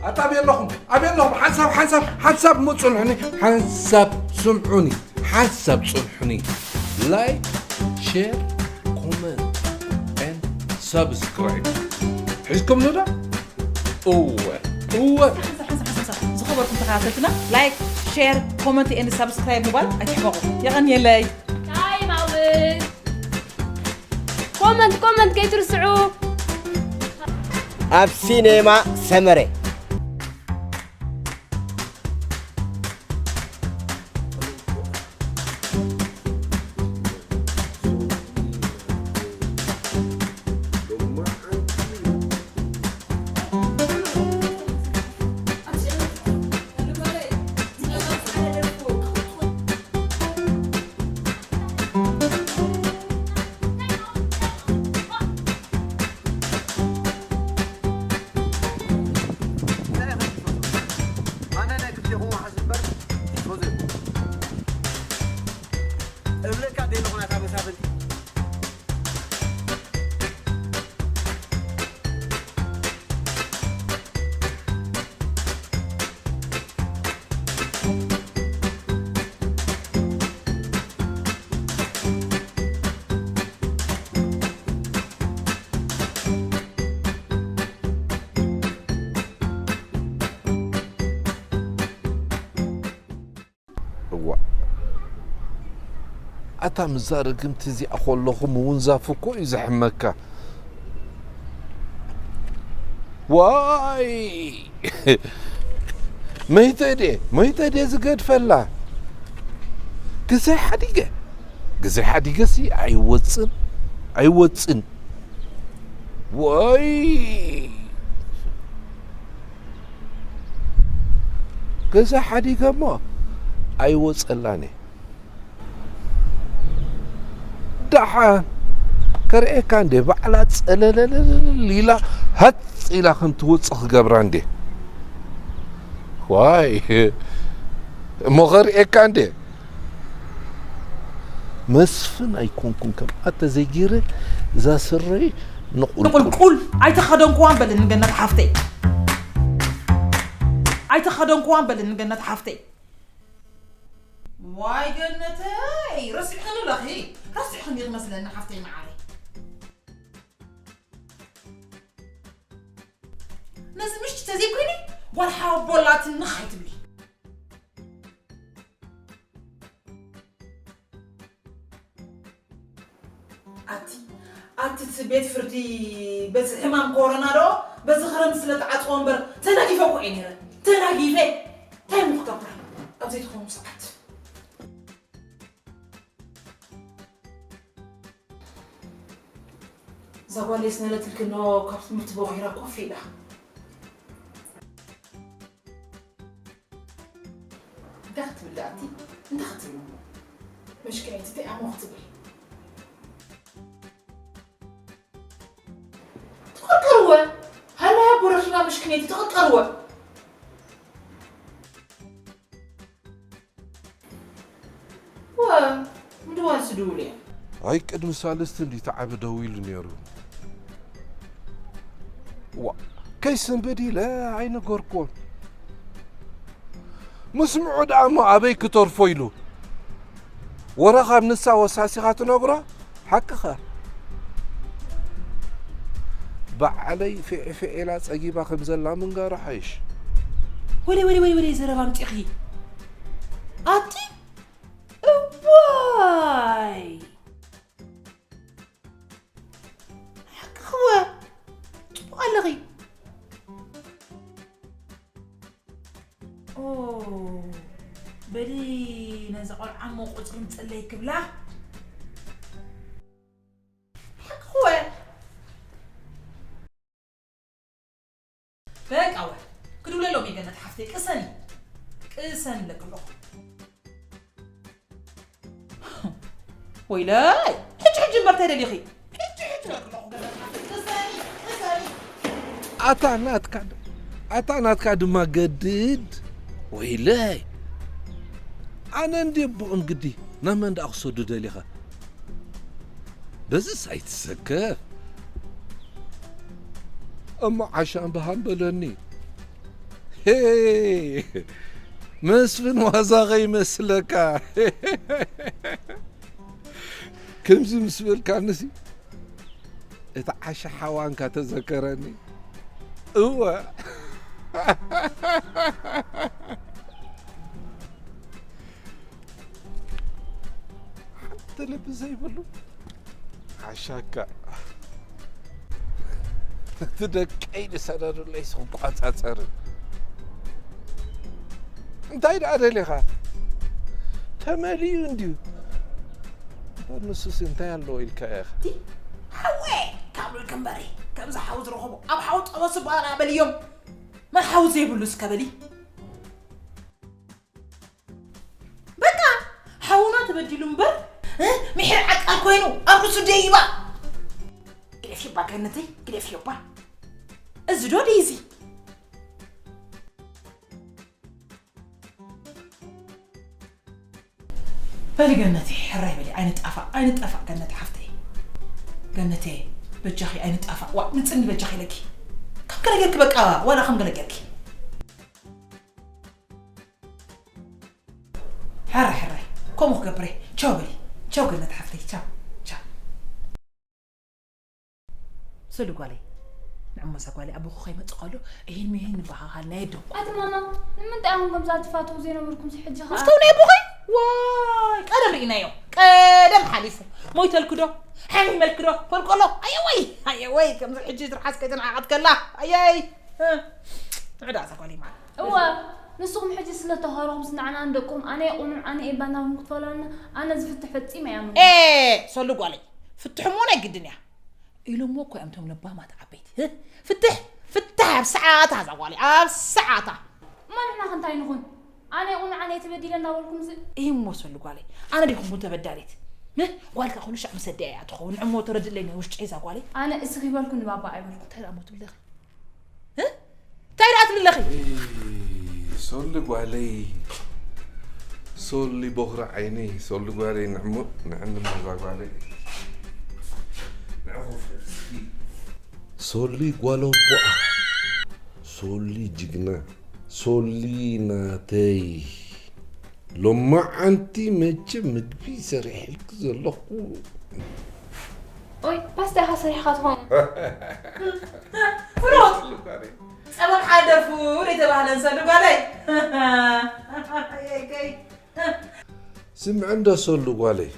ኣታ ኣበይ ኣለኹም? ኣበይ ኣለኹም? ሓንሳብ፣ ሓንሳብ፣ ሓንሳብ እሞ ጽንሑኒ። ሓንሳብ ስምዑኒ። ሓንሳብ ጽንሑኒ። ላይክ፣ ሼር፣ ኮመንት ኤንድ ሳብስክራይብ። ሒዝኩምኒ ዶ? እወ፣ እወ። ሓንሳብ፣ ሓንሳብ፣ ሓንሳብ፣ ሓንሳብ። ዝኸበርኩም ተኸታተልትና፣ ላይክ፣ ሼር፣ ኮመንት ኤንድ ሳብስክራይብ ምባል ኣይትሕመቑ። የቐንየለይ። ታይ ማውዝ። ኮመንት፣ ኮመንት ከይትርስዑ። ኣብ ሲኔማ ሰመረ። እንታይ ኢኻ ትፈትዎ? ኣነ ናይ ክልቴኹም ዋሕስ እምበር ቲፎዞ ኣይኮንኩን። እብለካ ደለኹ ናታ መሳፍንቲ። እዋ። ኣታ ምዛ ርግምቲ እዚኣ ከለኹ ምውንዛፍ እኮ እዩ ዘሕመካ። ዋይ! መይተ ድየ፣ መይተ ድየ ዝገድፈላ? ግዜ ሓዲገ፣ ግዜ ሓዲገሲ ኣይወፅን፣ ኣይወፅን። ወይ! ገዛ ሓዲገ እሞ ኣይወጸላን እየ። ደሓን ከርእየካ እንዴ፣ ባዕላ ጸለለለል ኢላ ሃጽ ኢላ ከም ትወጽእ ክገብራ እንዴ። ዋይ፣ እሞ ከርእየካ እንዴ። መስፍን ኣይኮንኩን ከም ኣተ ዘይገይረ እዛ ስረይ ንቑልቁል። ንቑልቁል ኣይተኸደንኩዋን በልኒ ገነት ሓፍተይ። ኣይተኸደንኩዋን በልኒ ገነት ሓፍተይ። ዋይ ገነተይ፣ ረሲዕኽኒ ኣለኺ። ረሲዕኽኒ ክመስለኒ ሓፍተይ መዓረይ። ነዚ ምሽቲ ተዘይኮይነ ጓል ሓቦላትኒ ኣይትብሊ። ኣቲ፣ ኣቲ እቲ ቤት ፍርዲ በዚ ሕማም ኮሮና ዶ በዚ ክረምቲ ስለ ተዓጽዎ እምበር ተናጊፈ እኮ እየ ነይረ። ተናጊፈ። እንታይ እሞ ክገብር? ኣብ ዘይትኸውን ሰዓት። እዛ ጓለይስ ነለትልኪ እንሆ ካብ ትምህርቲ ቦቒራ ኮፍ ኢላ። እንታይ ክትብል ደኣ ኣቲ? እንታይ ክትብል እሞ? ምሽክነይቲ እንታይ እሞ ክትብል? ተቐርቀርወ። ሃላይ ኣቦ ረኺባ ምሽክነይቲ ተቐርቀርወ። ወ፣ ምድዋልሲ ድውል እያ። ኣይ፣ ቅድሚ ሳልስቲ እንዲ ተዓበ ደው ኢሉ ነይሩ። ዋ፣ ከይስንብድ ኢለ ኣይነገርኩዎን። ምስምዑ ደኣ እሞ ኣበይ ክተርፎ ኢሉ። ወረ ካብ ንሳ ወሳሲኻ ትነግሮ? ሓቅኻ። ባዕለይ ፊዒ ፊዒ ኢላ ጸጊባ ከም ዘላ ምንጋሩ ሓይሽ። ወለይ፣ ወለይ፣ ወለይ፣ ወለይ ዘረባ ኣምጺእኺ። ኣቲ እዋይ! ሓቅኺ እወ። ጽቡቕ ኣለኺ። ኦ፣ በሊ ነዛ ቆልዓ እሞ ቁጽሪ ምጽለይ ክብላ። ሓቅኺ እወ። በቃ ወ፣ ክድውለሎም እየ ገነት ሓፍተይ፣ ቅሰኒ። ቅሰኒ ኢለኪ ኣለኹ። ወይለይ፣ ሕጂ ሕጂ እምበር እንታይ ደሊኺ? ሕጂ ሕጂ ኢለኪ ኣለኹ ገነት ሓፍተይ፣ ቅሰኒ፣ ቅሰኒ። ኣታ ናትካ ድ-፣ ኣታ ናትካ ድማ ገድድ። ወይለይ። ኣነ እንድየ ብቕም ግዲ፣ ናብ መን ደኣ ክሰዱ ደሊኻ? በዝስ ኣይትሰከፍ። እሞ ዓሻ እምበሃም በለኒ። ሄይ! መስፍን ዋዛ ከይመስለካ። ከምዚ ምስ በልካንሲ፣ እቲ ዓሻ ሓዋንካ ተዘከረኒ። እወ። ሓንቲ ልቢ ዘይብሉ ዓሻካ። እቲ ደቀይ ዝሰደዱለይ ክቋጻጸር። እንታይ ደኣ ደሊኻ? ተመሊኡ እንድዩ። እምበር ንሱስ እንታይ ኣለዎ ኢልካ ኢኻ? እቲ ሓወ ካብ ሉል ከንበሪ ከምዚ ሓው ዝረኸቦ ኣብ ሓው ጠበሱ በላ በልዮም። መን ሓው ዘይብሉ እስከ በሊ። በቃ ሓውና ተበዲሉ እምበር፣ እ፣ ምሒር ዓቃል ኮይኑ ኣብ ርእሱ ደይባ። ግደፍዮባ ገነተይ፣ ግደፍዮባ። እዚ ዶ ድዩ እዚ? በሊ ገነተይ፣ ሕራይ በሊ፣ ኣይንጣፋእ፣ ኣይንጣፋእ ገነት ሓፍተይ። ገነተይ፣ በጃኺ ኣይንጣፋእ። ዋ፣ ንጽኒ በጃኺ ኢለኪ። ከም ገለ ጌርኪ በቃ፣ ዋላ ከም ገለ ጌርኪ። ሕራይ፣ ሕራይ። ከምኡ ክገብር እየ። ቻው በሊ። ቻው ገነት ሓፍተይ። ቻው። ቻው። ሰሉ ጓለይ። ንዕሞ እዛ ጓለይ ኣቦኹ ከይመጽእ ከሎ እሂን ምሂን ንበሃሃል ናይ ኣደኹ። ኣቲ ማማ፣ ንምንታይ ኣኹም ከምዛ ትፋትዉ ዘይነበርኩምሲ ሕጂ ኸኣ? መፍተው ናይ ኣቦኸይ? ዋይ፣ ቀደም ርኢናዮ። ቀደም ሓሊፉ። ሞይተልኪ ዶ? ሓሚመልኪ ዶ? ኮልኮሎ። ኣየወይ፣ ኣየወይ፣ ከምዚ ሕጂ ትርሓስ ከይተነዓቐት ከላ። ኣየይ። እ፣ ንዕዳ እዛ ጓለይ ማለት። እወ፣ ንስኹም ሕጂ ስለ ተሃረኹምስ ንዓና ንደቅኹም ኣነ የቑኑን ኣነ ኤባ እናበልኩም ክትፈላሉና ኣነ ዝፍትሕ ፈጺመ ኣይኣምንን። ኤ፣ ሶሊ ጓለይ፣ ፍትሕ እሞ ናይ ግድን እያ። ኢሎሞ እኮ እዮም እቶም ለባማት ዓበይቲ። ህ? ፍትሕ፣ ፍትሕ ኣብ ሰዓታ እዛ ጓለይ፣ ኣብ ሰዓታ። እሞ ንሕና ከ እንታይ ንኹን? ኣነ የቑኑን ኣነ እየ ተበዲለ እናበልኩምስ። እሞ ሶሊ ጓለይ፣ ኣነ ዲኹም ተበዳሊት? ህ? ጓልካ ኩሉ ሻዕ ምስ ኣደኣ እያ ትኸውን። ንዕሞ ተረድለይ ናይ ውሽጠይ እዛ ጓለይ። ኣነ እስኺ በልኩ ንባባ ኣይበልኩ። እንታይ ደኣ እሞ ትብለኺ? እ? እንታይ ደኣ ትብሊ ኣለኺ? እይ፣ ሶሊ ጓለይ፣ ሶሊ ቦኽሪ ዓይነይ፣ ሶሊ ጓለይ፣ ንዕሙ-፣ ንዕንሞ እዛ ጓለይ። ንዕኹ ፍትሒ። ሶሊ ጓል ኣቦኣ፣ ሶሊ ጅግና፣ ሶሊ ናተይ። ሎማዓንቲ መቸም ምግቢ ሰሪሐልኪ ዘለኹ። ኦይ፣ ፓስታ ኢኻ ሰሪሕኻ ትኸውን። ፍሩት! ጸበል ሓደ ፍሩት ኣይተባህለን ሰሉ ጓለይ። ኣየይ፣ ከይ። ስምዒ እንዶ ሰሉ ጓለይ፣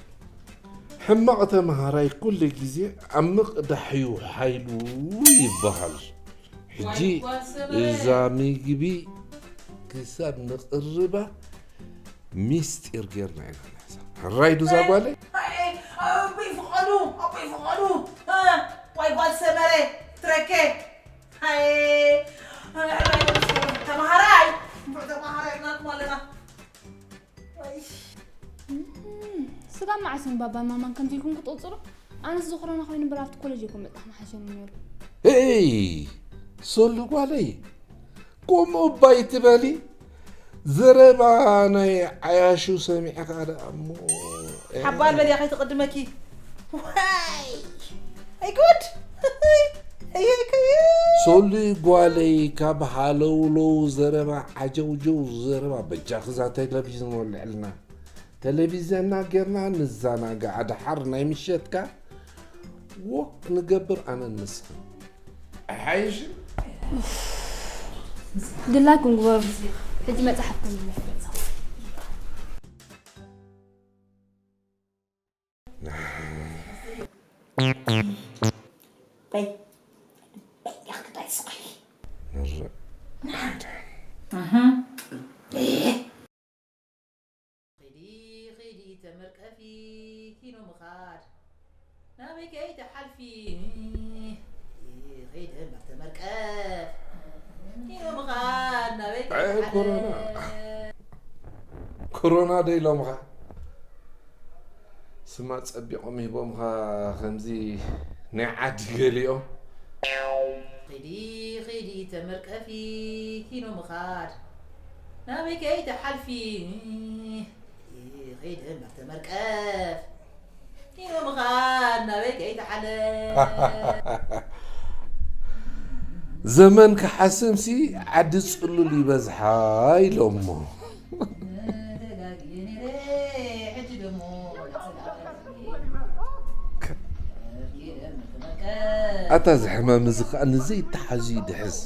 ሕማቕ ተምሃራይ ኩሉ ግዜ ኣብ ምቕዳሕ እዩ ሓይሉ ይበሃል። ሕጂ እዛ ምግቢ ክሳብ ንቕርባ ሚስጢር ጌርና ኢና ንሕዛ። ሕራይ ዱዛ ጓለይ? ኣይ፣ ኣቦይ ፍቓዱ፣ ኣቦይ ፍቓዱ። እ፣ ዋይ ጓል ሰመረ፣ ትረከ። ኣይ፣ ኣይ፣ ኣይ፣ ተምሃራይ፣ ተምሃራይ ናትኩም ኣለና። ኣይ። እም፣ ስጋብ መዓስ እዮም ባባን ማማን ከምዚ ኢልኩም ክትቕጽሉ? ኣነስ ዝኾነና ኮይኑ እምበር ኣብቲ ኮለጅ እኮ ምብጻሕ ምሓሸኒ ነይሩ። ኤይ! ሶሊ ጓለይ፣ ከምኡ እባ ኣይትበሊ። ዘረባ ናይ ዓያሹ ሰሚዕኻ ደኣ እሞ፣ ሓባል በልያ ከይትቕድመኪ። ዋይ! ኣይ ጉድ! ኣይ፣ ኣይ፣ ኣይ። ሶሊ ጓለይ፣ ካብ ሃለውለው ዘረባ፣ ዓጀውጀው ዘረባ፣ በጃኺ እዛ ቴሌቪዥን ወልዕልና። ቴሌቪዝዮንና ጌርና ንዘናጋዕ። ደሓር ናይ ምሸትካ ወክ ንገብር ኣነን ንስኽን። ኣይሓይሽን? ድላይኩም ግበሩ። ሕጂ መጽሓፍኩም ይመ- በይ። በይ፣ ያኽትታይ ስቕ ኢሊ። ንርኢ። ኣሃ። ኺዲ፣ ኺዲ ተመርቀፊ፣ ኪኖ ምኻድ ናበይ ከይትሓልፊ። ኺዲ እምበር ተመርቀፍ፣ ኪኖ ምኻድ ናበይ ኣይ፣ ከይትሓልፍ። ኮሮና። ኮሮና ዶ ኢሎምኻ? ስማ ጸቢቖም ሂቦምኻ ከምዚ ናይ ዓዲ ገሊኦም። ኺዲ፣ ኺዲ ተመርቀፊ፣ ኪኖ ምኻድ ናበይ ከይትሓልፊ። ኺዲ እምበር ተመርቀፍ፣ ኪኖ ምኻድ ናበይ ከይትሓልፍ። ዘመን ክሓስምሲ ዓዲ ጽሉል ይበዝሓ ኢሎሞ። ኣታ ዝሕማም እዚ ኸኣ ንዘይተሓዙ ይድሕዝ።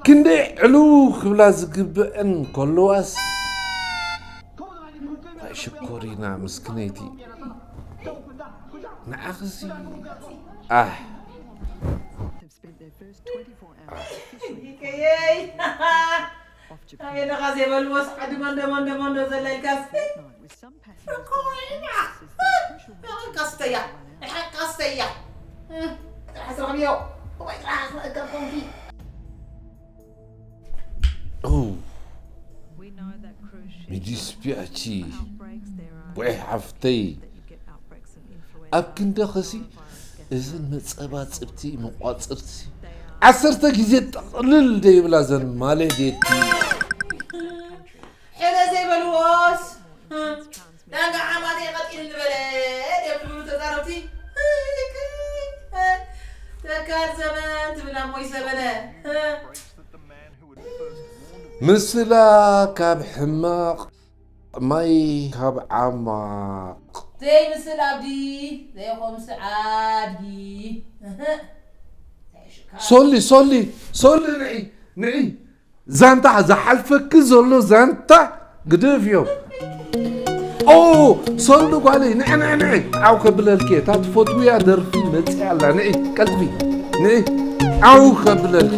ክንደይ ዕልው ክብላ ዝግብአን ከለዋስ፣ ኣይ ሽኮሪና ምስክነይቲ። ንዓኽሲ፣ ኣሕ። ይከየይ። ኣበይ ኣለኻ ዘይበልዎስ ዓዲ መንዶ መንዶ መንዶ ዘላ ኢልካስ? ንሓቃ ስተያ፣ ንሓቃ ስተያ። ጥራሕ ዝረኽብዮ፣ ወይ ጥራሕ ዝረኽብ ኮንኪ። ኦ፣ ሚዲስ ፒያቺ፣ ወይ ሓፍተይ። ኣብ ክንደኽሲ እዝን መጸባጽብቲ መቋጽርቲ ዓሰርተ ግዜ ጠቕልል ደይብላ ዘን ማለዴቲ። ሕነ ዘይበልዎስ፣ ዳንጋ ዓማተይ ቀጢን ዝበለ ደብሉ ተዛረብቲ። ተካል ዘመን ትብል ኣሞይ ዘመነ። ምስላ ካብ ሕማቕ ማይ ካብ ዓማቕ። ዘይምስል ኣብዲ፣ ዘይኾምስ ዓድጊ። ሶሊ፣ ሶሊ፣ ሶሊ፣ ንዒ፣ ንዒ። ዛንታ፣ ዝሓልፈኪ ዘሎ ዛንታ ግደፍዮ። ኦ፣ ሶሊ ጓለይ፣ ንዒ፣ ንዒ፣ ንዒ። ዓው ከብለልኪ፣ እታ ትፈትውያ ደርፊ መጺኣ ኣላ። ንዒ፣ ቀልጥፊ፣ ንዒ። ዓው ከብለልኪ።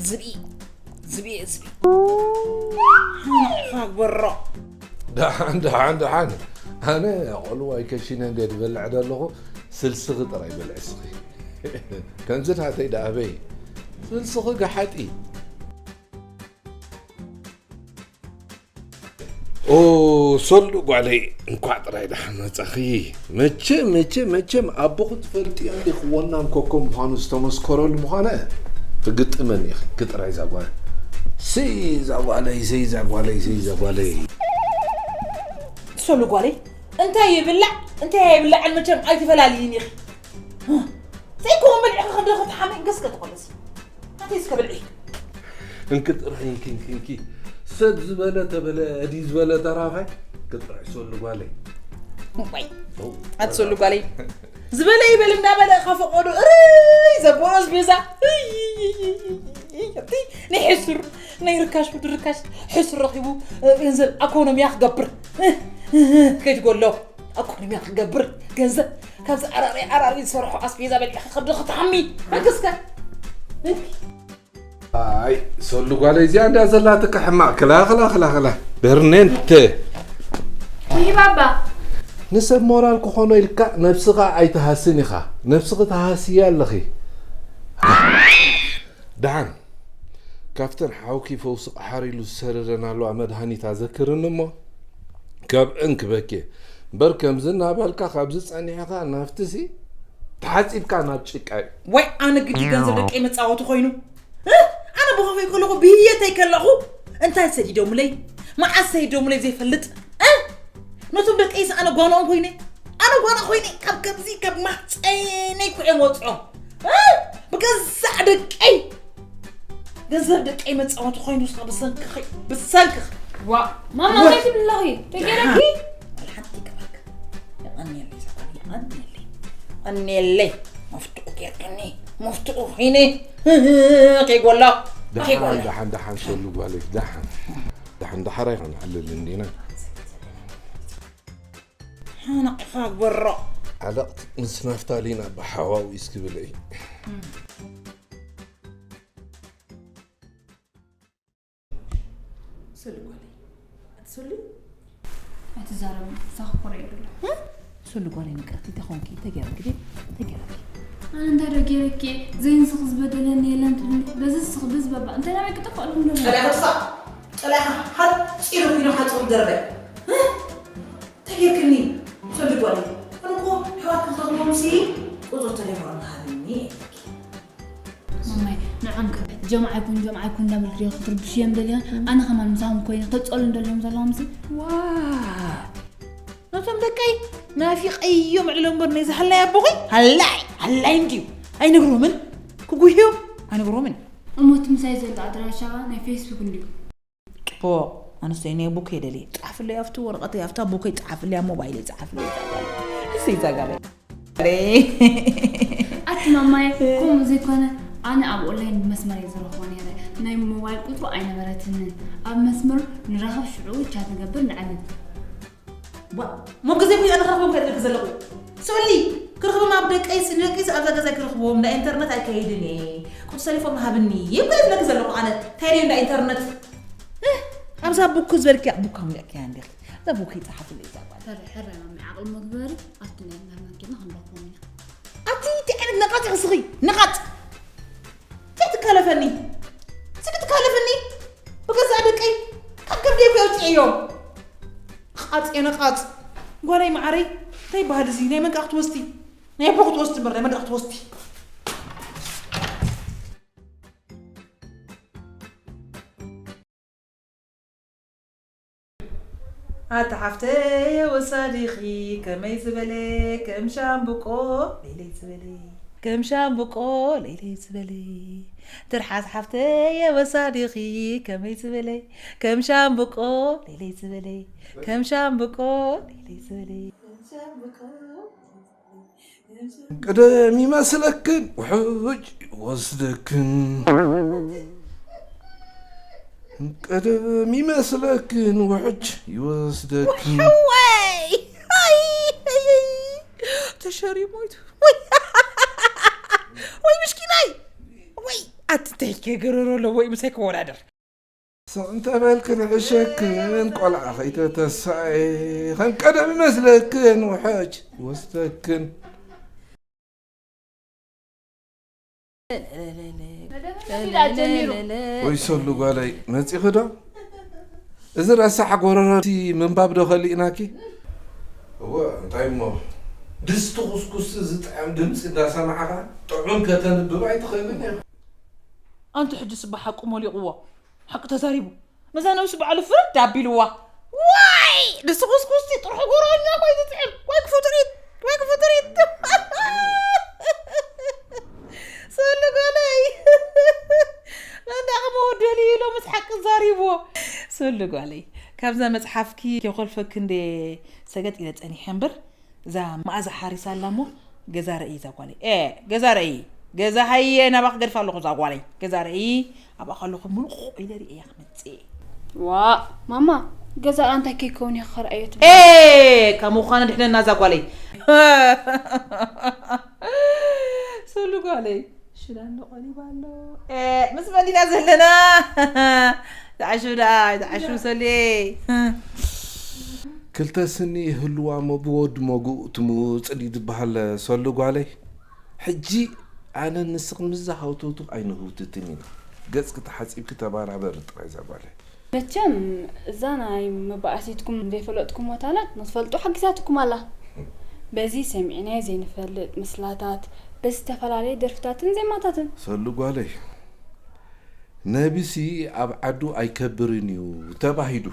ዝብኢ፣ ዝብኢ፣ ዝብኢ። ንዕኻ ግበሮ። ደሓን፣ ደሓን፣ ደሓን። ኣነ ቆልዋይ ከሺነ እንደ ዝበልዕ ዘለኹ፣ ስልስኺ ጥራይ በልዒ እስኺ። ከምዚ ናተይ ደኣ በይ። ስልስኺ ገሓጢ። ኦ፣ ሶሉ ጓለይ፣ እንኳዕ ጥራይ ደሓን መጻኺ። መቸም፣ መቸም፣ መቸም ኣቦኺ ትፈልጥዮ እንዲኺ ወናም ኮኮብ ምዃኑ ዝተመስከረሉ ምዃነ ትግጥመኒ ኢኺ። ክጥራይ እዛ ጓል። ሰይ እዛ ጓለይ፣ ሰይ እዛ ጓለይ፣ ሰይ እዛ ጓለይ። ሶሉ ጓለይ፣ እንታይ ይብላዕ፣ እንታይ ኣይብላዕን መቸም ኣይትፈላልይን ኢኺ። ዘይከውን በሊዕኺ ክንዲ ክትሓሚ እንከስከ ትኾለሲ። ኣተይ እስከ ብልዒ። እንኪ ጥርሒ፣ እንኪ፣ እንኪ፣ እንኪ። ሰብ ዝበለ ተበለ፣ እዲ ዝበለ ተራፋይ። እንኪ ጥርሒ ሶሉ ጓለይ። እዋይ፣ ኦ፣ ኣቲ ሶሉ ጓለይ። ዝበለ ይበል እንዳበለ ካብ ፈቐዶ እርይ ዘበሎ ኣስቤዛ። እይ፣ እይ፣ እይ፣ እይ፣ እይ፣ እይ፣ እይ፣ ናይ ሕሱር፣ ናይ ርካሽ ወዲ ርካሽ ሕሱር ረኺቡ፣ እ፣ ገንዘብ ኣኮኖሚያ ክገብር። እ፣ እ፣ እ፣ ከይትጎሎ። ኣኮኖሚያ ክገብር ገንዘብ ካብዚ ኣራሪ ኣራሪ ዝሰርሖ ኣስቤዛ በሊዕኺ ከብዲ ክትሓሚ። ኣገስከ። ኣይ፣ ሶሉ ጓለይ እዚኣ እንድያ ዘላትካ ሕማቕ። ክላ፣ ክላ፣ ክላ፣ ክላ። በርኔንተ። ወይ ባባ። ንሰብ ሞራል ክኾኖ ኢልካ ነብስኻ ኣይትሃስን ኢኻ። ነብስኺ ትሃስያ ኣለኺ። ደሓን፣ ካብተን ሓውኪ ፈውሲ ቀሓር ኢሉ ዝሰደደን ኣለዋ መድሃኒት ኣዘክርኒ እሞ፣ ካብአን ክበኬ። እምበር ከምዚ እናበልካ ካብዚ ጸኒሕካ ናብትሲ ተሓጺብካ ናብ ጭቃ እዩ። ወይ ኣነ ግዲ ገንዘብ ደቀይ መጻወቲ ኮይኑ? እ? ኣነ ብኸፈይ ከለኹ ብህየተይ ከለኹ እንታይ ሰዲዶምለይ? መዓስ ሰዲዶምለይ ዘይፈልጥ? እ? ነቶም ደቀይስ ኣነ ጓንኦም ኮይነ? ኣነ ጓና ኮይነ ካብ ከምዚ ካብ ማህፀነይ ኩ እዮም ወፅኦም። እ? ብገዛእ ደቀይ ገንዘብ ደቀይ መፃወቲ ኮይኑ ስኻ ብሰንክኺ፣ ብሰንክኺ። ዋ፣ ማማ፣ ወ- እንታይ ትብሊ ኣለኺ? እንታይ ገይረኪ? ወላ ሓንቲ ይገባክ። የቐንየለይ፣ የቐንየለይ። የቐንየለይ። መፍትኡ ጌርክኒ። መፍትኡ ኺኒ። ከይጎሎ። ደሓን፣ ከይጎሎ። ደሓን፣ ደሓን፣ ሰሉ ጓለይ፣ ደሓን። ደሓን፣ ደሓር ኣይኮነ፣ ሓልል እንዲና። ሓናቕኻ ግበሮ። ዓለቕቲ ምስ ናፍታሊና ብሓዋዊ እስኪ ብለይ። ሶሊ ጓለይ፣ ኣቲ ሶሊ? ኣይትዛረቢ፣ እዛ ክኮረ የብላ። እ? ሶሊ ጓለይ ምቅርቲ ተኾንኪ፣ ተገይራ ግዲ፣ ተገይራ። ኣነ እንታይ ዶ ገይረኪ? ዘይንስኽ ዝበደለኒ የለን ትብሊ። በዚ ስኽ፣ በዚ በባ። እንታይ ናበይ ክጠፍኣልኩም ደሎ? ጥላኻ ትሳቕ፣ ጥላኻ ሓፂሩ ኪኖ ሓፂሩ ደርበ። እ? እንታይ ጌርክኒ ሶሊ ጓለይ። ኣነ እኮ ኣሕዋትኪ ክረኽቦምሲ ቁጽሪ ተሌፎን ሃብኒ ኢለኪ። ማማይ፣ ንዖም ከ ጀምዓ ይኩን ጀምዓ ይኩን እንዳበልክ ዲኻ ክትርብሽዮም ደሊኻ? ኣነ ከማን ምሳኹም ኮይነ ክተጸሉ እንደልዮም ዘለኹም ሲ? ዋ! ነቶም ደቀይ ናፊቀዮም ዕልሎ እምበር ናይ ዝሃላይ ኣቦኺ ሃላይ፣ ሃላይ እንድዩ። ኣይነግሮምን። ክጉህዮም ኣይነግሮምን። እሞ እቲ ምሳይ ዘሎ ኣድራሻ ናይ ፌስቡክ እንድዩ። ፎ ኣንስተይ ናይ ቡከይ ደሊ ጻፍለይ ኣብቲ ወረቐተይ ኣብታ ቡከይ ጻፍለይ ኣብ ሞባይለይ ጻፍለይ ጻፍለይ እሰይ ዛጋበ ኣቲ ማማይ ከምኡ ዘይኮነ ኣነ ኣብ ኦንላይን ብመስመር እየ ዝረኽቦ ነይረ ናይ ሞባይል ቁፅሩ ኣይነበረትንን ኣብ መስመር ንራኸብ ሽዑ ቻት ንገብር ንዕልል ሞ ግዜ ኩ ኣነ ክረኽቦም ከድልክ ዘለኹ ሶሊ ክረኽቦም ኣብ ደቀይስ ንደቀይስ ኣብዛ ገዛ ክረኽቦም እንዳ ኢንተርነት ኣይካይድን እየ ቁፅሪ ሰሊፎም ሃብኒ ይብል ዝለክ ዘለኹ ኣነ እንታይ እንዳ ኢንተርነት ኣብዛ ቡኩ ዝበልክያ ቡካ ሙልዕክያ እንዲኺ እዛ ቡኩ ይፀሓፍለይ እዛ ጓል ሕረ ሕረ ማሚ ዓቕሊ መግበሪ ኣብቲ ናይ መርመር ጌርና ክንረኽቦም ኢና ኣቲ እንታይ ዓይነት ነቓፅ ኢኺ ስኺ ነቓፅ እንታይ ትካለፈኒ ስኪ ትካለፈኒ ብገዛእ ደቀይ ካብ ከብደይ እኮ የውፅእዮም ቃፅ የነቃፅ ጓለይ መዓረይ እንታይ ይበሃል እዚ ናይ መን ከዓ ክትወስዲ ናይ ኣቦ ክትወስዲ እምበር ናይ መን ከዓ ክትወስዲ ኣታ ሓፍተየ ወሳዲኺ ከመይ ዝበለ ከም ሻምብቆ ለይለይ ዝበለ ከም ሻምብቆ ለይለይ ዝበለ ትርሓስ ሓፍተየ ወሳዲኺ ከመይ ዝበለ ከም ሻምብቆ ለይለይ ዝበለ ከም ሻምብቆ ለይለይ ዝበለ ቀደም ይመስለክን ውሕጅ ይወስደክን ቀደም ይመስለክን ውሕጅ ይወስደክን ወይ ተሸሪ ሞይቱ ወይ ወይ ምሽኪናይ ወይ ኣትተይ ከገረሮ ኣለዎ ወይ ምሳይ ክወዳደር ስቕ እንተበልክን ዕሸክን ቆልዓ ከይተተስኣየ ከም ቀደም ይመስለክን ውሕጅ ይወስደክን ጀሚሩ ወይ ሶሉ ጓለይ መፂኺ ዶ እዚ ረሳሕ ጎረሮ እቲ ምንባብ ዶ ከሊእናኪ እወ እንታይ እሞ ድስቲ ኩስኩስቲ ዝጥዕም ድምፂ እንዳሰማዕኻ ጥዑም ከተንብብ ኣይትኽእልን ኢኻ ኣንቲ ሕጂ ስባ ሓቁ ሞሊቕዎ ሓቂ ተዛሪቡ ነዛ ነብሱ በዓሉ ፍርድ ኣቢልዋ ዋይ ንስኹስኩስቲ ጥርሑ ጎረኛ ወይ ትጥዕም ወይ ክፉትሪት ወይ ክፉትሪት ሰሉ ጓለይ ናንዳ ከመወደሊ ኢሎ ምስ ሓቂ ዛሪብዎ ሰሉ ጓለይ ካብዛ መፅሓፍኪ የኮልፈኪ እንደ ሰገጥ ኢለ ፀኒሐ እምበር እዛ መኣዛ ሓሪሳ ኣላ እሞ ገዛ ርእይ እዛ ጓለይ። ኤ ገዛ ርእይ ገዛ ሃየ ናባኺ ገድፋ ኣለኹ እዛ ጓለይ። ገዛ ርእይ ኣብኣ ከለኹ ምሉቕ ኢለ ርእየ ክመጽእ እየ። ዋእ ማማ ገዛ እንታይ ከይከውን ኢኺ ከርኣዮ ትብሊ። ኤ ካብ ምዃኑ ድሕነና እዛ ጓለይ። ሶሉ ጓለይ ሽዳኖ ቀሪቡ ኣሎ። ኤ ምስ መን ኢና ዘለና? ዝዓሽው ደኣ ዝዓሽው ሶልየ። ክልተ ስኒ ይህልዋ እሞ ብወዲ መጉእ ትምውፅ ድዩ ዝበሃል ሰሉ ጓለይ? ሕጂ ኣነን ንስኽን ምስዛ ሃውተውቱ ኣይንህውትትን ኢና። ገፅኪ ተሓፂብኪ ተባራበሪ ጥራይ እዛ ጓለይ። መቸም እዛ ናይ መባእሲትኩም ዘይፈለጥኩሞ ታላንት ንክትፈልጡ ሓጊዛትኩም ኣላ። በዚ ሰሚዕናዮ ዘይንፈልጥ ምስላታት፣ በዚ ዝተፈላለየ ደርፍታትን ዜማታትን። ሰሉ ጓለይ፣ ነብሲ ኣብ ዓዱ ኣይከብርን እዩ ተባሂሉ።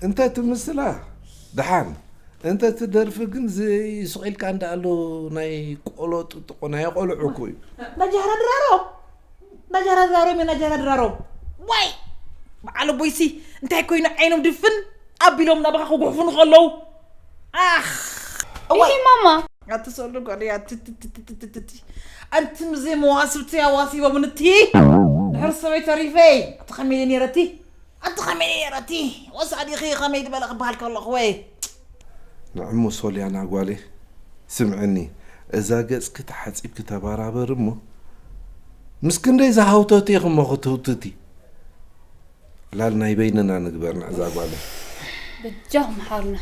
እንተ እቲ ምስላ ደሓን፣ እንተ እቲ ደርፊ ግን ስቕ ኢልካ እንዳኣሎ ናይ ቆሎ ጥጥቖ ናይ ቆልዑ እኮ እዩ። ናጃህራ ድራሮ ናጃህራ ድራሮ ናጃህራ ድራሮ ዋይ በዓል ኣቦይሲ እንታይ ኮይኑ ዓይኖም ድፍን ኣቢሎም ናባኻ ክጉሕፉ ንኸለዉ ኣኽ እወይ ማማ ኣትሰሉ ጓለይ ኣትትትትትትቲ ኣንቲ ምዘይ መዋስብቲ ኣዋሲቦም ንቲ ድሕር ሰበይ ተሪፈይ ኣቲ ከመይ ነረቲ ኣቲ ከመይ ነረቲ ወሳዲኺ ከመይ ዝበለ ክበሃል ከለኹ ወይ ንዕሙ ሶልያና ጓለይ ስምዕኒ እዛ ገጽኪ ተሓጺብኪ ተባራበሪ እሞ ምስ ክንደይ ዝሃውተቱ ኢኺ እሞ ክትህውትቲ ዕላል ናይ በይንና ንግበር ንዕዛ ጓለይ። በጃኹም ሓሩና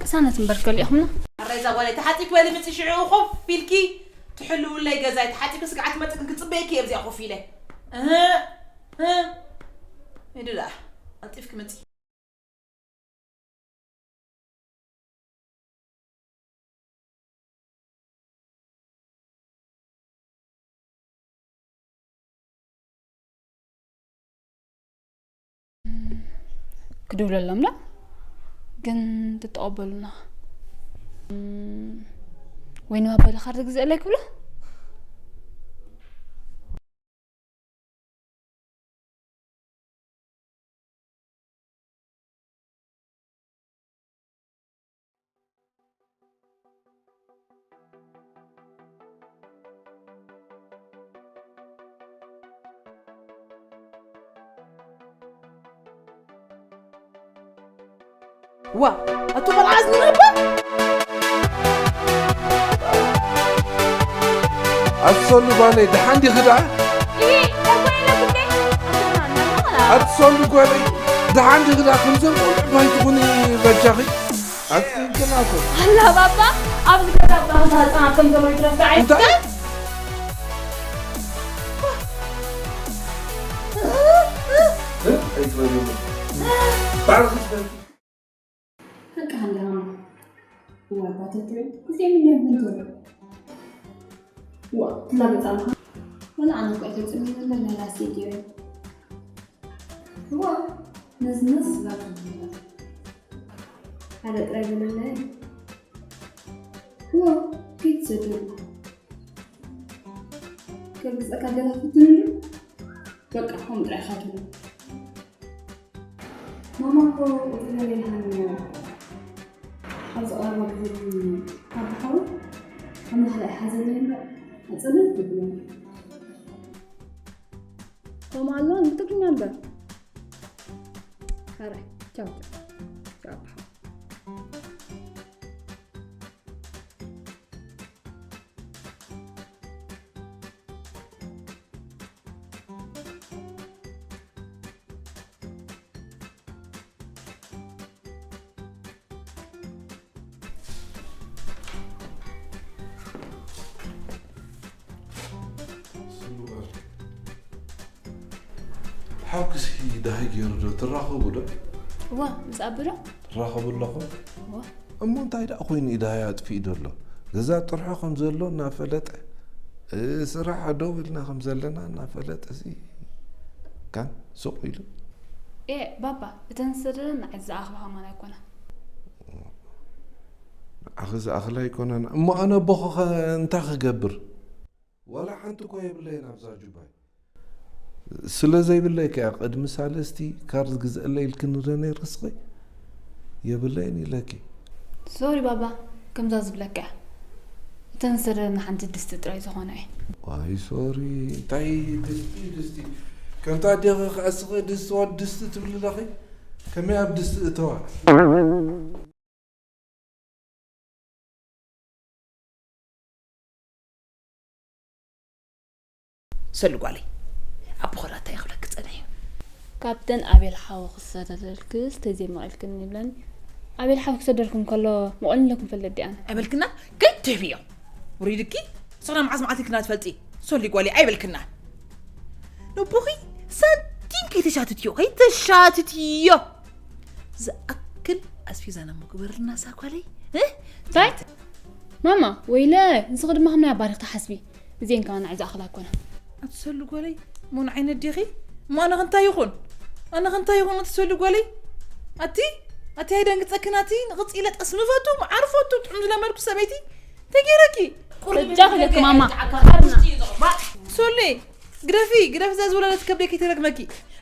ቅሳነት እምበር ከሊእኹምና። ኣረ እዛ ጓለይ ተሓፂብኪ በሊ ምፂ ሽዑ ኮፍ ኢልኪ ትሕልውለይ ገዛይ ተሓፂብኪ ስግዓ ትመፅእ ግን ክፅበየኪ እየ ኣብዚኣ ኮፍ ኢለ። እህ እህ ኢዱ ደኣ ቀልጢፍኪ ምፂ። ክድውለሎም ዳ ግን ትተቐበሉና ወይ ንባባለ ካርድ ግዘእለይ ክብሎ። ዋ ኣቶ ቆልዓ ዝንረባ ኣትሰሉ ጓለይ ደሓን ዲኺ ደኣ ኣትሰሉ ጓለይ ደሓን ዲኺ ደኣ ከምዘም ቆልዑ ባይትኹኒ በጃኺ ኣጽንክናቶ ኣላ ባባ ኣብዚ ገዛ ባባ ህፃናት ከም ዘለዉ ይትረስዓ እንታይ ባዕልኺ ትፈልጢ ሓቂ ሃንደሃማ እዋይ ባተትሪ እዚኦም እንዲዮም ህንትሩ ዋ ትላገፃ ኣለኻ ወላ ኣነ እኮ ኣይተፅሚ ዘሎ ናይ ራሴ ገይረ ዋ ነዝነዝ ዛቱ ሓደ ጥራይ በለለይ ዋ ከይትሰደሉ ከግፀካ ገዛ ክትንሉ በቃ ከምኡ ጥራይ ኢኻ ትብሉ ማማ እኮ ቁፅሪ የብልሃን እያ ኣብዚ ቀረባ ግዜ ካብ ብሓሩ ኣምላኽ ላይ ሓዘለይ እምበር ኣፀልል ትብሎ ከምኡ ኣሎ ብትግርኛ እምበር ሕራይ ቻው ቻው ቻው ብሓሩ ሓውክሲ ደሃይ ገይሩ ዶ ትራኸቡ ዶ? እዋ ምስ ኣቢ ዶ? ትራኸቡ ኣለኹም? እዋ እሞ እንታይ ደኣ ኮይኑ እዩ ደሃይ ኣጥፊኡ ዘሎ? ገዛ ጥርሑ ከም ዘሎ እናፈለጠ ስራሕ ደው ኢልና ከም ዘለና እናፈለጠ ሲ ካን ሱቕ ኢሉ። ኤ ባባ እተን ዝሰደደን ንዓይ ዝኣኽባ ከማን ኣይኮናን። ንዓኺ ዝኣኽላ ኣይኮናን እሞ ኣነ ኣቦኺ ኸ እንታይ ክገብር? ዋላ ሓንቲ እኮ የብለይን ኣብዛ ጁባይ። ስለ ዘይብለይ ከያ ቅድሚ ሳለስቲ ካርድ ግዝእለይ ኢልክኒ ዶ ነይርክስኺ? የብለይን ኢለኪ። ሶሪ ባባ ከምዛ ዝብለካ እያ። እተን ዝሰደደና ሓንቲ ድስቲ ጥራይ ዝኾና እየ። ዋይ ሶሪ እንታይ ድስቲ ድስቲ ከምታ ኣዴኺ ከኣ ስኺ ድስቲ ወድ ድስቲ ትብሊ ኣለኺ። ከመይ ኣብ ድስቲ እተዋ? ሰሉ ጓለይ ኣቦ ኾላ እንታይ ክብለኪ ጸኒሑ ካብተን ኣቤል ሓወኺ ዝሰደደልክስ ተዘይመቒልክኒ ይብለኒ ኣቤል ሓወኺ ክሰደልኩም ከሎ መቐልኒ ኢለኩም ፈልጥ ድየ ኣነ ኣይበልክና ከይትህብዮ ውሪድኪ ንስኽና መዓዝ መዓልቲ ኢልክና ትፈልጢ ሰሉ ጓለይ ኣይበልክናን ነቦኺ ሳንቲም ከይተሻትትዮ ከይተሻትትዮ ዝኣክል ኣስፊዛና ምግበርልና እዛ ጓለይ እንታይ ማማ ወይለ ንስኺ ድማ ከም ናይ ኣባሪኽ ተሓስቢ እዚኤን ከኣ ንዓይ ዝኣኽላ ኣይኮና ኣትሰሉ ጓለይ እሞ ንዓይ ነዴኺ እሞ ኣነ ክንታይ ይኹን ኣነ ክንታይ ይኹን ኣትሰሉ ጓለይ ኣቲ ኣቲ ኣይደንግጸክን ኣቲ ንቕጽ ኢለ ጠስሚ ፈቱ መዓር ፈቱ ጥዑም ዝለመድኩ ሰበይቲ ተጌረኪ በጃኺ ደቂ ማማ ሶሌ ግደፊ ግደፊ እዛ ዝወለደት ከብደይ ከይትረግመኪ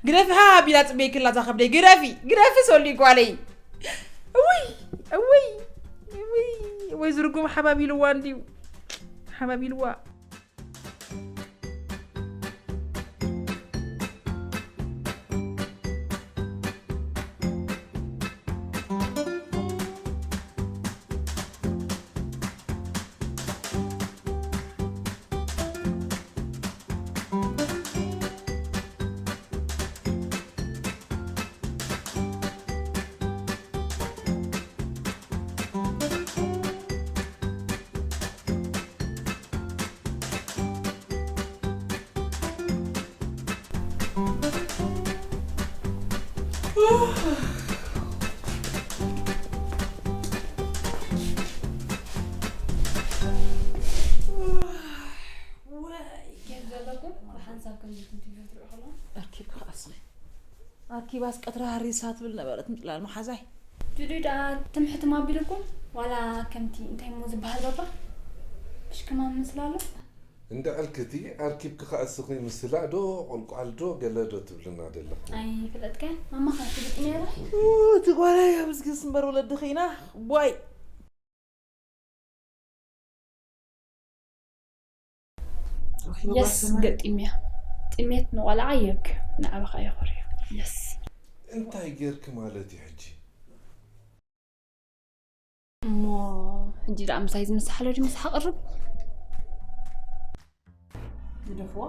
ግደፊ ሃ ቢላ ጽበይ ክላ እዛ ከብደይ ግደፊ ግደፊ ሶሊ ጓለይ እውይ እውይ እውይ ወይ ዝርጉም ሓባቢልዋ እንድዩ ሓባቢልዋ ኣርኪባስ ቀትራ ሃሪሳ ትብል ነበረት ምጥላል መሓዛይ። ጁዲ ደኣ ትምሕትም ኣቢሉኩም ዋላ ከምቲ እንታይ እሞ ዝበሃል ባባ ብሽክማ ምስላሉ። እንድዕልክቲ ኣርኪብኪ ከኣ እስኺ ምስላእ ዶ ቆልቋል ዶ ገለ ዶ ትብልና ዘለኹ? ኣይፈለጥካያ? ማማ ከኣ ትግጥም እያ ዶ? ኡ፣ እቲ ጓለይ ኣብ ዝግስ እምበር ወለድኺ ኢና። ዋይ። የስ፣ ገጢምያ። ጥሜት ንቆልዓ የብኪ፣ ንዓባኻ የኾርዮ። የስ። እንታይ ጌርኪ ማለት እዩ ሕጂ? እሞ ሕጂ ደኣ ምሳይ ዝምሳሓሎ ድዩ ምሳሕ ቅርብ? ግደፍዎ።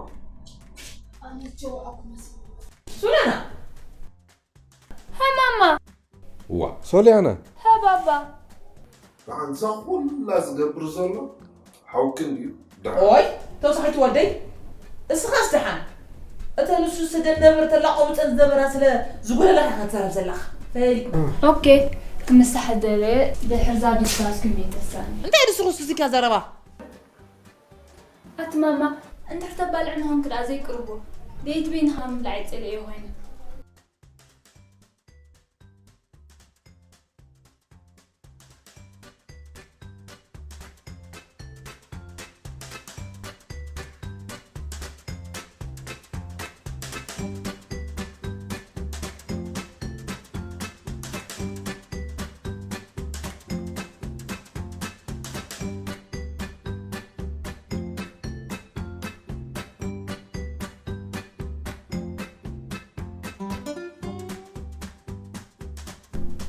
ኣነ ጀዋዕኩ መስሎ። ሱናና! ሃ ማማ! እዋ፣ ሶልያና! ሃ ባባ! ደሓን እዛ ኩላ ዝገብር ዘሎ ሓውክን ድዩ? ደሓን። ኦይ፣ ተውሳኺቲ ወደይ፣ እስኻስ ደሓን። እተን ንሱ ዝሰደድ ነበር ተላቆምፀን ዝነበራ ስለ ዝጎደላ ኢኻ ክትዛረብ ዘለኻ። ፈሊጥ። ኦኬ፣ ክምሳሕ ደለ ድሕርዛ ድስካስኩም የተሳኒ። እንታይ ድስኩስ እዚካ ዘረባ? ኣቲ ማማ፣ እንድሕር ተባልዕኒ ኾንኪ ደኣ ዘይቅርቦ። ደይትበይኒ ኸዓ ምብላዕ ይጸልእዮ ኾይነ።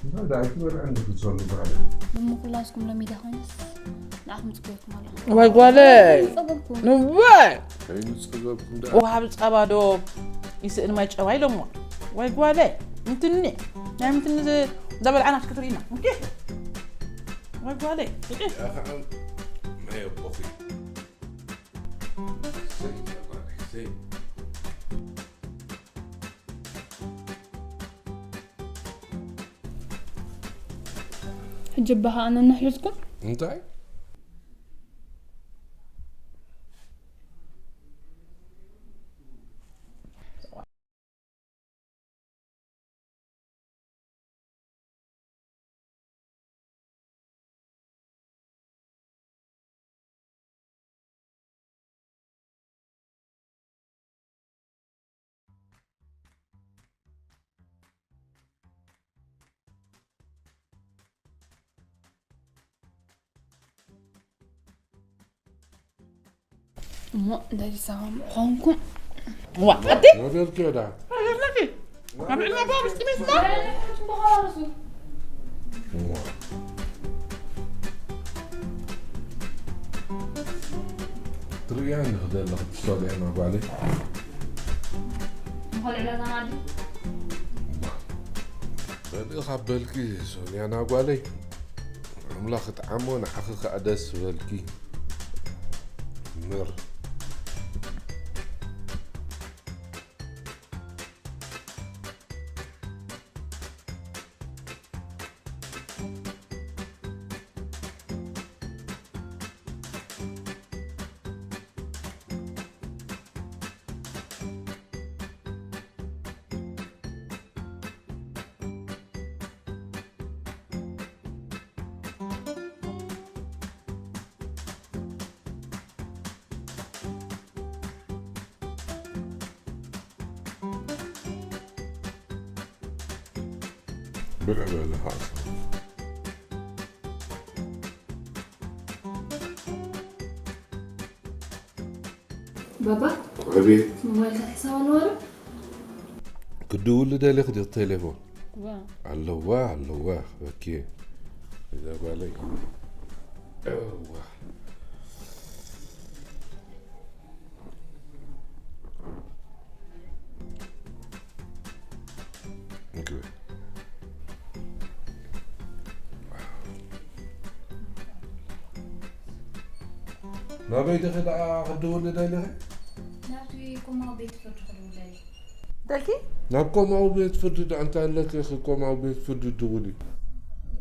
እንታይ ደኣ ኣይትበልዕን ዲኺ ሶሊ ብራለ? ምምኩላስኩም ሎሚዳ ኮይነስ ንዓኹም ጽበየኩም ኣለኹ። ዋይ ጓለይ። ጸገብኩም። ንዋይ። ከይኑ ጸገብኩም ደኣ። ወሃቢ ጸባ ዶ ይስእን ማይ ጨዋ ኢሎሞ። ዋይ ጓለይ። እንትኒ። ናይ ምንትኒ ዘ-፣ ዘበልዓና ክትርእይና። እንዴ? ዋይ ጓለይ። እንዴ? ኣኸ፣ ናይ ኣቦኺ። ሰይ፣ ሰይ። ሕጂ እባ ኸኣ ነንሕልዝኩም። እንታይ? እሞ እንታይ ዝሰማም ኾንኩም? ዋ፣ ኣቲ? ወደልኪ ዳ? ኣበርለኪ? ኣብ ዕልማ ባብ ስጥሜት ባ? ትርእያ እንዲ ክደለኽ ትሶልያ ጓለይ። ምኾልዕላ ዛናዲ? በልእኻ በልኪ ሶልያና ጓለይ። ኣምላኽ እጥዓሞ፣ ንዓኺ ከኣ ደስ በልኪ። ምር። ብልዕ በለ ኸዓ። ባባ፣ ኣቤት። ሞባይልካ ሕሳብ ኣለዋ ዶ? ክድውል ደሊኽ ዲ ቴሌፎን? ዋ። ኣለዋ፣ ኣለዋ፣ ክበኪ። እዛ ጓለይ። እዋ። ምግቢ። ናበይ ዲኺ ደኣ ክድውል ደሊኺ? ናብቲ ኮማዊ ቤት ፍርዲ ክድውል ደልየ። ደልኪ? ናብ ኮማዊ ቤት ፍርዲ ደኣ እንታይ ኣለኪ ኢኺ ኮማዊ ቤት ፍርዲ ትድውሊ?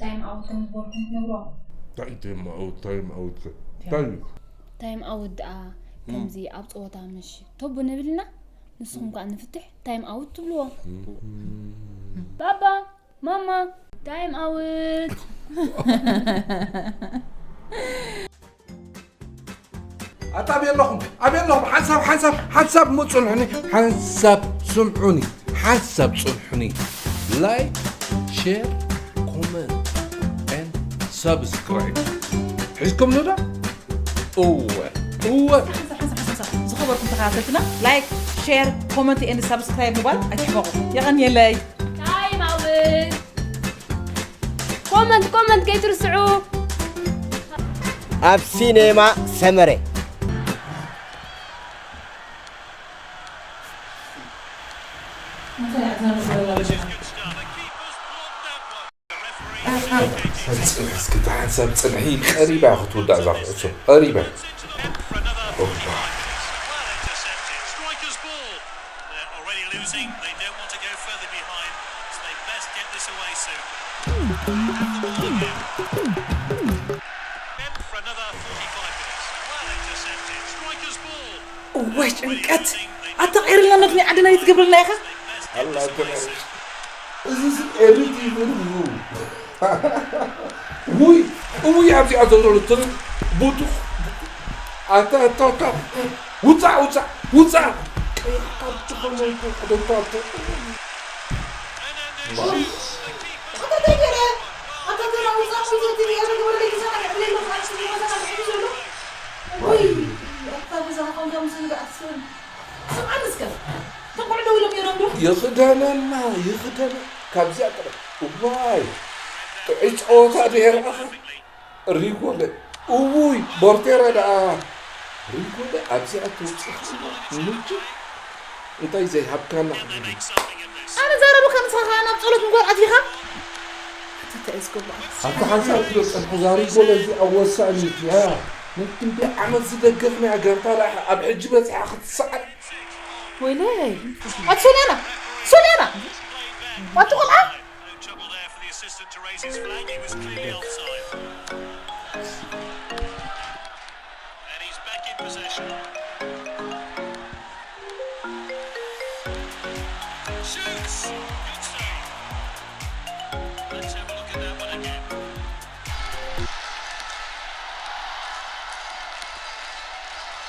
ታይም ኣውት ከም ዝበልኩም ትነግሮም። እንታይ ታይም ኣውት፣ ታይም ኣውት ከ? እንታይ እዩ? ታይም ኣውት ደኣ እም። ከምዚ ኣብ ጸወታ ምሽ ቶቦ ንብልና ንስኹም ከኣ ንፍትሕ ታይም ኣውት ትብልዎ። ባባ ማማ ታይም ኣውት። ኣታ ኣበይ ኣለኹም? ኣበይ ኣለኹም? ሓንሳብ ሓንሳብ ሓንሳብ እሞ ጽንሑኒ። ሓንሳብ ስምዑኒ። ሓንሳብ ጽንሑኒ። ላይክ፣ ሼር፣ ኮመንት ኤንድ ሳብስክራይብ ሒዝኩምኒ ዶ? እወ እወ። ዝኸበርኩም ተኸታተልትና ላይክ፣ ሼር፣ ኮመንት ኤንድ ሳብስክራይብ ምባል ኣይትሕመቑ። የቐንየለይ። ታይም ኣውት። ኮመንት ኮመንት ከይትርስዑ። ኣብ ሲኔማ ሰመረ። ሰብ ጽንሒ እስኪ፣ እታ ሓንሳብ ጽንሒ ቀሪባ ክትውዳእ እዛ ኩዕሶ፣ ቀሪባ። ኦባ። እዋይ ጭንቀት ኣተቒርልና ነቲ ናይ ዓድና ይትገብረልና ኢኻ። ኣላ ተናሽ። እዚስ ኤዲት ይብል እዩ። ውይ ውይ፣ ኣብዚኣ ዘሎ ትሪ ቡቱ። ኣታ ኣታ ኣታ፣ ውፃእ ውፃእ ውፃእ። ቀይሕካ ብትኾነ ይኮ ቀደታ ኣቶ። ወይ ኣታ ገዛ ኾንካ ምስ ዝግኣት ስም ስምዓኒ እስከ ተቆዕ ደው ኢሎም ነይሮም ዶ? ይኽደነና ይኽደነ ካብዚኣ ቀደም። እዋይ ጥዑይ ፀወታ ድየ ረኣኻ። ሪጎለ እውይ ቦርቴራ ደኣ። ሪጎለ ኣብዚኣ ተውፅእኻ ምንጭ። እንታይ ዘይሃብካና ክብል። ኣነ ዛረቡ ከም ንስኻ ከኣ ናብ ጸሎት ምግባር ኣቲኻ ኣተተእዝጎ ኣብቲ ሓንሳብ ክሎ ጸንሑ ዛሪጎ ለዚ ኣወሳኒ እያ። ነቲ ክንደይ ዓመት ዝደገፍናያ ጋንታ ደኣ ኣብ ሕጂ በጺሓ ክትሰዓር። ወይለይ ኣቲ ሶልያና ሶልያና ኣቲ ቆልዓ Trouble there for the assistant to raise his flag. He was clearly offside. And he's back in possession. Shoots! Good save. Let's have a look at that one again.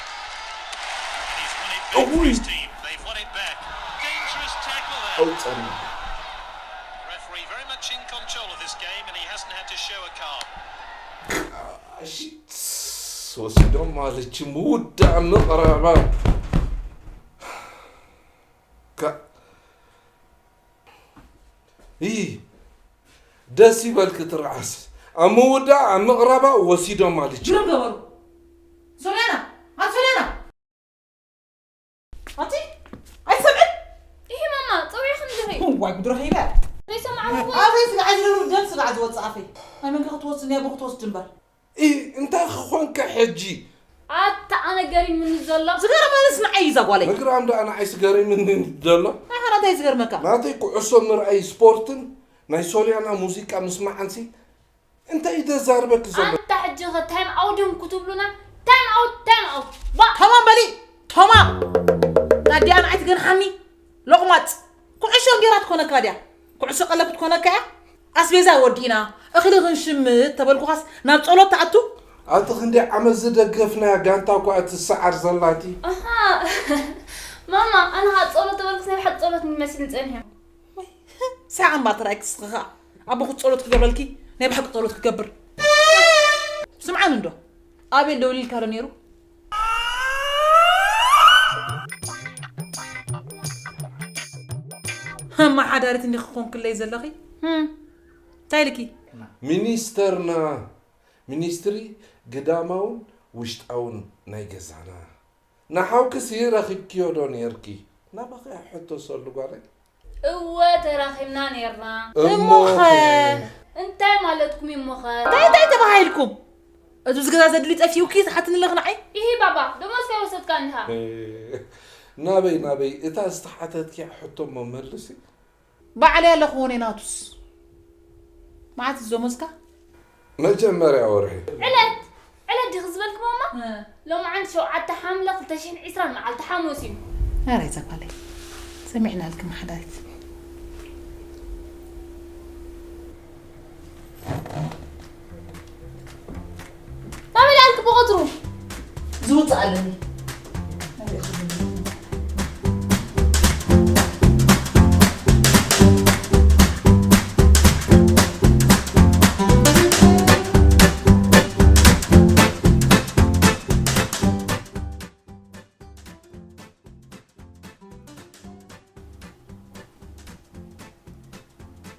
And he's won it back for his team. They've won it back. Dangerous tackle there. ኣውፀና Referee very much in control of this game and he hasn't had to show a card. ሽት ወሲዶም ማለች ምውዳእ ምቕረባ ካ ይ ደስ ይበልክ ትርዓስ ኣብ ምውዳእ ኣብ ምቕረባ ወሲዶም ማለች ግርም ገበሩ ሶልያና ኣቲ ሶልያና ኣቲ ኣይሰምዕን ይሄ ማማ ጸዊዕኽን ድኺ ዋይ ጉድ ረኺበ ዘይሰማዕኹዎ ኣፈይ ስጋዕ ዝረሩ ደም ስጋዕ ዝወፅእ ኣፈይ ናይ መንከ ክትወስድ ናይ ኣቦ ክትወስድ እምበር ይ እንታይ ክኾንከ ሕጂ ኣታ ኣነ ገሪምኒ ዘሎ ዝገረመንስ ንዓይ እዩ እዛ ጓለይ ምግራም ደኣ ንዓይ ስገሪምኒ ዘሎ ኣኸ ናታይ ዝገርመካ ናተይ ኩዕሶ ምርኣይ ስፖርትን ናይ ሶልያና ሙዚቃ ምስማዕንሲ እንታይ እዩ ዘዛርበኪ ዘሎ ኣንታ ሕጂ ኸ ታይም ኣውድም ክትብሉና ታይም ኣውት ታይም ኣውት ባ ተማም በሊ ተማም ኣዲኣ ንዓይ ትገንሓኒ ሎቕማፅ ኩዕሾ እንጌራ ትኮነካ ድያ ኩዕሾ ቀለብ ክትኮነካ እያ ኣስቤዛ ወዲእና እኽሊ ክንሽምት ተበልኩኻስ ናብ ጸሎት ትኣቱ ኣቲ ክንደይ ዓመት ዝደገፍናያ ጋንታ እኳ እትሰዓር ዘላቲ ኣሃ ማማ ኣነ ኸዓ ጸሎት ተበልክስ ናይ ብሓቂ ጸሎት ይመስል ጸኒሑ ሰዓን ባትራይ ክስኽኻ ኣቦ ክትጸሎት ክገብረልኪ ናይ ብሓቂ ጸሎት ክገብር ስምዓን እንዶ ኣቤል ደውሊልካ ዶ ነይሩ ኣመሓዳሪት እንዲ ክኾንክለይ ዘለኺ እንታይ ኢልኪ ሚኒስተርና ሚኒስትሪ ግዳማውን ውሽጣውን ናይ ገዛና ንሓውክሲ ረኺብክዮ ዶ ነይርኪ ናባኺ ሕቶ ሰሉ ጓለይ እወ ተራኺብና ነርና እሞኸ እንታይ ማለትኩም እሞኸ እንታይ እንታይ ተባሂልኩም እዚ ዝገዛ ዘድሊ ጠፊኡኪ ትሓትኒ ኣለኺ ንዓይ ይሂ ባባ ደሞዝካ ይወሰድካ እንዲኻ ናበይ ናበይ እታ ዝተሓተትኪያ ሕቶ እሞ መልሲ ባዕለይ ኣለኹ ወኔ ናቱስ መዓት እዞ ሞዝካ መጀመርያ ወርሒ ዕለት ዕለት ዲኺ ዝበልክዎ እሞ ሎማዓንቲ ሸውዓተ ሓምለ ክልተ ሽሕን ዕስራን መዓልቲ ሓሙስ እዩ ኣረ እዛ ጓለይ፣ ሰሚዕናልኪ መሓዳሪት። ናበይ ደኣ ኣልኪ ብቐትሩ? ዝውፅእ ኣለኒ።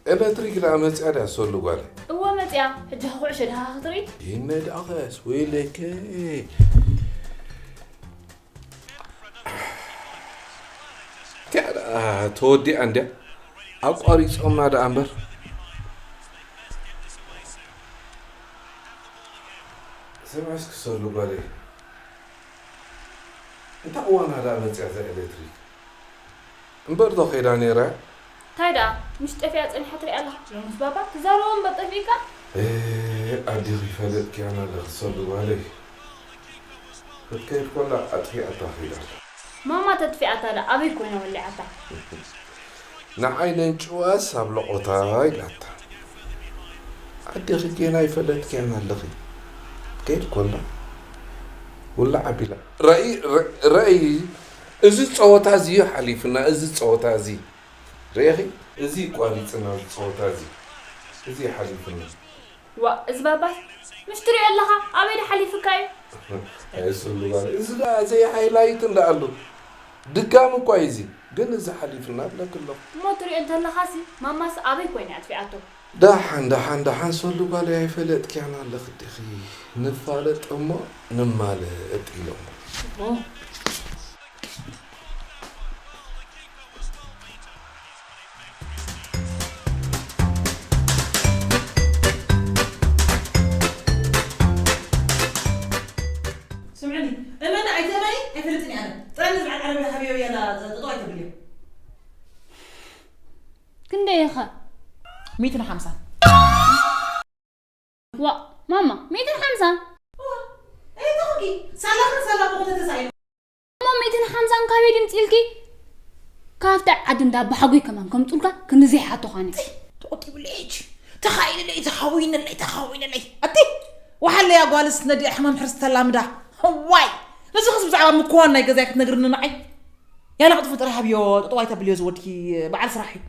ኤለትሪክ ደኣ መፅያ ድያ ሰሉ ጓለይ? እወ መፅያ። ሕጂ ኩዕሾ ድኻ ክትርኢ? ይነ ደኣ ኸስ ወይለከ። እቲኣ ደኣ ተወዲኣ እንድያ። ኣቋሪፆምና ደኣ እምበር። ስምዒ እስኪ ሰሉ ጓለይ። እንታይ እዋና ደኣ መፅያ እዛ ኤለትሪክ? እምበር ዶ ከይዳ ነይራ? እንታይ ደኣ? ምሽ ጠፊኣ ጸኒሓ ትሪኣ ኣለኻ? ሎምስ ባባ ትዛረቦ እምበር ጠፊእካ? ኤ፣ ኣዴኺ ፈለጥክያን ኣለኺ ሰሉ ጓለይ። ክትከይድ ኮላ ኣጥፊኣታ ከይዳ ኣላ። ማማ ተጥፊኣታ ደኣ ኣበይ ኮይና ወሊዓታ? ንዓይ ነንጭዋስ ኣብ ለቖታ ኢላታ። ኣዴኺ ጌና ይፈለጥክያን ኣለኺ። ከይድ ኮላ ውላዕ ኣቢላ። ረኢ፣ ረ-፣ ረኢ፣ እዚ ጸወታ እዚ እዩ ሓሊፍና፣ እዚ ጸወታ እዚ። ርኢኺ? እዚ ቋሪጽና፣ እዚ ጸወታ እዚ። እዚ እዩ ሓሊፍና። ዋ፣ እዚ ባባስ ምሽ ትሪኦ ኣለኻ? ኣበይ ዶ ሓሊፍካ እዩ? ኣይስሉ ባለ። እዚ ደኣ ዘይ ሃይላይት እንዳ ኣሎ። ድጋሚ እኳ እዩ እዚ። ግን እዚ ሓሊፍና እብለኪ ኣለኹ። እሞ ትሪኦ እንተለኻሲ፣ ማማስ ኣበይ ኮይና ኣጥፊኣቶ? ደሓን፣ ደሓን፣ ደሓን ሰሉ ጓለይ ኣይፈለጥክያን ኣለኺ ዲኺ? ንፋለጥ እሞ ንማለጥ ኢሎም። ኦ። ስምዕኒ፣ እመኒ ኣይትእመኒ ኣይፈልጥን እየ ኣነ። ጥራይ ነዚ በዓል ዓረብያ ሃብዮ ያላ ጠጠው ኣይተብልዮ። ክንደይ ኢኻ? ሚእትን ሓምሳን። ዋ፣ ማማ፣ ሚእትን ሓምሳን? ዋ፣ ኣይተኹኪ፣ ሳላኽን ሳላ ብቑ ተተሳኢሉ። እሞ ሚእትን ሓምሳን ካበይ ድምፂ ኢልኪ? ካብታ ዓዲ እንዳ ኣባሓጎይ ከማን ከምፁልካ ክንዲ ዘይሓቶኻኒ። ተቆጢቡለይ ሕጂ። ተኻኢልለይ፣ ተኻዊንለይ፣ ተኻዊንለይ። ኣቲ፣ ወሓለያ ጓልስ ነዲኣ ሕማም ሕርስ ተላምዳ። ዋይ፣ ንስኽስ ብዛዕባ ምክዋን ናይ ገዛይ ክትነግርኒ ንዓይ? ያላ ቅጥፉ ጥረ ሃብዮ፣ ጠጠው ኣይተብልዮ ዝወድኪ በዓል ስራሕ እዩ።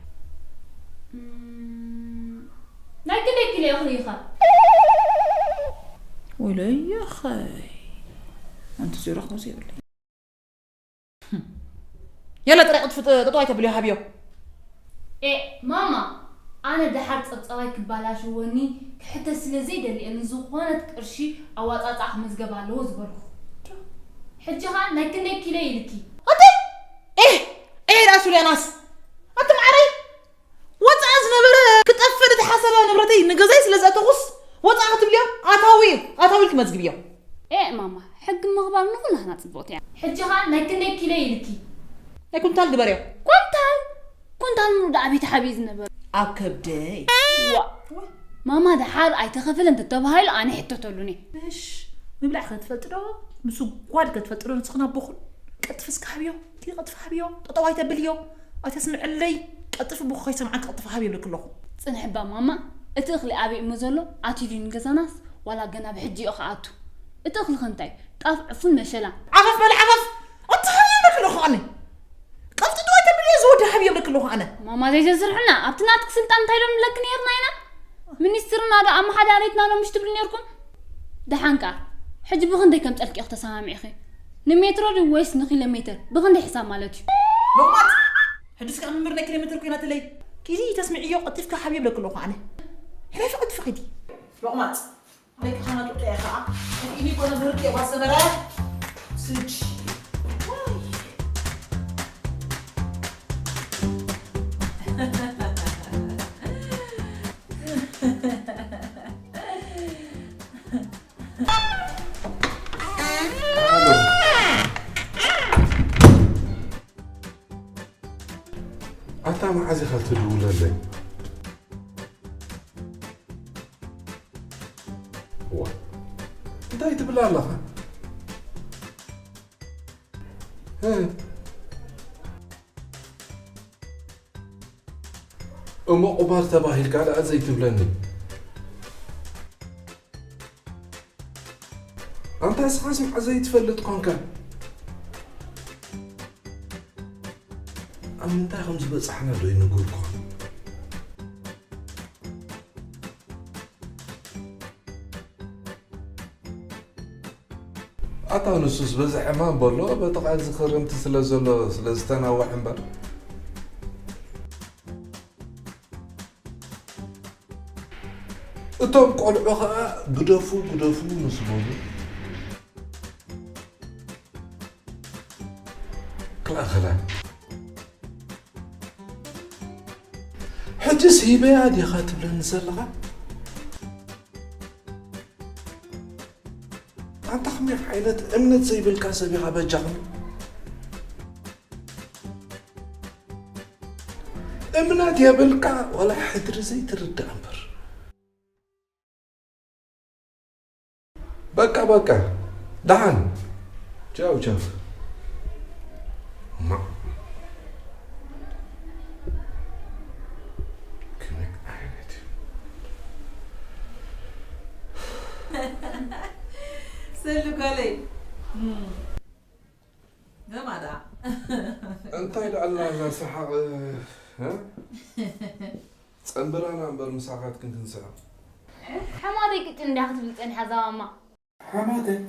እም፣ ናይ ክንደይ ኪሎ ኢኹ ኢኻ? ወይለይ፣ ኣኸይ። ኣንቲ ዜሮ ክወስድ የብለይ። የለ ጥረ ቅጥፉ ጥ-፣ ጠጠው ኣይተብልዮ ሃብዮ። ኤ፣ ማማ፣ ኣነ ደሓር ጸብጸባይ ክባላሽወኒ ክሕተት ስለ ዘይደሊ እየ ንዝኾነት ቅርሺ ኣዋጻጽኣ ክምዝገብ ኣለዎ ዝበልኩ። ሕጂ ኸኣ ናይ ክንደይ ኪሎ ኢልኪ? ኣቲ! ኤህ! ኤህ ደኣ ሱልያናስ! ኣቲ መዓረይ! ወጻኢ ዝነበረ ክጠፍእ ዝተሓሰበ ንብረተይ ንገዛይ ስለ ዘእተኹስ ወጻኢ ክትብልዮ ኣታዊ እዩ፣ ኣታዊ ኢልኪ መዝግብዮ። ኤእ ማማ፣ ሕጊ ምኽባር ንኹላህና ጽቡቕቲ እያ። ሕጂ ኸኣ ናይ ክንደይ ኪሎ ኢልኪ? ናይ ኩንታል ግበርዮ። ኩንታል? ኩንታል ምሉእ ደኣ ኣበይ ተሓቢኡ ዝነበረ? ኣብ ከብደይ። ዋእ! ማማ ደሓር ኣይተኸፈለን ተተባሂሉ ኣነ ይሕተተሉኒ። እሽ፣ ምብላዕ ከ ትፈልጢ ዶ? ምስጓድ ከ ትፈልጢ ዶ? ንስኽን ኣቦኽን ቀልጥፊ እስከ ሃብዮ። እቲ ቀልጥፊ ሃብዮ። ጠጠው ኣይተብልዮ። ኣይተስምዕለይ። ቀልጥፊ ኣቦኺ ከይሰምዓኪ ቀልጥፊ ሃብዮ ይብለኪ ኣለኹ። ጽንሒ እባ ማማ፣ እቲ እኽሊ ኣበይ እሞ ዘሎ? ኣትዩ ድዩ ንገዛናስ? ዋላ ገና ብሕጂ እዩ ክኣቱ። እቲ እኽሊ ከ እንታይ? ጣፍ፣ ዕፉን፣ መሸላ። ዓፈፍ በሊ ዓፈፍ! ኣቲ ሃብዮ ይብለኪ ኣለኹ ኣነ። ቀልጥጡ ኣይተብልዮ ዝወዲ ሃብዮ ይብለኪ ኣለኹ ኣነ። ማማ ዘይተስርሑና፣ ኣብቲ ናትኪ ስልጣን እንታይ ዶ ንብለኪ ነይርና ኢና? ሚኒስትርና ዶ ኣመሓዳሪትና ዶ ምሽ ትብሉ ነይርኩም? ደሓን ከኣ፣ ሕጂ ብኽንደይ ከምጸልኪ ኢኺ ተሰማሚዕኺ? ንሜትሮ ድዩ ወይስ ንኪሎ ሜትር? ብኽንደይ ሕሳብ ማለት እዩ? ሎቕማጽ! ሕጂ እስከ መምህር ናይ ኪሎ ሜትር ኮይናትለይ። ኪዲ ተስምዕዮ፣ ቀልጢፍካ ሃብዮ ይብለኪ ኣለኹ ኣነ። ሕለፊ ቀልጢፊ ኪዲ። ሎቕማጽ! ደቂ ኻና ጡጠያ ኸዓ። እኒ ኮነ ብርቅ የባሰመረ። ስጅ። ኣታ መዓዝ ኢኻ ትድውለለይ? ዋ፣ እንታይ ትብል ኣለኻ? እ፣ እሞ ቁማር ተባሂልካ ደኣ ዘይትብለኒ። ኣንታ እስኻስ መዓዘይ ትፈልጥ ኮንካ? ኣብ ምንታይ ከም ዝበጻሕና ዶ ይነገርኩኻ? ኣታ ንሱስ በዚ ሕማም በሎ፣ በቲ ቃልሲ ክርምቲ ስለ ዘሎ ስለ ዝተናውሕ እምበር። እቶም ቆልዑ ኸኣ ግደፉ፣ ግደፉ ምስ በሉ፣ ክልኣኸላ። ሕጅስ ሂበያ ዲኻ ትብለኒ ዘለኻ? ኣንታ ከመይ ዓይነት እምነት ዘይብልካ ሰብ ኢኻ በጃኹም? እምነት የብልካ ዋላ ሕድሪ ዘይትርዳእ እምበር። በቃ በቃ፣ ደሓን። ቻው ቻው። ማ-፣ ከመይ ዓይነት ሰሉ ጓለይ። እም። ገማዳ። እንታይ ደኣ ኣላ እዛ ሰሓቕ፣ እ? ጸንብላና እምበር ምሳኻትክን ክንስሕቕ። ሓማተይ ቅጭን እንዲያ ክትብል ጸኒሓ እዛ ማማ። ሓማተይ?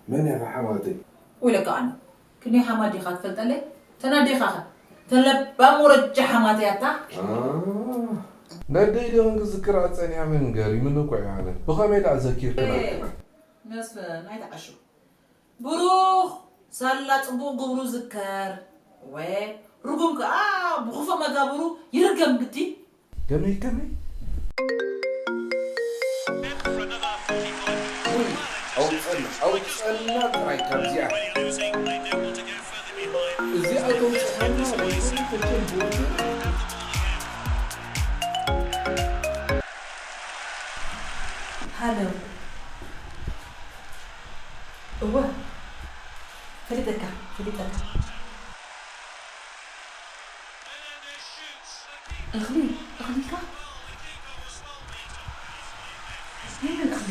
መን ኢኻ ሓማተይ? ወይለካ ኣነ ክንደይ ሓማት ዲኻ ትፈልጠለይ? ተን ኣዴኻኸ? ተን ለባም ወረጃ ሓማተይ ኣታ። ኣ፣ ነደይ ዶ ክንዝክራ ጸኒሐ ምን ገሪሙኒ እኮ እዩ ኣነ። ብኸመይ ደኣ ዘኪርክና? መስፍን ኣይትዓሹ። ብሩኽ ሳላ ጽቡቕ ግብሩ ዝከር፣ ወ ርጉም ከኣ ብኽፉእ መጋብሩ ይርገም ግዲ። ከመይ ከመይ? ውይ፣ ኣውጸና ኣውጸና ጥራይ ካብዚኣ። እዚኣ ተውጽኣና። ሃሎ። እወ፣ ፈሊጠካ፣ ፈሊጠካ። እኽሊ፣ እኽሊካ? የለን እኽሊ።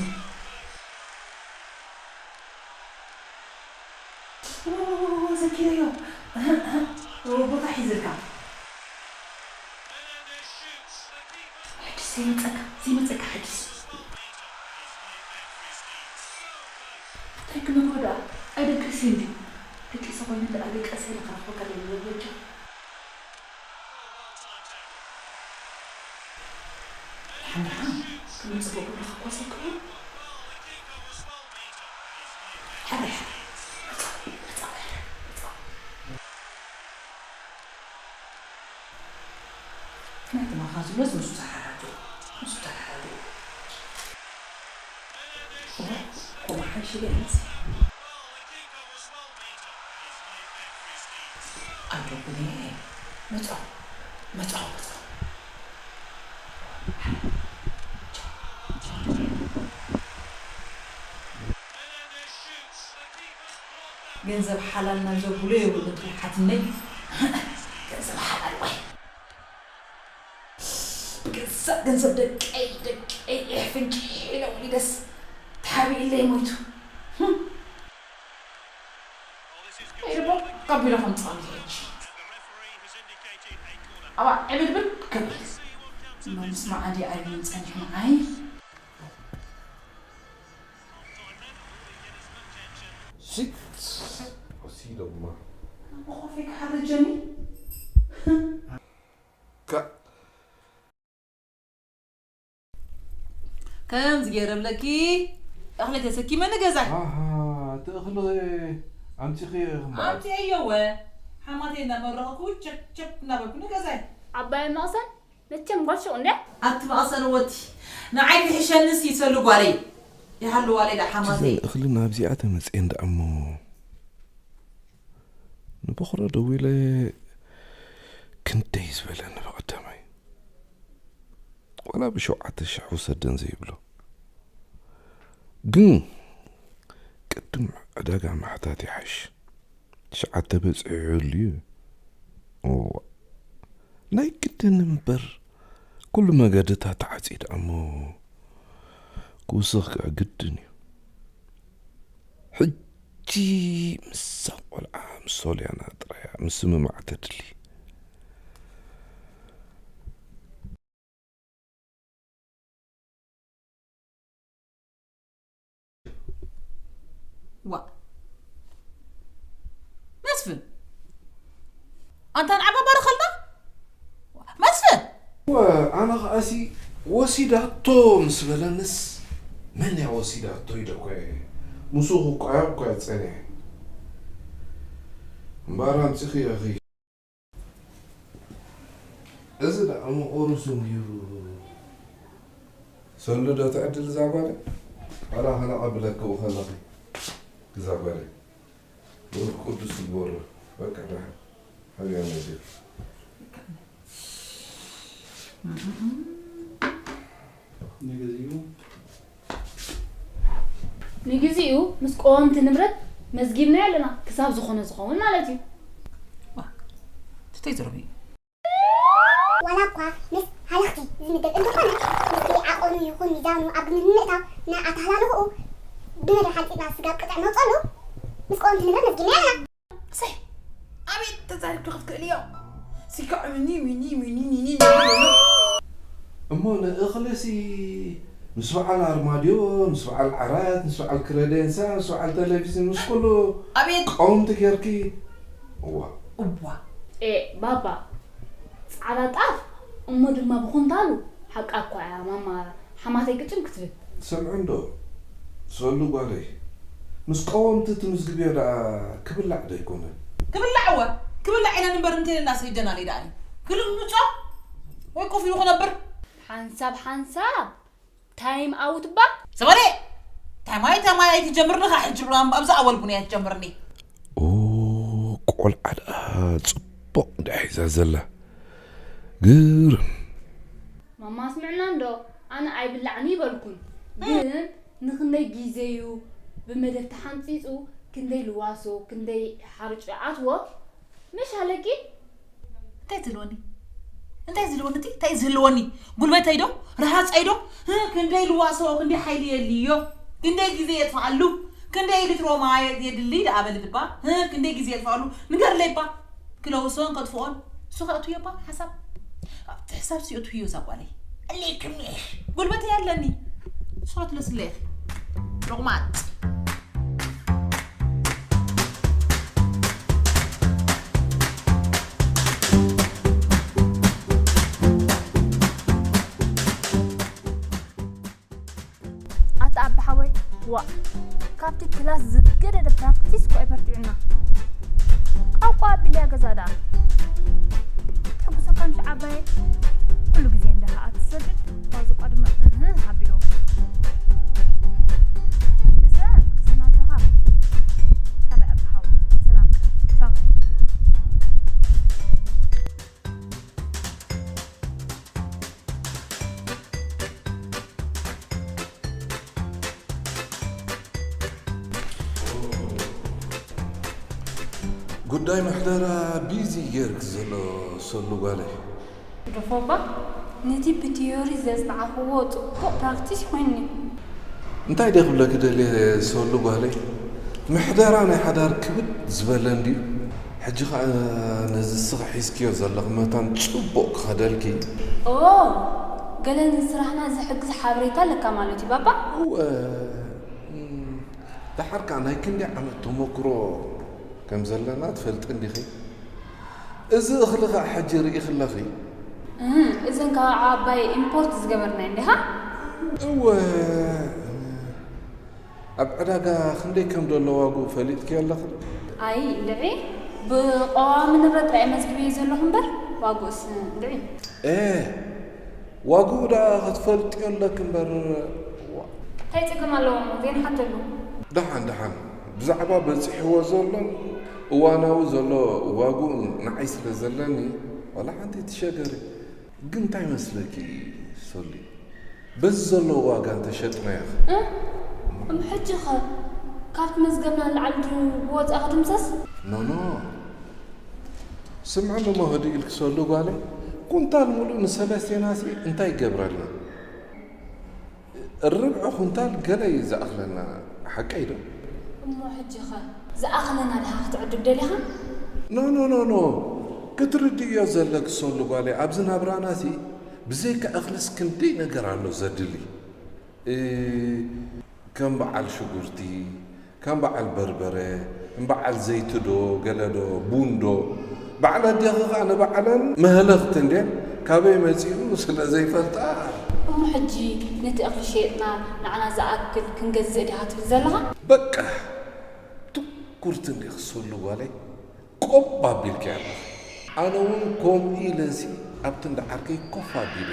ዘኪረዮ። ቦታ ሒዝልካ። ሕጅስ ዘይመፀካ፣ ዘይመፀካ ሕጅስ። እንታይ ክነግሮ ደኣ? ኣይደቅስን ድዩ? ደቂሰ ኮይኑ ደኣ ደቀሰ ኢለ ክረኽበካ ደሊየ በጃ። ሓንሓ ክምፅእ በብሉ ክጓዘ ክብሉ። ሓራይ ሓራይ። መፃ፣ መፃ፣ መፃ። ናይ ትማኻ ዝብሎስ ንሱ ተሓራዱ፣ ንሱ ተሓራዱ። እወ፣ ከምኡ ሓይሽ ኢለ እየ መፅእ። ኣጆኹም፣ መፃኹ፣ መፃኹ፣ መፃኹ። ገንዘብ ሓላል ናብ ዘብሎ የብሉን ትሪሓትነይ። ገንዘብ ሓላል ወይ ገዛእ ገንዘብ ደቀይ ደቀይ ኢሕ ፍንጭሕ ኢለ ወሊደስ ተሓቢእለይ ሞይቱ። ኢልቦ ከቢሎ ከምፅኣሉ ሕጂ ኣባ ዕብድብድ ከብል እሞ ምስ መዓዲ ኣይብልን ፀኒሑ ንዓይ። ሽት ወሲዶማ። ብኾፌ ክሓርጀኒ። ካ- ከምዚ ገይረ ብለኪ እኽሊ ተሰኪመ ንገዛይ። ኣሃ፣ እቲ እኽሊ ኣምፂኽዮ ኢኺ እምበኣር። ኣምፂኤዮ እወ። ሓማተይ እናመረቕኩ ቸፕ ቸፕ እናበልኩ ንገዛይ። ዓባይን መቕሰን መቸም ጓል ሹቕ እንድያ። ኣቲ መቐሰን እወቲ ንዓይ ክሕሸንስ ይሰሉ ጓለይ። ይሃሉ ዋለይ ደኣ ሓማተይ። እኽሊ ናብዚኣ ተመፅኤ እንዳ እሞ ንበኹረ ደዊለ ክንደይ ዝበለኒ ብቐዳማይ ዋላ ብሸውዓተ ሽሕ ውሰደን ዘይብሎ ግን ቅድም ዕዳጋ ምሕታት ይሓሽ። ትሽዓተ በጺሑ ይህሉ እዩ። እዋ፣ ናይ ግድን እምበር፣ ኩሉ መገድታት ተዓጽዩ ደኣ እሞ ክውስኽ ከኣ ግድን እዩ። ሕጂ ምሳ ቆልዓ ምስ ሶልያና ጥራይ እያ ምስምማዕ ተድሊ። ዋ መስፍን፣ ኣንታ ንዓባ ባርኸልና። መስፍን! እወ፣ ኣነ ኸኣሲ ወሲዳቶ ምስ በለንስ፣ መን እያ ወሲዳቶ ኢለ እኮ እየ ምስኡ ክቋየቕ እኮ እየ ጸኒሐ። እምበኣር ኣምጺኽዮ ኢኺ። እዚ ደኣ ምቑሩሱ ነይሩ። ሰሉ ዶ ትዕድል እዛ ጓለይ? ዋላ ከነቐብለኪ ከለኺ እዛ ጓለይ። ብሩክ ቅዱስ ይግበሮ። በቃ ደሓን። ሓቢያ ነዚር። ንግዚኡ ንግዚኡ ምስ ቀወምቲ ንብረት መዝጊብናዮ ኣለና፣ ክሳብ ዝኾነ ዝኸውን ማለት እዩ። ትተይ ዝረብዩ ዋላ እኳ ምስ ሃለኽቲ ዝምደብ እንተኾነ፣ ምስቲ ዓቐኑ ይኹን ሚዛኑ ኣብ ግምት ብምእታው፣ ንኣተሃላልኽኡ ብመደብ ሓንጺጽና ስጋብ ቅጥዕ ነውጸሉ፣ ምስ ቀወምቲ ንብረት መዝጊብናዮ ኣለና። እሰይ! ኣቤት ተዛሪብኪ ክትክእልዮ! ሲካዕ ሚኒ ሚኒ ሚኒ ኒኒ እሞ ንእኽልሲ ምስ በዓል ኣርማድዮ፣ ምስ በዓል ዓራት፣ ምስ በዓል ክረዴንሳ፣ ምስ በዓል ተለቪዝን፣ ምስ ኩሉ ኣቤት! ቀውምቲ ጌርኪ። እዋ። እዋ። ኤ ባባ ጻዕዳ ጣፍ እሞ ድማ ብኹንታሉ። ሓቃ እኳ እያ ማማ ሓማተይ ግጭም ክትብል። ትሰምዒ እንዶ ሰሉ ጓለይ፣ ምስ ቀወምቲ ትምዝግብዮ ደኣ ክብላዕ ዶ ኣይኮነን? ክብላዕ እወ ክብላዕ ኢለን እምበር እንተይለና ሰይደናለይ ደኣ እዩ ክልምጾ ወይ ኮፍ ኢሉ ክነብር። ሓንሳብ ሓንሳብ ታይም ኣውት እባ። ሰበለ ታማይ ታማይ ኣይትጀምርኒ ኸዓ ሕጂ ብላ ኣብዛ ኣወልኩን እያ ትጀምርኒ። ኦ ቆልዓ ደኣ ጽቡቕ እንድያ ሒዛ ዘላ። ግርም። ማማ ኣስምዕና እንዶ ኣነ ኣይብላዕን ይበልኩን ግን ንኽንደይ ግዜ እዩ ብመደብ ተሓንፂፁ ክንደይ ልዋሶ ክንደይ ሓርጭ ይኣትዎ ምሽ ኣለኪ እንታይ ትልወኒ እንታይ ዝልወኒ እቲ እንታይ ዝህልወኒ ጉልበተይ ዶ ረሃፀይ ዶ ክንደይ ልዋሶ ክንደይ ሓይሊ የድልዮ ክንደይ ግዜ የጥፍኣሉ ክንደይ ሊትሮ ማይ የድሊ ደኣ በሊ ድባ ክንደይ ግዜ የጥፍኣሉ ንገርለይ እባ ክለውሶን ከጥፍኦን እሱ ከእትዮ እባ ሓሳብ ኣብቲ ሕሳብ ሲኦት ህዮ እዛ ጓለይ ኣለይክም ጉልበተይ ኣለኒ እሱ ከትለስለ ኢኺ ሎቕማጥ ኣታ ኣባ ሓወይ ዋእ ካብቲ ክላስ ዝገደደ ፕራክቲስ እኮ እዩ በርቲዑና ቋቋ ኣቢልያ ገዛ ደኣ ተሕጉሰካ ምሽ ዓባየ ኩሉ ግዜ እንዳ ከኣ ትሰድድ ዋዙ እኳ ድማ እህ ኣቢሉ እዘ ክሰናብተኻ ሓራይ ኣባ ሓወይ ሰላም ቻው ጉዳይ ምሕደራ ቢዚ ጌርክ ዘሎ ሰሉ ጓለይ። ግደፎ እባ ነቲ ብቲዮሪ ዘጽናዕክዎ ጽቡቕ ፕራክቲስ ኮይኑኒ። እንታይ ድየ ክብለኪ ደልየ ሰሉ ጓለይ፣ ምሕደራ ናይ ሓዳር ክብድ ዝበለ እንድዩ። ሕጂ ኸኣ ነዚ እስኺ ሒዝክዮ ዘለኺ መታን ጽቡቕ ክኸደልኪ። ኦ ገለ ንስራሕና ዝሕግዝ ሓበሬታ ኣለካ ማለት እዩ ባባ። እወ ደሓር ከኣ ናይ ክንደይ ዓመት ተመክሮ ከም ዘለና ትፈልጢ እንዲኺ? እዚ እኽሊ ኸኣ ሕጂ ርኢኺ ኣለኺ? እህ፣ እዘን ካብ ዓባይ ኢምፖርት ዝገበርናየን ዲኻ? እወ፣ ኣብ ዕዳጋ ክንደይ ከም ዘሎ ዋግኡ ፈሊጥክዮ ኣለኺ ዶ? ኣይ እንድዒ፣ ብቐዋሚ ንብረት ጥራይ እየ መዝጊበዮ ዘለኹ እምበር ዋግኡስ እንድዒ። ኤህ፣ ዋግኡ ደኣ ክትፈልጥዮ ኣለኪ እምበር ዋእ። እንታይ ጸገም ኣለዎ እሞ ዘይንሓተሉ። ደሓን ደሓን ብዛዕባ በጺሕዎ ዘሎን እዋናዊ ዘሎ ዋግኡን ንዓይ ስለ ዘለኒ ዋላ ሓንቲ ኣይትሸገሪ። ግን እንታይ መስለኪ ሶሊ በዚ ዘለዎ ዋጋ እንተሸጥናዮኸ? እ? እም ሕጂኸ ካብቲ መዝገብና ንላዕሊ ድዩ ብወጻኢ ክድምሰስ? ኖኖ ስምዕኒ እሞ ህድእ ኢልኪ ሶሊ ጓለይ፣ ኩንታል ሙሉእ ንሰለስቴናሲ እንታይ ይገብረልና? ርብዒ ኩንታል ገለ እዩ ዝኣኽለና፣ ሓቀይ ዶ? እሞ ሕጂኸ ዝኣኽለና ድኻ ክትዕድግ ደሊኻ? ኖ ኖ ኖ ኖ ክትርድእዮ ዘለኪ ሶሉ ጓለይ፣ ኣብዚ ናብራናሲ ብዘይካ እኽልስ ክንደይ ነገር ኣሎ ዘድሊ። እ፣ ከም በዓል ሽጉርቲ፣ ከም በዓል በርበረ፣ ከም በዓል ዘይቲ ዶ፣ ገለ ዶ፣ ቡን ዶ፣ በዓል ኣዴኺ ኸኣ ንባዕለን መህለኽቲ እንድየን፣ ካበይ መጺኡ ስለ ዘይፈልጣ። እሞ ሕጂ ነቲ እኽሊ ሸይጥና ንዓና ዝኣክል ክንገዝእ ዲኻ ትብል ዘለኻ? በቃ ትኩርቲ እንዲኺ ሶሉ ጓለይ። ቆብ ኣቢልኪ ኣለኺ። ኣነ እውን ከምኡ ኢለሲ ኣብቲ እንዳ ዓርከይ ኮፍ ኣቢለ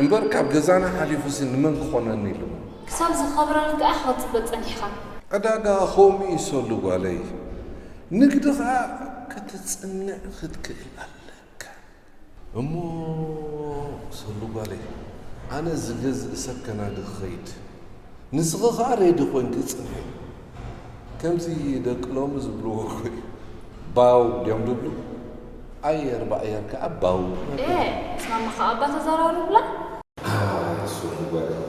እምበር ካብ ገዛና ሓሊፉሲ ንመን ክኾነኒ ኢሉ። ክሳብ ዝኸብረልካ ኢኻ ክትፅበ ፀኒሕኻ። ዕዳጋ ከምኡ እዩ ሶሉ ጓለይ። ንግዲ ኸዓ ከተፅንዕ ክትክእል ኣለካ። እሞ ሶሉ ጓለይ፣ ኣነ ዝገዝእ ሰብ ከናዲ ክኸይድ፣ ንስኺ ኸኣ ሬዲ ኮይንኪ ጽንሒ። ከምዚ ደቂ ሎሚ ዝብልዎ እኮ እዩ። ባው ድዮም ዝብሉ? ኣየር ብኣየር ከኣ ባው። ኤ፣ ስማማ ኸኣ እባ ተዘራርቡላ። ኣይ፣ ሶሉ ጓለይ፣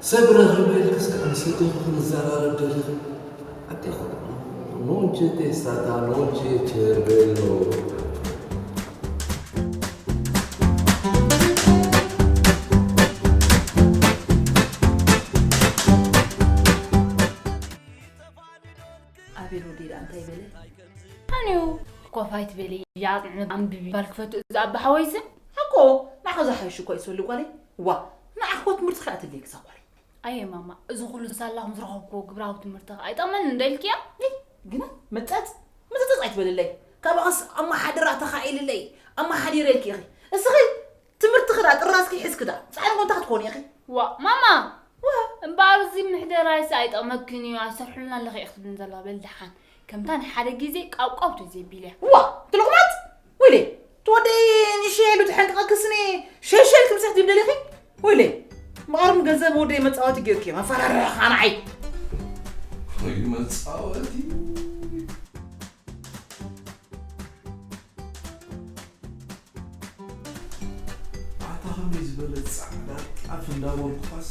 ሰብ ረኺበ ኢልክስ ከኣ ምስ ኣዴኺ ክንዘራረብ ደሊኺ? ኣዴኺ፣ non c'è testata, non c'è cervello። ኣቤል ወደይ ደኣ እንታይ በለ? ኣንዩ ኮፍ ኣይትበሊ፣ ያጽንዕ ኣንብቢ ባል ክፈቱ እዚ ኣባ ሓወይሲ። ሓቆ፣ ንዓኻ ዝሓይሽ እኮ እዩ ሶሊ ጓለይ። ዋ፣ ንዓኻ እኮ ትምህርቲ ኸኣ ትድልየኪ እዛ ጓለይ። ኣየ ማማ፣ እዚ ኩሉ ሳላኹም ዝረኸብክዎ ግብራዊ ትምህርቲ ኸኣ ኣይጠቕመንን ዶ ኢልክያ? እይ፣ ግና መጸጽ፣ መጸጸጽ ኣይትበልለይ። ካባኻስ ኣመሓድራ ተኻኢልለይ፣ ኣመሓዲረ ኢልኪ ኢኺ። እስኺ ትምህርትኺ ደኣ ጥራዝኪ ሒዝኪ ደኣ ጻዕሪ ኮንታ ክትኮኒ ኢኺ። ዋእ ማማ! እምበኣር እዚ ምሕደራይሲ ኣይጠቕመክን እዩ ኣይሰርሑልና ኣለኺ ኢኺ ትብልኒ ዘለኺ በሊ ደሓን ከምታ ናይ ሓደ ግዜ ቃውቃው ተዘቢለ። ዋእ እቲ ሎቕማጽ! ወይለይ እቲ ወደይ ንእሽተይ ኢሉ ተሐንቅቐኪ ስኒ ሸይሸይ ኢልኪ ምሳሕ ትብሊ ደሊኺ? ወይለይ እምበኣር ንገንዘብ ወደይ መጻወቲ ጌርክዮ መፈራርሕኻ ንዓይ። ወይ መጻወቲ። ኣታ ከመይ ዝበለ ጻዕዳ ጣፍ እንዳበልኩኻስ።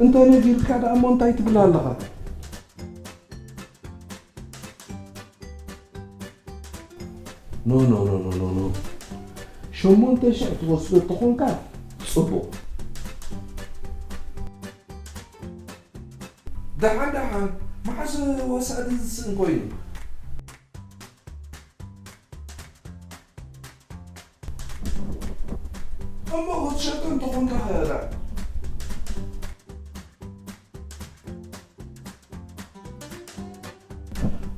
እንተ ነጊርካ ደኣ እሞ እንታይ ትብል ኣለኻ? ኖ ኖ ኖ ኖ ኖ ኖ ሸሞንተ ሽሕ ትወስዶ ተኾንካ ጽቡቕ። ደሓን ደሓን መዓስ ወሳዲ ዝስእን ኮይኑ? እሞ ክትሸጦ እንተኾንካ ኸእላ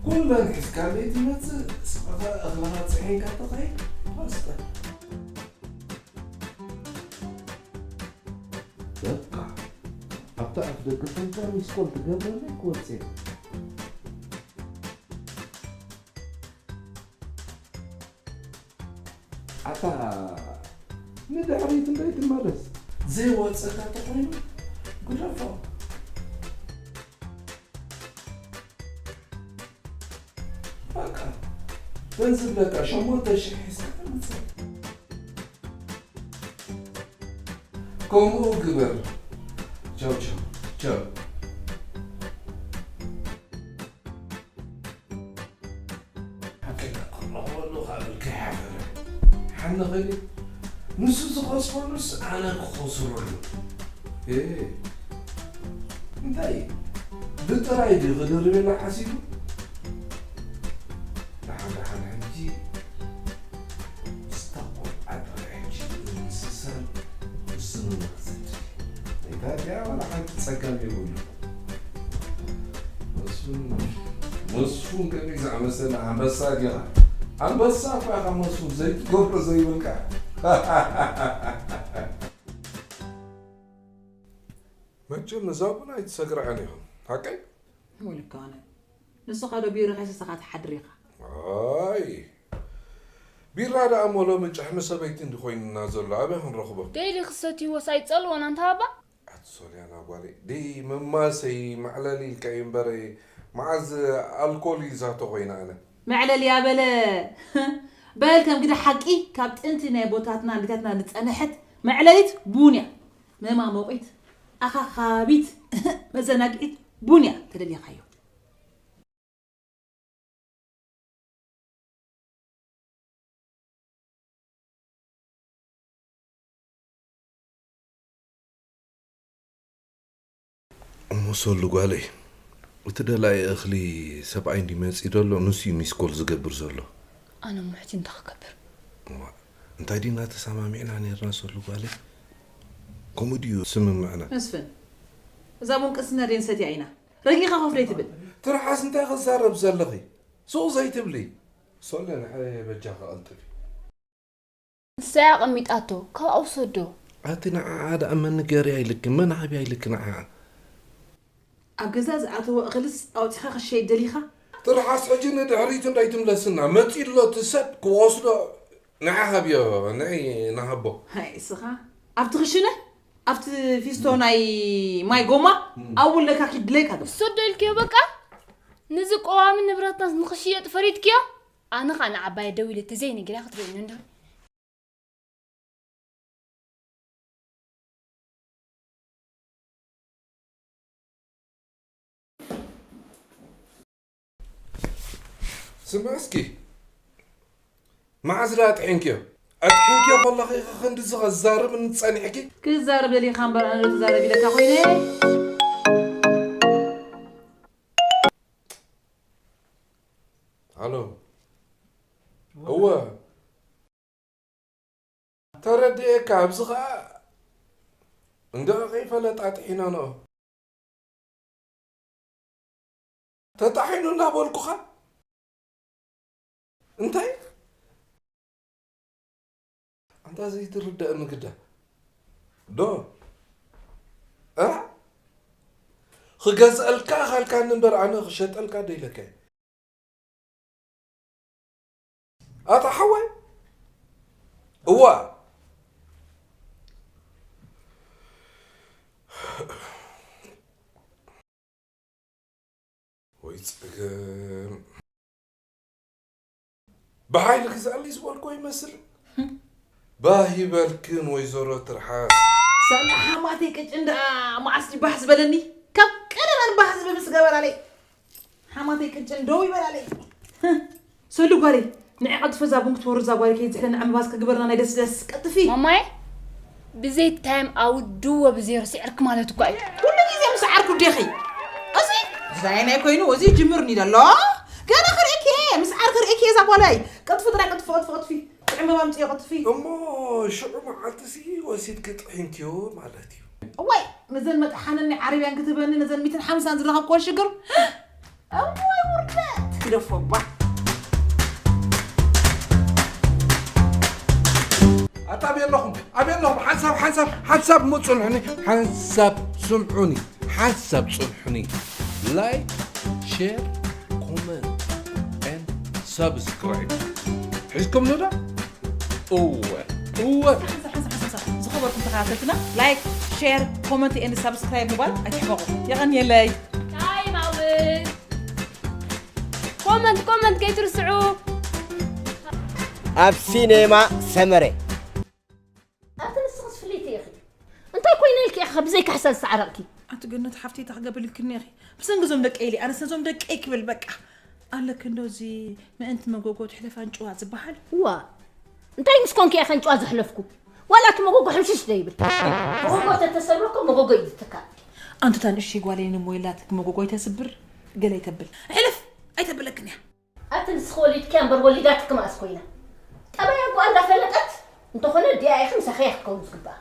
ኩለን ሒዝካ ዘይትመጽእ ስቕኻ እኽልኻ ጽሒንካ ተኸይድ ፓስታ። በቃ ኣብታ ኣፍ ደገ ኮንካ ሚስኮል ትገብረለይ ክወጽእ። ኣታ ንድሕሪት እንዶ ይትመለስ ዘይወፀካ ተኮይኑ ግደፎ። በቃ በዚ ዝብለካ ሸሞንተ ሽሕ ሒዝካ ተመፅእ። ከምኡ ግበር። ቻው ቻው ቻው። ሓቀኛ ክረኽበሉ ካብ ኢልካ ይሓፈረ። ሓነ ኸይደ ንሱ ዝኸስረሉስ ኣነ ክኸስረሉ። እ፣ እንታይ ብጥራይ ድዩ ክድርብና ሓሲቡ? ደሓን ደሓን ሕጂ ምስታ ቆልዓ ጥራይ ሕጂ ንምስሳል ውስንነት ዘድሊ። ናይታ እዚኣ ዋላ ሓንቲ ጸገም የብሉ። መስፍን፣ መስፉን ከመይ ዝኣመሰለ ኣንበሳ ዲኻ? ኣንበሳ እኳ ኢኻ መስፉን፣ ዘይትገብሮ ዘይብልካ። መቸም እዛ ቡን ኣይትሰግርዓን ኢኹም፣ ሓቀይ? ወይ ልካ ኣነ። ንስኻ ዶ ቢሮ ሒዝካ ትሓድር ኢኻ? ኣይ፣ ቢራ ደኣ እሞ ሎሚ ጭሕሚ ሰበይቲ እንዲ ኮይኑና ዘሎ፣ ኣበይ ክንረኽቦ? ደይሊ ክሰትይዎስ ኣይትጸልዎን ኣንታ ባባ? ኣቲ ሶልያና ጓለይ፣ ደይ መማሰይ ማዕለሊ ኢልካ'ዩ እምበረይ፣ መዓዝ ኣልኮል እዩ ዛቶ ኮይነ ኣነ? መዕለልያ በለ። በል ከም ግደ ሓቂ ካብ ጥንቲ ናይ ኣቦታትና ኣዴታትና ዝጸንሐት መዕለሊት ቡን እያ። መማሞቒት፣ ኣኻኻቢት፣ መዘናግዒት ቡን እያ ተደሊኻዮ። እሞ ሶሉ ጓለይ፣ እቲ ደላይ እኽሊ ሰብኣይ እንዲ መጺ ደሎ ንሱ እዩ ሚስኮል ዝገብር ዘሎ። ኣነ ሙሕቲ እንታይ ክገብር? እዋ፣ እንታይ ዲና ተሰማሚዕና ነርና ሶሉ ጓለይ? ከምኡ ድዩ ስምምዕና? መስፍን፣ እዛ ቡን ቅስና ደንሰት ኢና። ረጊኻ ኮፍ ደይ ትብል? ትርሓስ እንታይ ክዛረብ ዘለኺ? ሱቕ ዘይትብሊ? ሶለ ንሕረ በጃ ከቐልጥፊ። ንሳ እያ ኣቐሚጣቶ፣ ካብኣ ውሰዶ። ኣቲ ንዓኣ ደኣ መን ንገርያ ኢልኪ፣ መን ሃብያ ኢልኪ ንዓኣ? ኣብ ገዛ ዝኣተወ እኽልስ ኣውጺኻ ክሸይድ ደሊኻ? ትርሓስ ሕጂ ንድሕሪት እንዳይትምለስና፣ መጺ ኣሎ እቲ ሰብ ክወስዶ፣ ንዓ ሃብዮ፣ ንዒ ንሃቦ። ሃይ እስኻ፣ ኣብቲ ክሽነ፣ ኣብቲ ፊስቶ ናይ ማይ ጎማ፣ ኣብኡ ለካ ኪድለካ ዶ? ውሰዶ ኢልክዮ በቃ? ነዚ ቀዋሚ ንብረትናስ ንኽሽየጥ ፈሪድክዮ? ኣነ ኸኣ ንዓባየ ደዊለ ተዘይነጊራ ክትርእየኒ እንድኺ። ስምዒ እስኪ፣ መዓዝ ደኣ ኣጥሒንክዮ? ኣጥሒንክዮ ከለኺ ኢኺ ክንድዚ ከዛርብ እንጸኒሕኪ? ክዛረብ ደሊኻ እምበር ኣነ ዶ ትዛረብ ኢለካ ኮይነ? ሃሎ። እወ። ተረድኤካ፣ ኣብዚ ኸኣ እንደ ከይፈለጣ ጥሒነንኦ። ተጣሒኑ እናበልኩኻ? እንታይ? ኣንታ ዘይትርዳእ ምግዳ። ዶ? እ? ክገዝአልካ ካልካኒ እምበር ኣነ ክሸጠልካ ደይለካ እየ። ኣታ ሓወይ? እዋ። ወይ ጸገም። ብሓይሊ ግዝኣለይ ዝበልኮ ይመስል። ባህ ይበልክን ወይዘሮ ትርሓስ። ሳላ ሓማተይ ቅጭን ደኣ መዓስ ድዩ ባህ ዝበለኒ? ካብ ቀደመን ባህ ዝብል ምስ ገበራለይ። ሓማተይ ቅጭን ደው ይበላለይ። ሰሉ ጓለይ፣ ንዒ ቀልጥፊ እዛ ቡን ክትወርድ እዛ ጓለይ ከይትዝሕለኒ ዕምባባ እስከ ግበርና ናይ ደስ ደስ ቀጥፊ። ማማይ፣ ብዘይ ታይም ኣውት ድዎ ብዜሮ ስዒርክ ማለት እኳ እዩ። ኩሉ ግዜ ምስ ዓርኩ ዴኺ። እዚ ዛይናይ ኮይኑ እዚ ጅምር ኒ ደሎ። ገና ክርእየኪ እየ፣ ምስ ዓር ክርእየኪ እየ እዛ ጓለይ። ቀጥፊ ጥራይ ቀጥፊ፣ ቀጥፊ፣ ቀጥፊ። ዕምባባ ኣምፅዮ ቀጥፊ። እሞ ሽዑ መዓልቲ ሲ ወሲድኪ ጥሒንክዮ ማለት እዩ። እዋይ፣ ነዘን መጥሓነኒ ዓረብያን ክትበኒ ነዘን ሚትን ሓምሳን ዝረኸብክወን ሽግር። እዋይ ውርደት! ግደፎ እባ። ኣታ ኣበይ ኣለኹም? ኣበይ ኣለኹም? ሓንሳብ፣ ሓንሳብ፣ ሓንሳብ እሞ ጽንሑኒ። ሓንሳብ ስምዑኒ። ሓንሳብ ጽንሑኒ። ላይክ፣ ሼር፣ ኮመንት ኤንድ ሳብስክራይብ። ሒዝኩምኒ ዶ? እወ፣ እወ። ሓንሳብ፣ ሓንሳብ፣ ሓንሳብ፣ ሓንሳብ። ዝኸበርኩም ተኸታተልትና፣ ላይክ፣ ሼር፣ ኮመንት ኤንድ ሳብስክራይብ ምባል ኣይትሕመቑ። የቐንየለይ። ታይም ኣውት። ኮመንት፣ ኮመንት ከይትርስዑ። ኣብ ሲኔማ ሰመረ። ኣቲ ንስኽስ ፍልይቲ ኢኺ። እንታይ ኮይነ ኢልኪ ኢኺ ብዘይካ ሕሳብ ዝሰዓረቕኪ? ኣቲ ገነት ሓፍተይ፣ እንታይ ክገብር ኢልክኒ ኢኺ? ብሰንኪ እዞም ደቀይ ኢለ፣ ኣነስ ነዞም ደቀይ ክብል በቃ። ኣለኪ እንዶ እዚ ምእንቲ መጎጎ ትሕለፍ ኣንጭዋ ዝበሃል? እዋ፣ እንታይ ምስ ኮንኪ እየ ከንጭዋ ዘሕለፍኩ? ዋላ እቲ መጎጎ ሕምሽሽ ዘይብል። መጎጎ ተተሰብረ እኮ መጎጎ እዩ ዝትካእ። ኣንቲ እታ ንእሽተይ ጓለይ ንሞየላት መጎጎ ኣይተስብር፣ ገለ ኣይተብል። ሕልፍ ኣይተብለክን እያ። ኣቲ ንስኺ ወሊድክያ እምበር ወሊዳትኪ መኣስ ኮይና? ጠባያ እኮ እንዳፈለጠት እንተኾነ ዲኣ ኢኺ ምሳኺ እያ ክትከውን ዝግብኣ።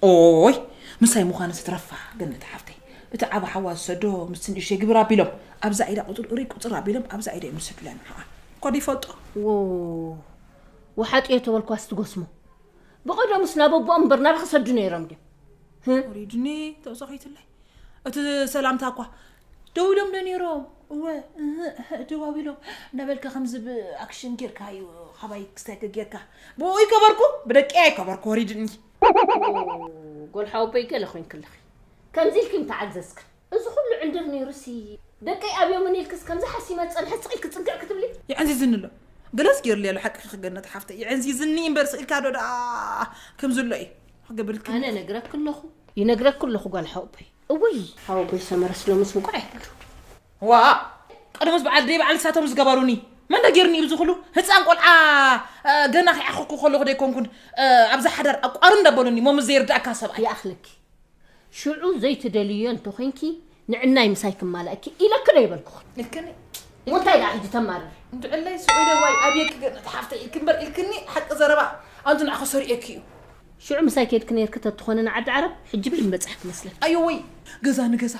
ኦይ፣ ምሳይ ምዃንስ ትረፋ ገነት ሓፍተይ። እቲ ዓቢ ሓዋ ዝሰዶ ምስ ንእሽተይ ግብር ኣቢሎም፣ ኣብዛ ኢዳ ቁጽር፣ ቁጽር ኣቢሎም፣ ኣብዛ ኢዳ እዮም ዝሰዱላ ንሕኣ። እኳ ዶ ይፈልጦ? ዎ፣ ወሓጥዮ ተበልኳስ ትጎስሞ። ብቐደሙስ ናብ ኣቦኦም እምበር ናበይ ክሰዱ ነይሮም ድዮም? ህም? ወሪዱኒ፣ ተውሶ ከይትለይ። እቲ ሰላምታ እኳ ደው ኢሎም ዶ ነይሮም? እወ፣ እህ፣ እህ፣ ደው ኣቢሎም። እናበልካ ከምዚ ብኣክሽን ጌርካ እዩ፣ ካባይ ክስታይ ጌርካ። ብኡ ይከበርኩ፣ ብደቂ ኣይከበርኩ፣ ወሪድኒ። ኦ፣ ጎል ሓወቦይ ገለ ኮይንክለኺ። ከምዚ ኢልኪ ምተዓዘዝክን። እዚ ኩሉ ዕንድር ነይሩሲ፣ ደቀይ ኣብዮምን ኢልክስ ከምዚ ሓሲመ ዝጸንሐ ስቕ ኢልኪ ጽግዕ ክትብሊ? የዕንዚዝኒ ኣሎ። ገለስ ገይሩለይ ኣሎ፣ ሓቅኺ ክገነት ሓፍተይ። የዕንዚዝኒ እምበር ስቕ ኢልካ ዶ ደኣ ከም ዘሎ እዩ። ክገብርልኪ ኣነ ነግረኪ ኣለኹ፣ ይነግረኪ ኣለኹ ጓል ሓወቦይ። እውይ፣ ሓወቦይ ሰመረስ ሎምስ እንቋዕ ይብሉ። ዋ፣ ቀደምስ በዓል ደይ በዓል ንሳቶም ዝገበሩኒ። መን ዶ ገይሩኒ እዩ እዚ ኩሉ? ህፃን ቆልዓ፣ እ፣ ገና ከይዓኸኩ ከለኹ ዶ ኣይኮንኩን፣ እ፣ ኣብዛ ሓዳር ኣቋሪ እንዳበሉኒ፣ ሞምስ ዘይርድኣካ ሰብኣይ። ይኣኽለኪ። ሽዑ ዘይትደልዮ እንተኾይንኪ፣ ንዕናይ ምሳይ ክማላእኪ ኢለኪ ዶ ኣይበልኩኽን? ኢልክኒ። እሞ እንታይ ደኣ ሕጂ ተማርሪ? እንድዕለይ ስዑደ ዋይ ኣብየኪ ገነት ሓፍተይ ኢልኪ እምበር ኢልክኒ ሓቂ ዘረባ ኣንቱ ንዓኹ ሰሪኤኪ እዩ። ሽዑ ምሳይ ከይድኪ ነይርኪ ተትኾኒ ንዓዲ ዓረብ፣ ሕጂ ብልም በጻሕኪ መስለኒ። ኣዮ ወይ ገዛ ንገዛ፣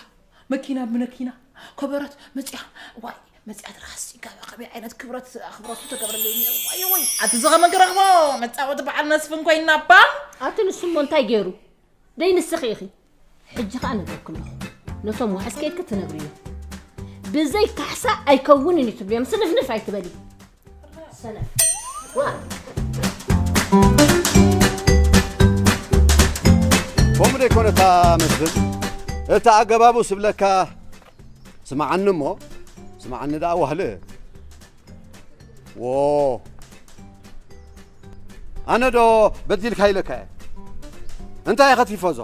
መኪና ብመኪና፣ ከበረት መጽያ፣ ዋይ መጽያ ትረኻስ ይጋባ ከመይ ዓይነት ክብረት ኣኽብረቱ ተገብረለይ ነይሩ። ኣዮ ወይ ኣቲ ዝኸመን ክረኽቦ መጻወቲ በዓል መስፍን ኮይና እባ። ኣቲ ንሱ እሞ እንታይ ገይሩ? ደይ ንስኺ ኢኺ። ሕጂ ኸኣ ነግረኪ ኣለኹ። ነቶም ዋሕስ ከይድኪ ትነግርዮም። ብዘይ ካሕሳ ኣይከውንን እዩ ትብልዮም። ስንፍንፍ ኣይትበሊ። ሰነፍ። ዋ። ከምኡ ደይኮነ እታ መስፍን፣ እቲ ኣገባቡ ስብለካ ስምዓኒ እሞ፣ ስምዓኒ ደኣ ዋህለ። ዎ። ኣነ ዶ በዲልካ ኢለካ እየ? እንታይ ኢኸ ቲፎዞ?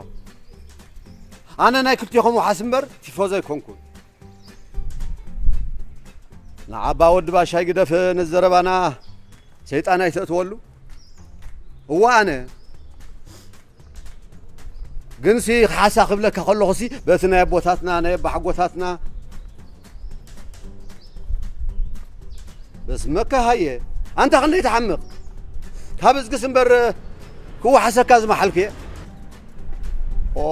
ኣነ ናይ ክልቴኹም ውሓስ እምበር ቲፎዞ ኣይኮንኩን። ንዓባ ወዲ ባሻይ ግደፍ፣ ንዘረባና ሰይጣን ኣይተእትወሉ። እዋ ኣነ ግንሲ ክሓሳ ክብለካ ከለኹሲ በቲ ናይ ኣቦታትና ናይ ኣባሓጎታትና በስመካ ሃየ ኣንታ ክንደይ ትሓምቕ ካብ እዝግስ እምበር ክወሓሰካ ዝመሓልኩ እየ። ኦ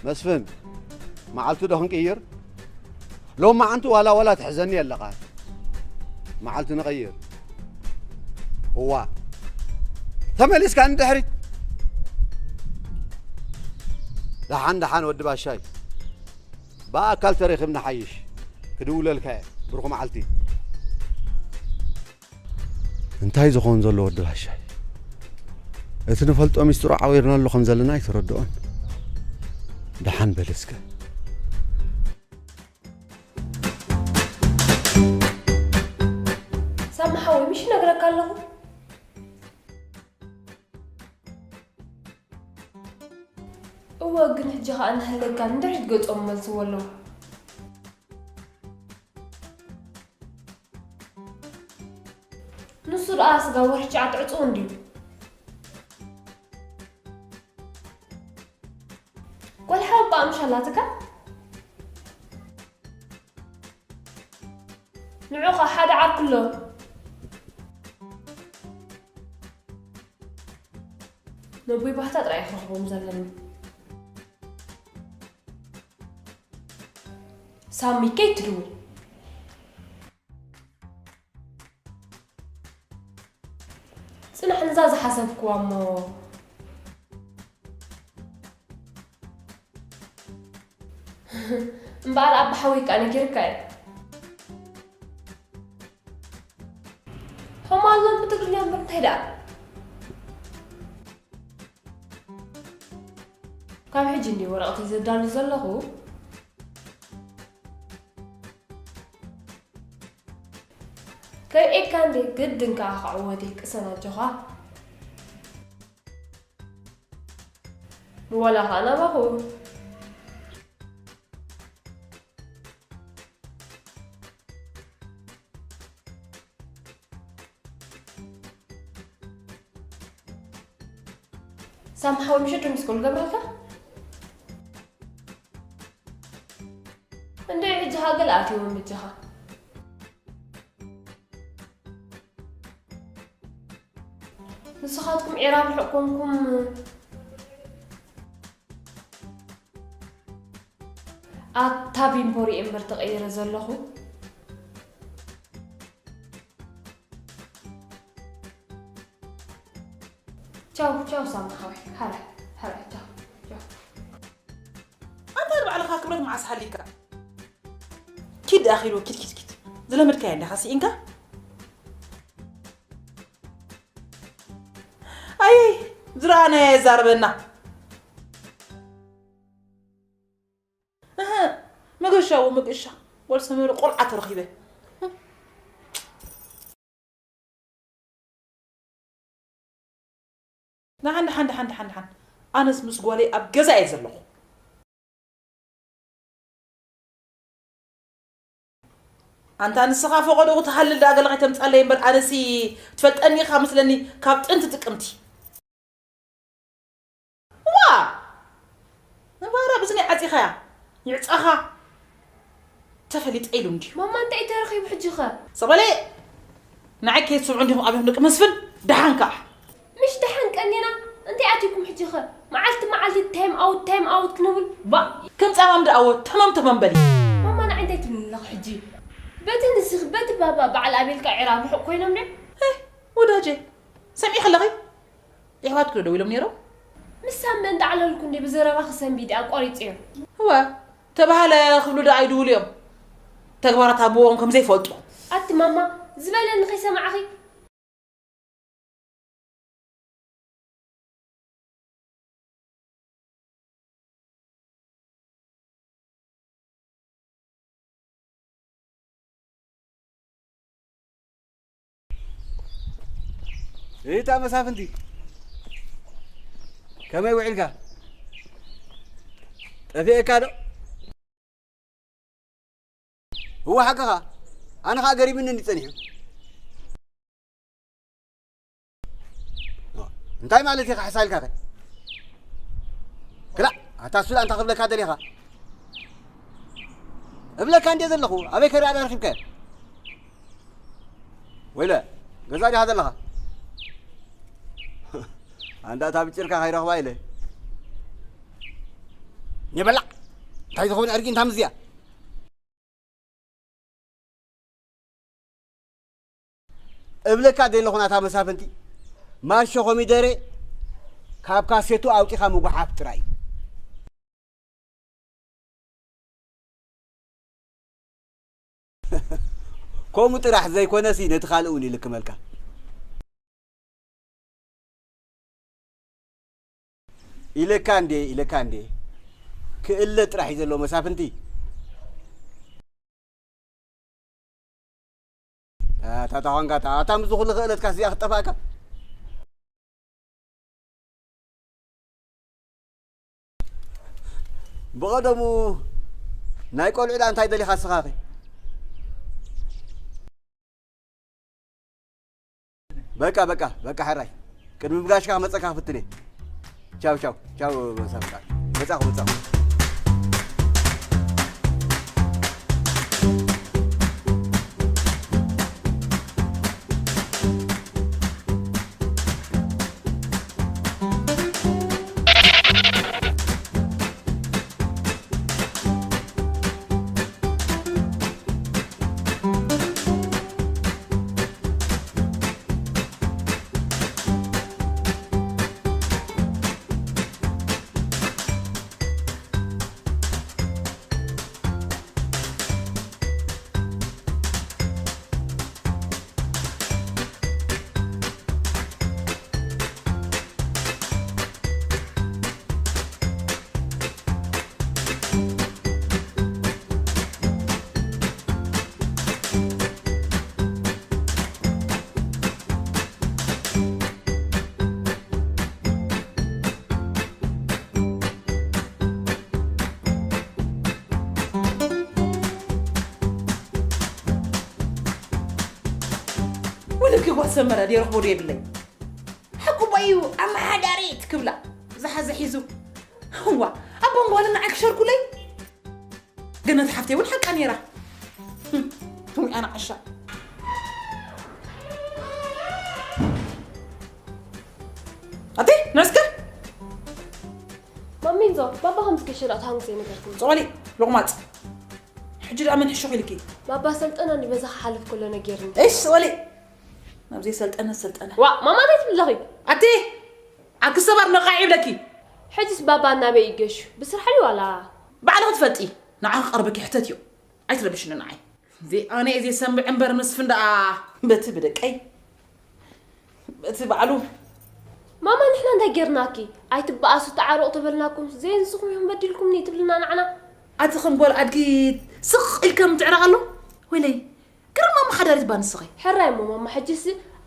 መስፍን መዓልቱ ዶ ክንቅይር? ሎማዓንቲ ዋላ ዋላ ትሕዘኒ ኣለኻ። መዓልቲ ንቐይር። እዋ። ተመሊስካ ንድሕሪት። ደሓን ደሓን ወዲ ባሻይ። ብኣካል ተረኺብና ሓይሽ። ክድውለልካ እየ። ብሩኽ መዓልቲ። እንታይ ዝኸውን ዘሎ ወዲ ባሻይ? እቲ ንፈልጦ ሚስጥሩ ዓዊርናሉ ከም ዘለና ኣይተረድኦን። ደሓን በል እስከ። ሳሚ ሓወይ፣ ምሽ ነግረካ ኣለኹ። እወ፣ ግን ሕጂ ኸኣ እናሃለካ ንድሕሪት ገጾም መልስዎ ኣለዉ። ንሱ ደኣ ስጋ ወርሒ ትሽዓተ ዕጹው እንድዩ። ጓል ሓወቦኣ ምሽ ኣላትካ? ንዑ ኸኣ ሓደ ዓርኩ ኣሎ። ነቦይ ባህታ ጥራይ ክረኽቦም ዘለኒ። ሳሚ ከይትድውል። ጽናሕ፣ ነዛ ዝሓሰብክዋ እሞ። እምበኣር ኣባ ሓወይ ከኣ ነጊርካ እየ። ሆም ኣሎን ብትግርኛ እምበር እንታይ ደኣ? ካብ ሕጂ እንድየ ወረቐተይ ዘዳሉ ዘለኹ። ከርእየካ እንድየ፣ ግድን ከኣ ክዕወት እየ፣ ቅሰን ኣጆኻ። ወላ ኸኣ ናባኹ። ሳሚ ሓወይ፣ ምሸት ዶ ሚስኮል ገብረልካ? እንደ ሕጂ ሃገል ኣትይዎም ብጃኻ። ንስኻትኩም ዒራብ ርሑቕ ኮንኩም። ኣታ ቢምቦ ሪኤ እምበር ተቐይረ ዘለኹ። ቻው፣ ቻው ሳሚ ሓወይ። ሓራይ፣ ሓራይ፣ ቻው፣ ቻው። ኣንታ ንባዕልኻ ክብረት መዓስ ሓሊካ? ኪድ ኣኺሉ፣ ኪድ፣ ኪድ፣ ኪድ። ዝለመድካዮ እንዲኻ ስኢንካ? ኣይ፣ ዝረኣናዮ የዛርበና። ሻው ምግእሻ። ጓል ሰመረ ቆልዓ ተረኺበ። ደሓን፣ ደሓን፣ ደሓን፣ ደሓን፣ ደሓን። ኣነስ ምስ ጓለይ ኣብ ገዛ እየ ዘለኹ። ኣንታ ንስኻ ፈቐዶ ክትሃልል ደኣ ገለ ከይተምጻለይ እምበር፣ ኣነሲ ትፈልጠኒ ኢኻ መስለኒ ካብ ጥንቲ ጥቅምቲ። ዋ! ንባራ ብዝኒ ዓጺኻያ። ይዕጻኻ። ተፈሊጠ ኢሉ እንድዩ። ማማ፣ እንታይ ተረኺቡ ሕጂ ኸ? ሰበለ! ንዓይ ከይትስምዑ እንዲኹም ኣብዮም ደቂ መስፍን፣ ደሓን ከኣ። ምሽ ደሓን ቀኒና፣ እንታይ ኣትዩኩም ሕጂ ኸ? መዓልቲ መዓልቲ ታይም ኣውት፣ ታይም ኣውት ክንብል፣ ባእ! ከም ጻማም ደኣዎ፣ ተመም ተመም በሊ። ማማ፣ ንዓይ እንታይ ትብልኒ ኣለኺ ሕጂ? በቲ ንስኺ፣ በቲ ባባ በዓል ኣቤልካ ዒራ ርሑቕ ኮይኖም ድዮም? እ፣ ወዳጀ፣ ሰሚዕኺ ኣለኺ? የሕዋትኪ ዶ ደዊሎም ነይሮም? ምሳም እንዳዕለልኩ እንዴ ብዘረባ ክሰንቢድ ኣቋሪጽዮ። እወ፣ ተባህለ ክብሉ ደኣ ኣይድውሉ እዮም። ተግባራት ኣቦኦም ከም ዘይፈልጡ። ኣቲ ማማ፣ ዝበለኒ ከይሰማዕኺ? እታ መሳፍንቲ፣ ከመይ ውዒልካ? ጠፊኤካ ዶ? እወ፣ ሓቅኻ። ኣነ ኸኣ ገሪምኒ እንዲ ጸኒሑ። እንታይ ማለት ኢኻ ሓሳልካ ከ? ክላእ፣ ኣታ ሱላ እንታይ ክብለካ ደሊኻ? እብለካ እንዴ ዘለኹ፣ ኣበይ ከ ደኣ ረኺብካዮ? ወይለ፣ ገዛ ዲኻ ዘለኻ? ኣንዳ እታ ብጭርካ ከይረኽባ ኢለ። ነበላ፣ እንታይ ዝኾነ ዕርቂ እንታ ምዝያ? እብለካ ደለኹ ናታ መሳፍንቲ፣ ማርሾ ኮሚደረ ካብ ካሴቱ ኣውጺኻ ምጉሓፍ ጥራይ። ከምኡ ጥራሕ ዘይኮነሲ ነቲ ካልእ እውን ይልክመልካ። ኢለካ እንዴ፣ ኢለካ እንዴ። ክእለ ጥራሕ እዩ ዘለዎ መሳፍንቲ። ኣታ ታዃንካ፣ ኣታ፣ ኣታ ምስ ኩሉ ክእለትካ እዚኣ ክትጠፋእካ። ብቐደሙ ናይ ቆልዑ ደኣ እንታይ ደሊኻ ንስኻኸ? በቃ፣ በቃ፣ በቃ፣ ሕራይ። ቅድሚ ምብላሽካ ክመጸካ ክፍትን እየ። ቻው፣ ቻው፣ ቻው፣ መሳፍንታ። መጻኹ፣ መጻኹ። ውልኪ ጓል ሰመረ ደይ ረኽቦ ዶ የብለይ? ሓቁ ባዩ ኣመሓዳሪት ክብላ ዝሓዘ ሒዙ። እዋ፣ ኣቦን ጓልን ንዓይ ክሸርኩለይ? ገነት ሓፍተይ እውን ሓቃ ነይራ። ህም፣ ትውይ ኣነ ዓሻ። ኣቲ፣ ነስከ? ማሚንዞ፣ ባባ ከም ዝገሸ ዳኣ ተሃንጉሰ ይነገርኩም። ጸዋሊ፣ ሎቕማጽ። ሕጂ ደኣ መን ሕሹኽ ኢልኪ? ባባ ሰልጠነ ንበዛ ክሓልፍ ከሎ ነጊርኒ። እሽ፣ ጸዋሊ። ናብ ዘይሰልጠነ ሰልጠነ። ዋ፣ ማማ እንታይ ትብለኺ? ኣቲ፣ ኣኪ ሰባር ነቓዒ ይብለኪ። ሕጂስ ባባ ናበይ ይገሹ? ብስራሕ ድዩ ዋላ? ባዕልኺ ትፈልጢ። ንዓኺ ክቐርበኪ ሕተትዮ። ኣይትረብሽኒ ንዓይ። ዘይኣነ እየ ዘይሰምዕ እምበር መስፍን ደኣ በቲ ብደቀይ፣ በቲ ባዕሉ። ማማ ንሕና እንታይ ጌርናኪ? ኣይትበኣሱ ተዓረቑ ተበልናኩም፣ ዘይንስኹም ኢኹም በዲልኩምኒ ትብልና ንዓና። ኣቲ ከም ጓል ኣድጊ ስቕ ኢልካ ምትዕራቕ ኣሎ? ወይለይ፣ ግርማ መሓዳሪት ባንስኺ። ሕራይ እሞ ማማ፣ ሕጅስ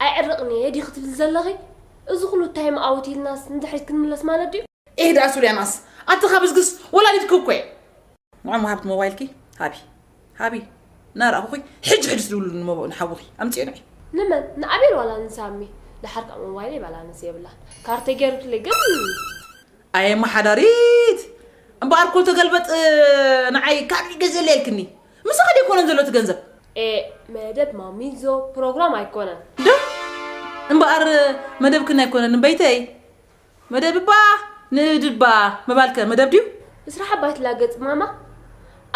ኣይዕርቕን እየ ዲኺ ትብሊ ዘለኺ? እዚ ኩሉ ታይም ኣውት ኢልናስ ንድሕሪት ክንምለስ ማለት ድዩ? ኤህ ደኣ ሱልያናስ፣ ኣቲ ካብ ዝግስ ወላዲትኪ እኮ እየ። ንዖም ወሃብቲ ሞባይልኪ ሃቢ። ሃቢ። እናረኣኹኺ ሕጂ ሕጂ ትድውሉ ንመቦ-፣ ንሓውኺ ኣምፅኦ ንዒ። ንመን? ንኣቤል ዋላ ንሳሚ? ደሓር ከዓ ሞባይለይ ባላንስ የብላን። ካርተ ገይርክለይ ግን ኣየ መሓዳሪት እምበኣር ኮ ተገልበጥ ንዓይ ካብ ገዘለ ኢልክኒ ምሳኺ ደይኮነን ዘሎ እቲ ገንዘብ ኤ መደብ ማሚዞ ፕሮግራም ኣይኮነን ዶ እምበኣር መደብክን ኣይኮነን እምበይተይ መደብ እባ ንእድባ ምባልከ መደብ ድዩ እስራ ሓባይ ትላገጽ ማማ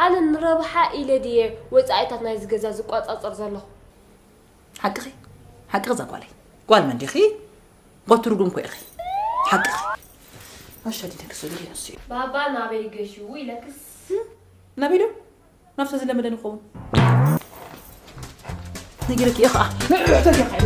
ኣነ ንረብሓ ኢለ ድየ ወጻኢታት ናይዚ ገዛ ዝቋጻጸር ዘለኹ ሓቅኺ ሓቅኺ እዛ ጓለይ ጓል መን ዲኺ እኮ ትርጉም እኮ ኢኺ ሓቅኺ ኣሻ ዲነ ክሰሉ ዲነ ሲ ባባ ናበይ ገሽዉ ኢለክስ ናበይ ዶ ናብታ ዝለመደ ንኸውን ነጊረኪ እየ ኸዓ ንዕዕተል እየ ኸዓ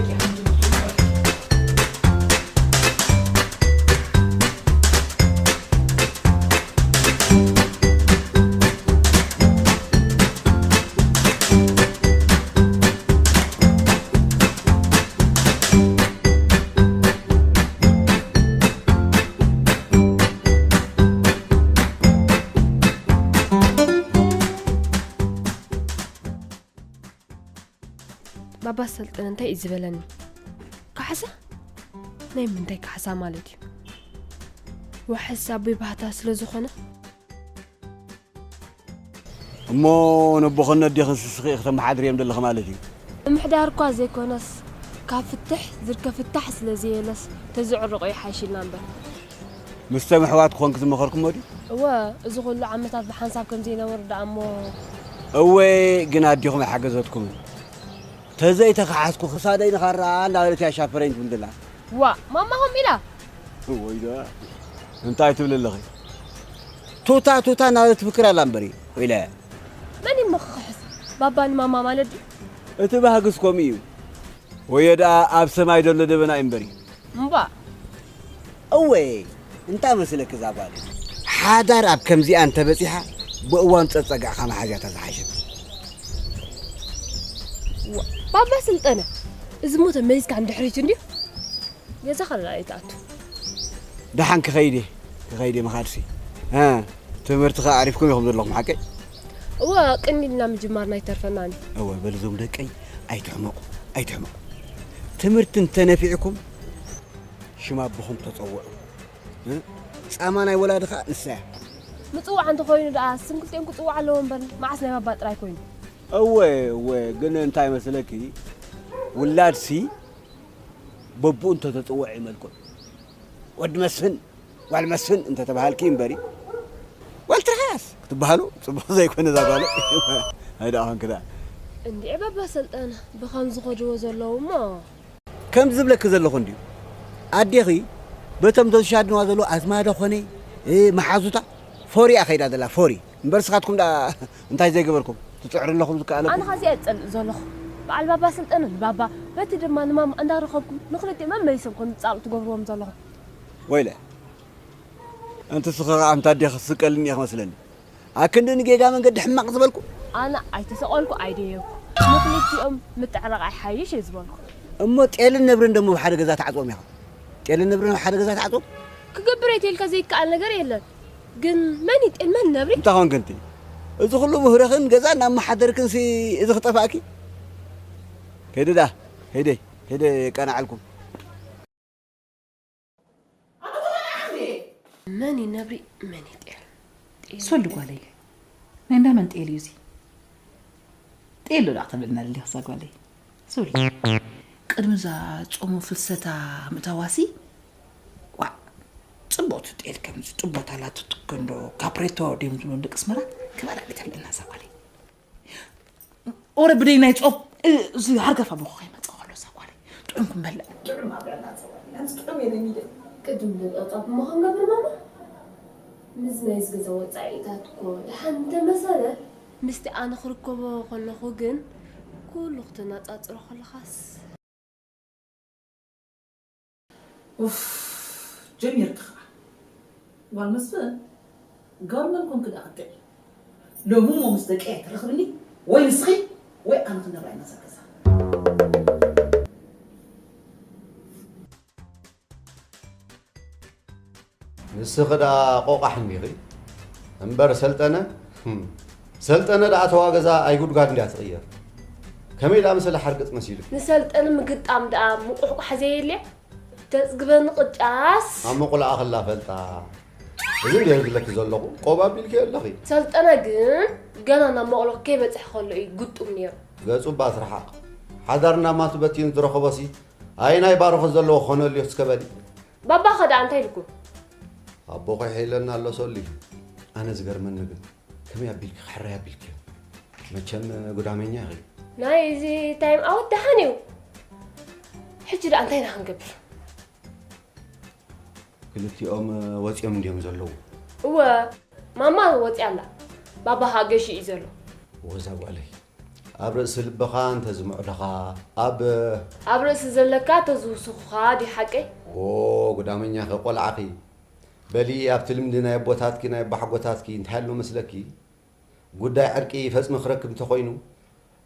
ባባ ሰልጠነ እንታይ እዩ ዝበለኒ? ካሕሳ? ናይ ምንታይ ካሕሳ ማለት እዩ? ዋሕስ ኣቦይ ባህታ ስለ ዝኾነ? እሞ ነቦኸነ ኣዴኽን ስስኺ ኢኺ ተመሓድርዮም ዘለኺ ማለት እዩ? ምምሕዳር እኳ ዘይኮነስ ካብ ፍትሕ ዝርከብ ፍታሕ ስለ ዘየለስ ተዝዕርቑ ይሓይሽ ኢልና እምበር። ምስቶም ኣሕዋት ክኾንኪ ዝመኸርኩሞ ድዩ? እወ፣ እዚ ኹሉ ዓመታት ብሓንሳብ ከም ዘይነበሩ ደኣ እሞ። እወ፣ ግን ኣዴኹም ኣይሓገዘትኩምን። ተዘይተኻሓስኩ ክሳደይ ንኻራ እንዳበለት እያ ሻፈረኝ ትብል ዘላ። ዋእ፣ ማማ ከምኡ ኢላ? እወይ ደኣ፣ እንታይ ትብሊ ኣለኺ? ቱታ ቱታ እናበለት ትፍክር ኣላ እምበሪ፣ ወይለ። መን እዩ እሞ ክኽሕስ? ባባ ንማማ ማለት ድዩ? እቲ ባህግስ ከምኡ እዩ። ወዮ ደኣ ኣብ ሰማይ ዘሎ ደበና እዩ እምበሪ። እምቧእ። እወ፣ እንታይ መስለኪ እዛ ጓል? ሓዳር ኣብ ከምዚኣ እንተበጺሓ ብእዋኑ ጸጸጋዕካ ምሓዝያ እታ ዝሓሸት። ባባ ስልጠነ፣ እዚ እሞ ተመሊስካ ንድሕሪት እንድዩ። ገዛኻ ደኣ ኣይትኣቱ። ደሓን ክኸይድ እየ፣ ክኸይድ እየ ምኻድሲ። እ፣ ትምህርቲ ከኣ ኣዕሪፍኩም ኢኹም ዘለኹም ሓቀይ? እወ፣ ቅኒ ኢልና ምጅማርና ኣይተርፈናን እዩ። እወ፣ በሉ እዞም ደቀይ ኣይትሕመቑ፣ ኣይትሕመቑ። ትምህርቲ እንተነፊዕኩም ሽም ኣቦኹም ተጸውዑ። እ? ጻማ ናይ ወላዲ ኸኣ ንሳ እያ። ምጽዋዕ እንተኾይኑ ደኣ ስም ክልቲኦም ክጽዋዕ ኣለዎ እምበር መዓስ ናይ ባባ ጥራይ ኮይኑ? እወ እወ ግን እንታይ መስለኪ ውላድሲ በብኡ እንተተጽውዕ እዩ መልክዑ። ወዲ መስፍን ጓል መስፍን እንተተባሃልኪ እምበሪ ጓል ትርሃስ ክትበሃሉ ጽቡቕ ዘይኮነ እዛ ጓል ኣይደኣ ኾንኪ ደኣ። እንድዒ ባባ ሰልጠነ ብኸምዚ ኸድዎ ዘለዉ እሞ ከምዚ ዝብለኪ ዘለኹ እንድዩ ኣዴኺ በቶም ተዝሻድንዋ ዘለዉ ኣዝማዳ ኾነ መሓዙታ ፎሪ እያ ኸይዳ ዘላ ፎሪ እምበር ስኻትኩም ደኣ እንታይ ዘይገበርኩም ትጽዕሩ ኣለኹም ዝከኣለኩም ኣነ ኻዚ እየ ዝጸልእ ዘለኹ በዓል ባባ ስልጠነ ንባባ በቲ ድማ ንማማ እንዳረኸብኩም ንኽልቲኦም መመሊሶም ከም ዝጻልኡ ትገብርዎም ዘለኹም ወይለ ኣንቲ ስኻ ኣምታ ኣዴኺ ትስቀልኒ ኢኺ መስለኒ ኣክንዲ ንጌጋ መንገዲ ሕማቕ ዝበልኩ ኣነ ኣይተሰቐልኩ ኣይደየብኩ ንክልቲኦም ምትዕራቕ ኣይሓይሽ እየ ዝበልኩ እሞ ጤልን ነብርን ደሞ ብሓደ ገዛ ተዓፅቦም ኢኻ ጤልን ነብርን ኣብ ሓደ ገዛ ተዓፅቦም ክገብር እየ ተልካ ዘይከኣል ነገር የለን ግን መን ይጤል መን ነብሪ እንታይ ኾንክ እንቲ እዚ ኩሉ ምህረኽን ገዛ እናመሓደርክን ሲ እዚ ክጠፋእኪ ከይደ ዳ ከይደ ከይደ የቀናዕልኩም መን እዩ ነብሪ መን እዩ ጤል ሶል ጓለይ ናይ እንዳ መን ጤል እዩ እዚ ጤል ዶ ደኣ ክተብለና ደሊኻ እዛ ጓለይ ሶል ቅድሚ እዛ ጾሙ ፍልሰታ ምእታዋሲ ዋእ ጽቡቕቲ ጤል ከምዚ ጡቦ ታላ ትትክንዶ ካፕሬቶ ድዮም ዝብሎም ደቂ ኣስመራ ክበላ ቢተብለና እዛ ጓለይ ኦረ ብደይ ናይ ጾም እዚ ሃርገፋ ብኹ ከይመጽእ ከሎ እዛ ጓለይ ጥዑም ክንበልዕ ጥዑም ኣብለና ጸወር ያንስ ጥዑም የለሚደ ቅድም ልብእጣ ብምዃን ገብር ማማ ምስ ናይ ዝገዛ ወጻኢታት እኮ ደሓን እንተመሰለ ምስቲ ኣነ ክርከቦ ከለኹ ግን ኩሉ ክተነጻጽሮ ከለኻስ ኡፍ ጀሚርኪ ኸዓ ጓል መስፍን ጋል መን ኮንኪ ደኣ ክትጥዒ ሎሚ እሞ ምስ ደቀይ ኣይትረኽብኒ፣ ወይ ንስኺ ወይ ኣነ ክንነብራ ኢና እዛ ገዛ። ንስኺ ደኣ ቆቋሕ እንዲኺ እምበር ሰልጠነ፣ ህም፣ ሰልጠነ ደኣ ተዋገዛ ኣይጉድጓድ እንድያ ትቕየር። ከመይ ደኣ መሰለ ሓርገጽ መሲሉኪ? ንሰልጠነ ምግጣም ደኣ ምቑሕቋሕ ዘየድልያ? ተጽግበኒ ቅጫስ። ኣብ መቑላኣ ከላ ፈልጣ። እዚ እንድየ ዝብለኪ ዘለኹ፣ ቆብ ኣቢልኪ ኣለኺ። ሰልጠነ ግን ገና ናብ መቑሎ ከይበጽሐ ከሎ እዩ ግጡም ነይሩ። ገጹ እባ ትርሓቕ። ሓዳር እናማቱ በቲኑ ዝረኸቦሲ ኣየናይ ባርኾት ዘለዎ ክኾነሉ እዩ እስከ በሊ። ባባኸ ደኣ እንታይ ኢልኩም? ኣቦኺ ይሕይለና ኣሎ ሰሉይ። ኣነ ዝገርመኒ ግን ከመይ ኣቢልኪ ክሕረይ ኣቢልክዮ? መቸም ጉዳመኛ ኢኺ። ናይ እዚ ታይም ኣውት ደሓን እዩ። ሕጂ ደኣ እንታይ ኢና ክንገብር? ክልቲኦም ወፂኦም እንድዮም ዘለዉ። እወ ማማ ወፂኣ ኣላ። ባባ ከዓ ገሺ እዩ ዘሎ። ወዛ ጓለይ ኣብ ርእሲ ልብኻ እንተዝምዕዶኻ ኣብ ኣብ ርእሲ ዘለካ ተዝውስኹኻ ድዩ ሓቀይ? ኦ ጉዳመኛ ኸ ቆልዓኺ በሊ ኣብቲ ልምዲ ናይ ኣቦታትኪ ናይ ኣባሓጎታትኪ እንታይ ኣሎ መስለኪ ጉዳይ ዕርቂ ፈፅሚ ክረክብ እንተኾይኑ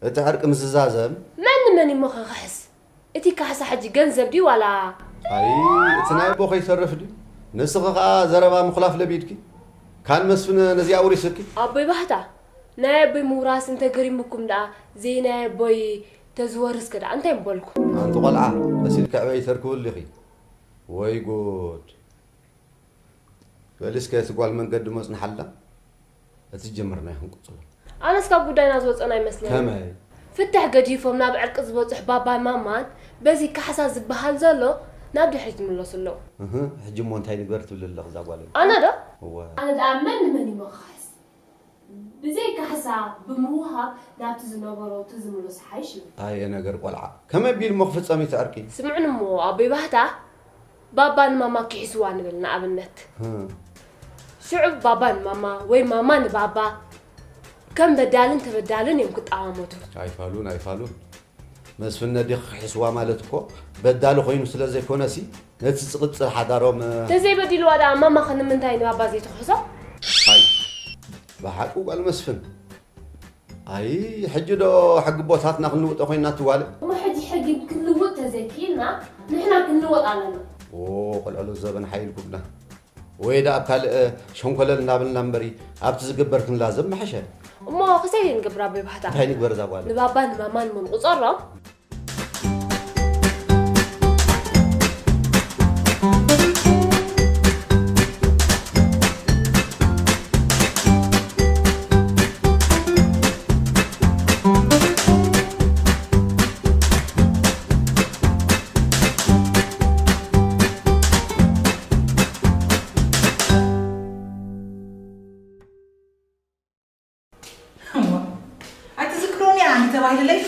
እቲ ዕርቂ ምዝዛዘም መን ንመን እዩ እሞ ኸ ክሕስ? እቲ ካሕሳ ሕጂ ገንዘብ ድዩ ዋላ? ኣይ እቲ ናይ ኣቦ ከይተርፍ ድዩ ንስኺ ኸዓ ዘረባ ምኹላፍ ለቢድኪ ካን መስፍን ነዚኣ ውሪስኪ ኣቦይ ባህታ ናይ ኣቦይ ምውራስ እንተገሪሙኩም ደኣ ዘይናይ ኣቦይ ተዝወርስ ከ ደኣ እንታይ ምበልኩ? ኣንቲ ቆልዓ መሲልኪ ዕበይ ተርክብሉ ኢኺ ወይ ጉድ በሊ እስከ እቲ ጓል መንገዲ መጽንሓላ እቲ ጀመርናዮ ክንቅጽሎ። ኣነስ ካብ ጉዳይና ዝወጸና ኣይመስለንን። ከመይ? ፍትሕ ገዲፎም ናብ ዕርቂ ዝበጽሑ ባባን ማማን በዚ ካሕሳ ዝበሃል ዘሎ ናብ ድሕሪት ይምለሱ ኣለዉ። እህ ሕጂ እሞ እንታይ ንግበር ትብል ኣለኺ እዛ ጓለይ? ኣነ ዶ? እወ። ኣነ ደኣ መን ንመን ይመኻሕስ? ብዘይ ካሕሳ ብምውሃብ ናብቲ ዝነበሮ ተዝምለሱ ሓይሽ ይብል። ኣየ ነገር ቆልዓ ከመይ ኣቢሉ እሞ ክፍጸም እዩ እቲ ዕርቂ? ስምዑኒ እሞ ኣቦይ ባህታ ባባ ንማማ ኪሒስዋ ንበል ንኣብነት። ሽዑ ባባ ንማማ ወይ ማማ ንባባ ከም በዳልን ተበዳልን እዮም ክጠማመቱ። ኣይፋሉን ኣይፋሉን። መስፍን ነዲኺ ክሕስዋ ማለት እኮ በዳሊ ኮይኑ ስለ ዘይኮነሲ ነቲ ዝቕጽል ሓዳሮም። ተዘይበዲልዋ ደኣ ማማ ኸ ንምንታይ ንባባ ዘይትኽሕሶ? ኣይ ብሓቁ ጓል መስፍን ኣይ ሕጂ ዶ ሕጊ ቦታትና ክንልውጦ ኮይና ትዋለ? እሞ ሕጂ ሕጊ ክንልውጥ ተዘይክኢልና ንሕና ክንልወጥ ኣለና። ኦ ቆልዕሎ ዘበን ሓይል ኩብና። ወይ ደኣ ኣብ ካልእ ሸንኮለል እናበልና እምበሪ ኣብቲ ዝግበር ክንላዘብ ምሐሸ። እሞ ክሰይ ንገብር ኣቦይ ባህታ። እንታይ ንግበር እዛ ጓል? ንባባ ንማማን እሞ ንቁጸሮም። ኣይትዝክሮን እያ እንዲ ተባሂልለይ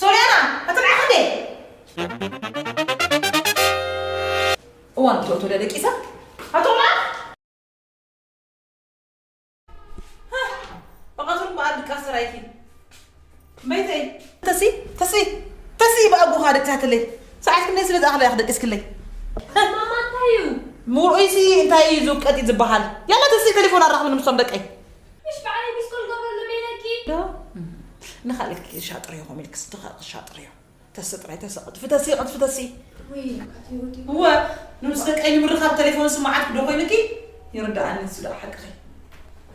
ሶልያና ኣትብዓኸ እንዴ እዋን ትወቶ ደቂሳ ኣቶላ በቐትሩ በኣል ድቃስ ሰራይኪ በይተይ ተሲ ተሲ ተሲ ብኣቦኻ ደቂሳትለይ ሰዓት ክንደይ ስለ ዝኣኽለ ኢኻ ደቂስክለይ ማማ እንታይ እዩ ምርኡይሲ እንታይ እዩ ዝውቀጥ እዩ ዝበሃል ያላ ተሲ ቴሌፎን ኣራኽብኒ ምስቶም ደቀይ ምሽ በዓለይ ሚስኮል ገብረሎም ኢለኪ ዶ ንኻልክ ሻጥር እዮም ኢልክስ ንኻልክ ሻጥር እዮም ተስጥራይ ተሰቕጥፊ ተስይቕጥፊ ተስይ እወ ንስ ደቀይ ንምርኻብ ተሌፎን ስማዓት ክዶ ኮይኑኪ ይርዳኣኒ ንሱ ደኣ ሓቅኺ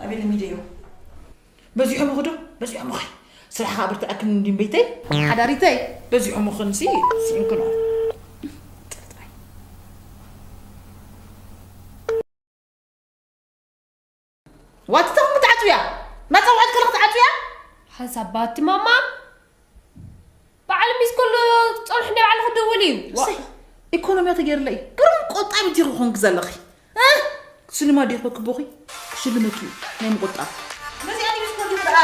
ኣበይ ለሚደዮ በዚሖም ኽዶ በዚሖም ኸ ስራሕ ብርትዐክን እንዲም በይተይ ሓዳሪተይ በዚሖም ኽንሲ ስኢንክኖ ዋትተኹም ክትዓፅውያ እናፀውዐት ከለ ክትዓፅውያ ሓንሳብ ባቲ ማማ በዓል ሚስ ኮሎ ፀንሑ እንደ ባዕልኹ ደውል እዩ እሰይ ኢኮኖሚያ ተገይርለ እዩ ግርም ቆጣቢ ዲኹ ኮንክ ዘለኺ እ? ስልማ ዲኹ ክቦኺ ክሽልመኪ እዩ ናይ ምቁጣብ ነዚኣ ሚስ ኮሎ ከዓ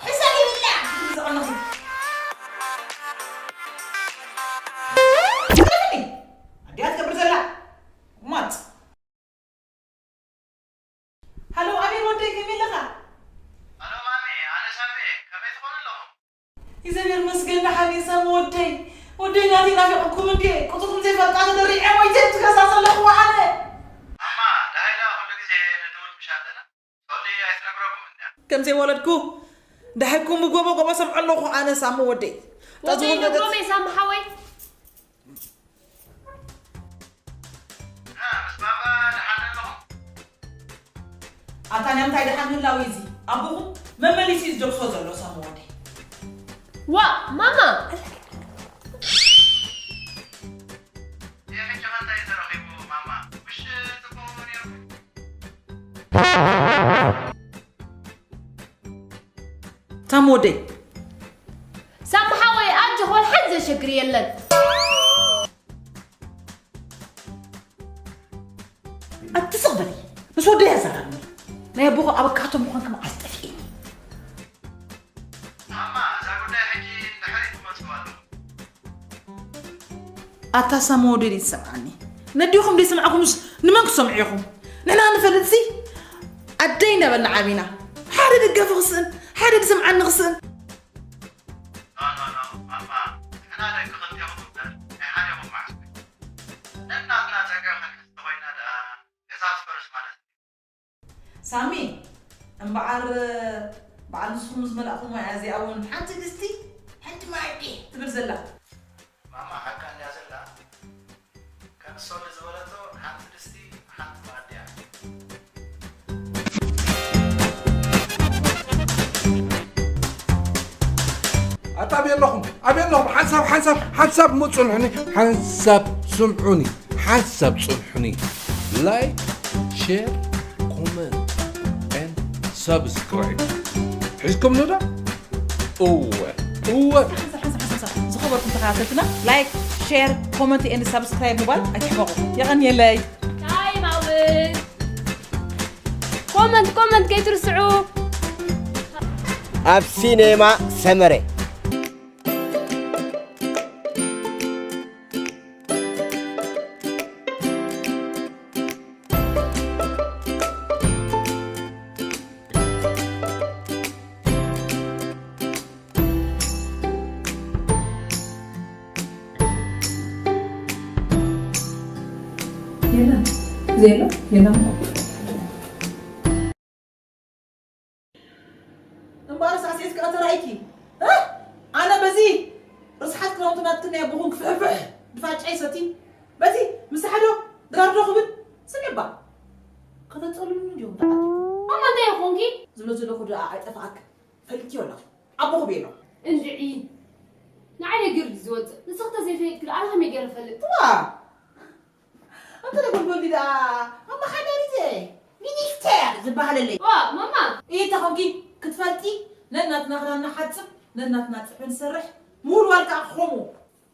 ሕሳብ ይብላ ዝቐነኹ ኣዲኣ ትገብር ዘላ ማፅ ሃሎ ኣቤል ወደይ ከመይ ኣለኻ? ሃሎ ማሚ ኣነ ሳሚ እየ ከመይ ትኾኑ ኣለኹም? እግዚኣብሔር ይመስገን ደሓን እየ ሳሚ ወደይ ወደይ ናተይ ናፊቐኩም እንድየ ቁፅርኩም ዘይፈልጣ ተደሪዐ ሞይተ ትገዛ ዘለኹ ኣነ ማማ ደሃይላ ኩሉ ግዜ ንድውል ምሽ ኣለና ሶሊ ኣይትነግረኩም እንድያ ከም ዘይወለድኩ ደሓይኩም ብጎቦ ጎቦ ሰምዖ ኣለኹ ኣነ ሳሚ ወደይ። እታ ወደይ ዝወለደት ደጎመ ሳሚ ሓወይ። ኣታ ናይ ምንታይ ደሓን ህላው እዩ እዚ? ኣቦኹም መመሊሱ እዩ ዝደርሶ ዘሎ ሳሚ ወደይ። ዋ ማማ። ታም ወደይ። ሳሚ ሓወይ ኣጆኽ ወላ ሓንቲ ዘሸግር የለን። ኣትስቕ በሊ። ምስ ወደይ ኣዛራርኒ። ናይ ኣቦኹ ኣበካቶ ምዃንኪ መዓስ ጠፊእኒ። ማማ፣ እዛ ጉዳይ ሕጂ ንድሕሪት ትመልስዋ ኣለኹ። ኣታ ሳሚ ወደይ ዘይትሰምዓኒ። ነዲኹም ዘይሰማዕኩምስ ንመን ክሰምዑ ኢኹም? ንሕና ንፈልጥሲ ኣደይ እናበልና ዓቢና። ሓደ ደጋፊ ክስእን፣ ሓደ ዝሰምዓኒ ክስእን። ኖ፣ ኖ፣ ኖ፣ ማማ፣ ንሕና ደቂ ክልቴኹም እምበር ናይ ሓደኹም መዓስ። ነናትና ጸገም ክንሕዝ ተኾይና ደኣ ገዛ ትፈርስ ማለት እዩ። ሳሚ፣ እምበኣር በዓል ንስኹም ምስ መላእኹም እያ እዚኣ እውን ሓንቲ ድስቲ፣ ሓንቲ መኣዲ ትብል ዘላ። ማማ ሓቃ እንድያ ዘላ። ከም ሶል ዝበለቶ ሓንቲ ድስቲ፣ ሓንቲ መኣዲ እያ። ኣታ ኣበይ ኣለኹም? ኣበይ ኣለኹም? ሓንሳብ፣ ሓንሳብ፣ ሓንሳብ ምጹ ንሕኒ፣ ሓንሳብ ስምዑኒ፣ ሓንሳብ ጽንሑኒ። ላይክ፣ ሼር፣ ኮመንት፣ ኤንድ ሰብስክራይብ። ሒዝኩም ንዳ? እወ፣ እወ። ሓንሳብ፣ ሓንሳብ፣ ሓንሳብ፣ ሓንሳብ። ዝኸበርኩም ተኸታተልትና፣ ላይክ፣ ሼር፣ ኮመንት፣ ኤንድ ሰብስክራይብ ምባል ኣይትሕመቑ። የቐንየለይ። ታይም ኣውት። ኮመንት፣ ኮመንት ከይትርስዑ። ኣብ ሲኔማ ሰመረ። የለን። ዜሎ የለን። እምበኣርስ ኣስዒትኪ ኣተራኢኪ። እ? ኣነ በዚ ርስሓት ክዳውንቲ ናትክን ናይ ኣቦኹም ክፍሕፍሕ ድፋጫ ይሰቲ። በዚ ምሳሕዶ ድራርዶ ክብል ስሚባ። ከተጸልሉኒ ድዮም ተዓዲኩም? ማማ እንታይ ይኾንኪ? ዝብሎ ዘለኹ ደኣ ኣይጠፍኣክ። ፈልጥዮ ኣለኺ። ኣቦኹ ቤሎ። እንድዒ። ንዓይ ነገር ድዩ ዝወጽእ? ንስኺ ተዘይፈሊጥኪ ደኣ ኣነ ከመይ ገይረ እፈልጥ? ዋ! ኣንተ ደጎልጎል ዲዳ ኣመሓዳሪት ሚኒስቴር ዝበሃለለይ። ዋ፣ ማማ። ኢታ ኾንኪ ክትፈልጢ ነናትና ክዳንና ሓጽብ፣ ነናትና ጽፍሪ ንሰርሕ፣ ምውልዋል ከኣ ክኾሙ።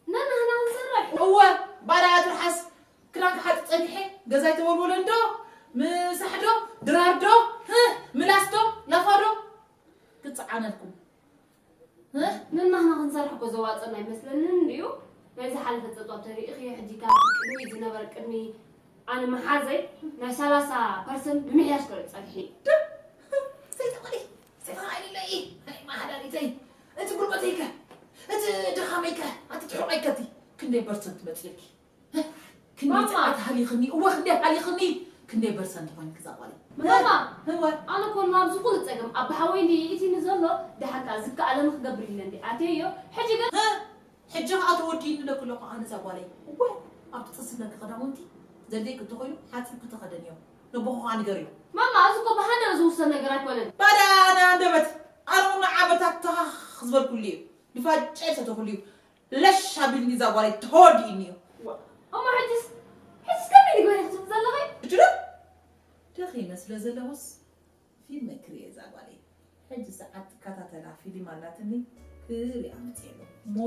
ነናህና ንሰርሕ? እወ፣ ባዳ ትርሓስ ክዳን ክሓጽብ ጸኒሐ፣ ገዛይ ተወልወለ እንዶ፣ ምሳሕ ዶ፣ ድራር ዶ፣ ህ፣ ምላስ ዶ፣ ላፋ ዶ፣ ክጸዓነልኩም። እ? ነናህና ክንሰርሕ እኮ ዘዋጽኣና ኣይመስለንን እንድዩ። ናይ ዝሓለፈ ጸብጻብ ተሪኢኽዮ፣ ሕጂ ካብ ቅድሚ ዝነበረ ቅድሚ ኣነ መሓዘይ ናይ ሰላሳ ፐርሰንት ምምሕያሽ ገይሩ ጸኒሑ። ዶ? ዘይተባሊ፣ ዘይተባሊ ኢለይ፣ ናይ ማሓዳሪተይ። እቲ ጉልበተይከ? እቲ ድኻመይከ? ኣቲ ትሑቐይከ እቲ? ክንደይ ፐርሰንት መጺእልኪ? ክንደይ ማማ። ጽንዓት ሃሊኽኒ፣ እወ፣ ክንደይ ሃሊኽኒ፣ ክንደይ ፐርሰንት ኮይንኪ እዛ ጓለይ? ማማ፣ እወ። ኣነ እኮ ናብዚ ኩሉ ጸገም ኣባሓወይ እንድዩ ይእቲኒ ዘሎ፣ ደሓን ከኣ ዝከኣለኒ ክገብር ኢለ እንድየ ኣትየዮ። ሕጂ ግን እ? ሕጂ ከኣ ተወዲእኒ ኢለኪ ኣለኹ ኣነ እዛ ጓለይ። እወ፣ ኣብቲ ጥስለኪ ክዳውንቲ ዘድልየኪ እንተኾይኑ ሓጺብኪ ተኸደንዮ። ነቦኹ ከኣ ንገርዮ። ማማ፣ እዚ እኮ ብሃንደበት ዝውሰን ነገር ኣይኮነን። ባዳ ኣነ ሃንደበት፣ ኣነ እውን ዓመታት ተኻኽ ዝበልኩሉ እዩ። ድፋጫ ይሰተኹሉ እዩ። ለሽ ኣቢልኒ እዛ ጓለይ ተወዲእኒ እዩ። ዋ፣ እሞ ሕጅስ፣ ሕጅስ ከመይ ንግበር ኢኺ ትብሊ ዘለኺ? ሕጂ ዶ? ደኺመ ስለ ዘለኹስ ፊልም ክርኢ እዛ ጓለይ። ሕጂ ሰዓት ትከታተላ ፊልም ኣላትኒ ክርኢ ኣምፅኤሉ። እሞ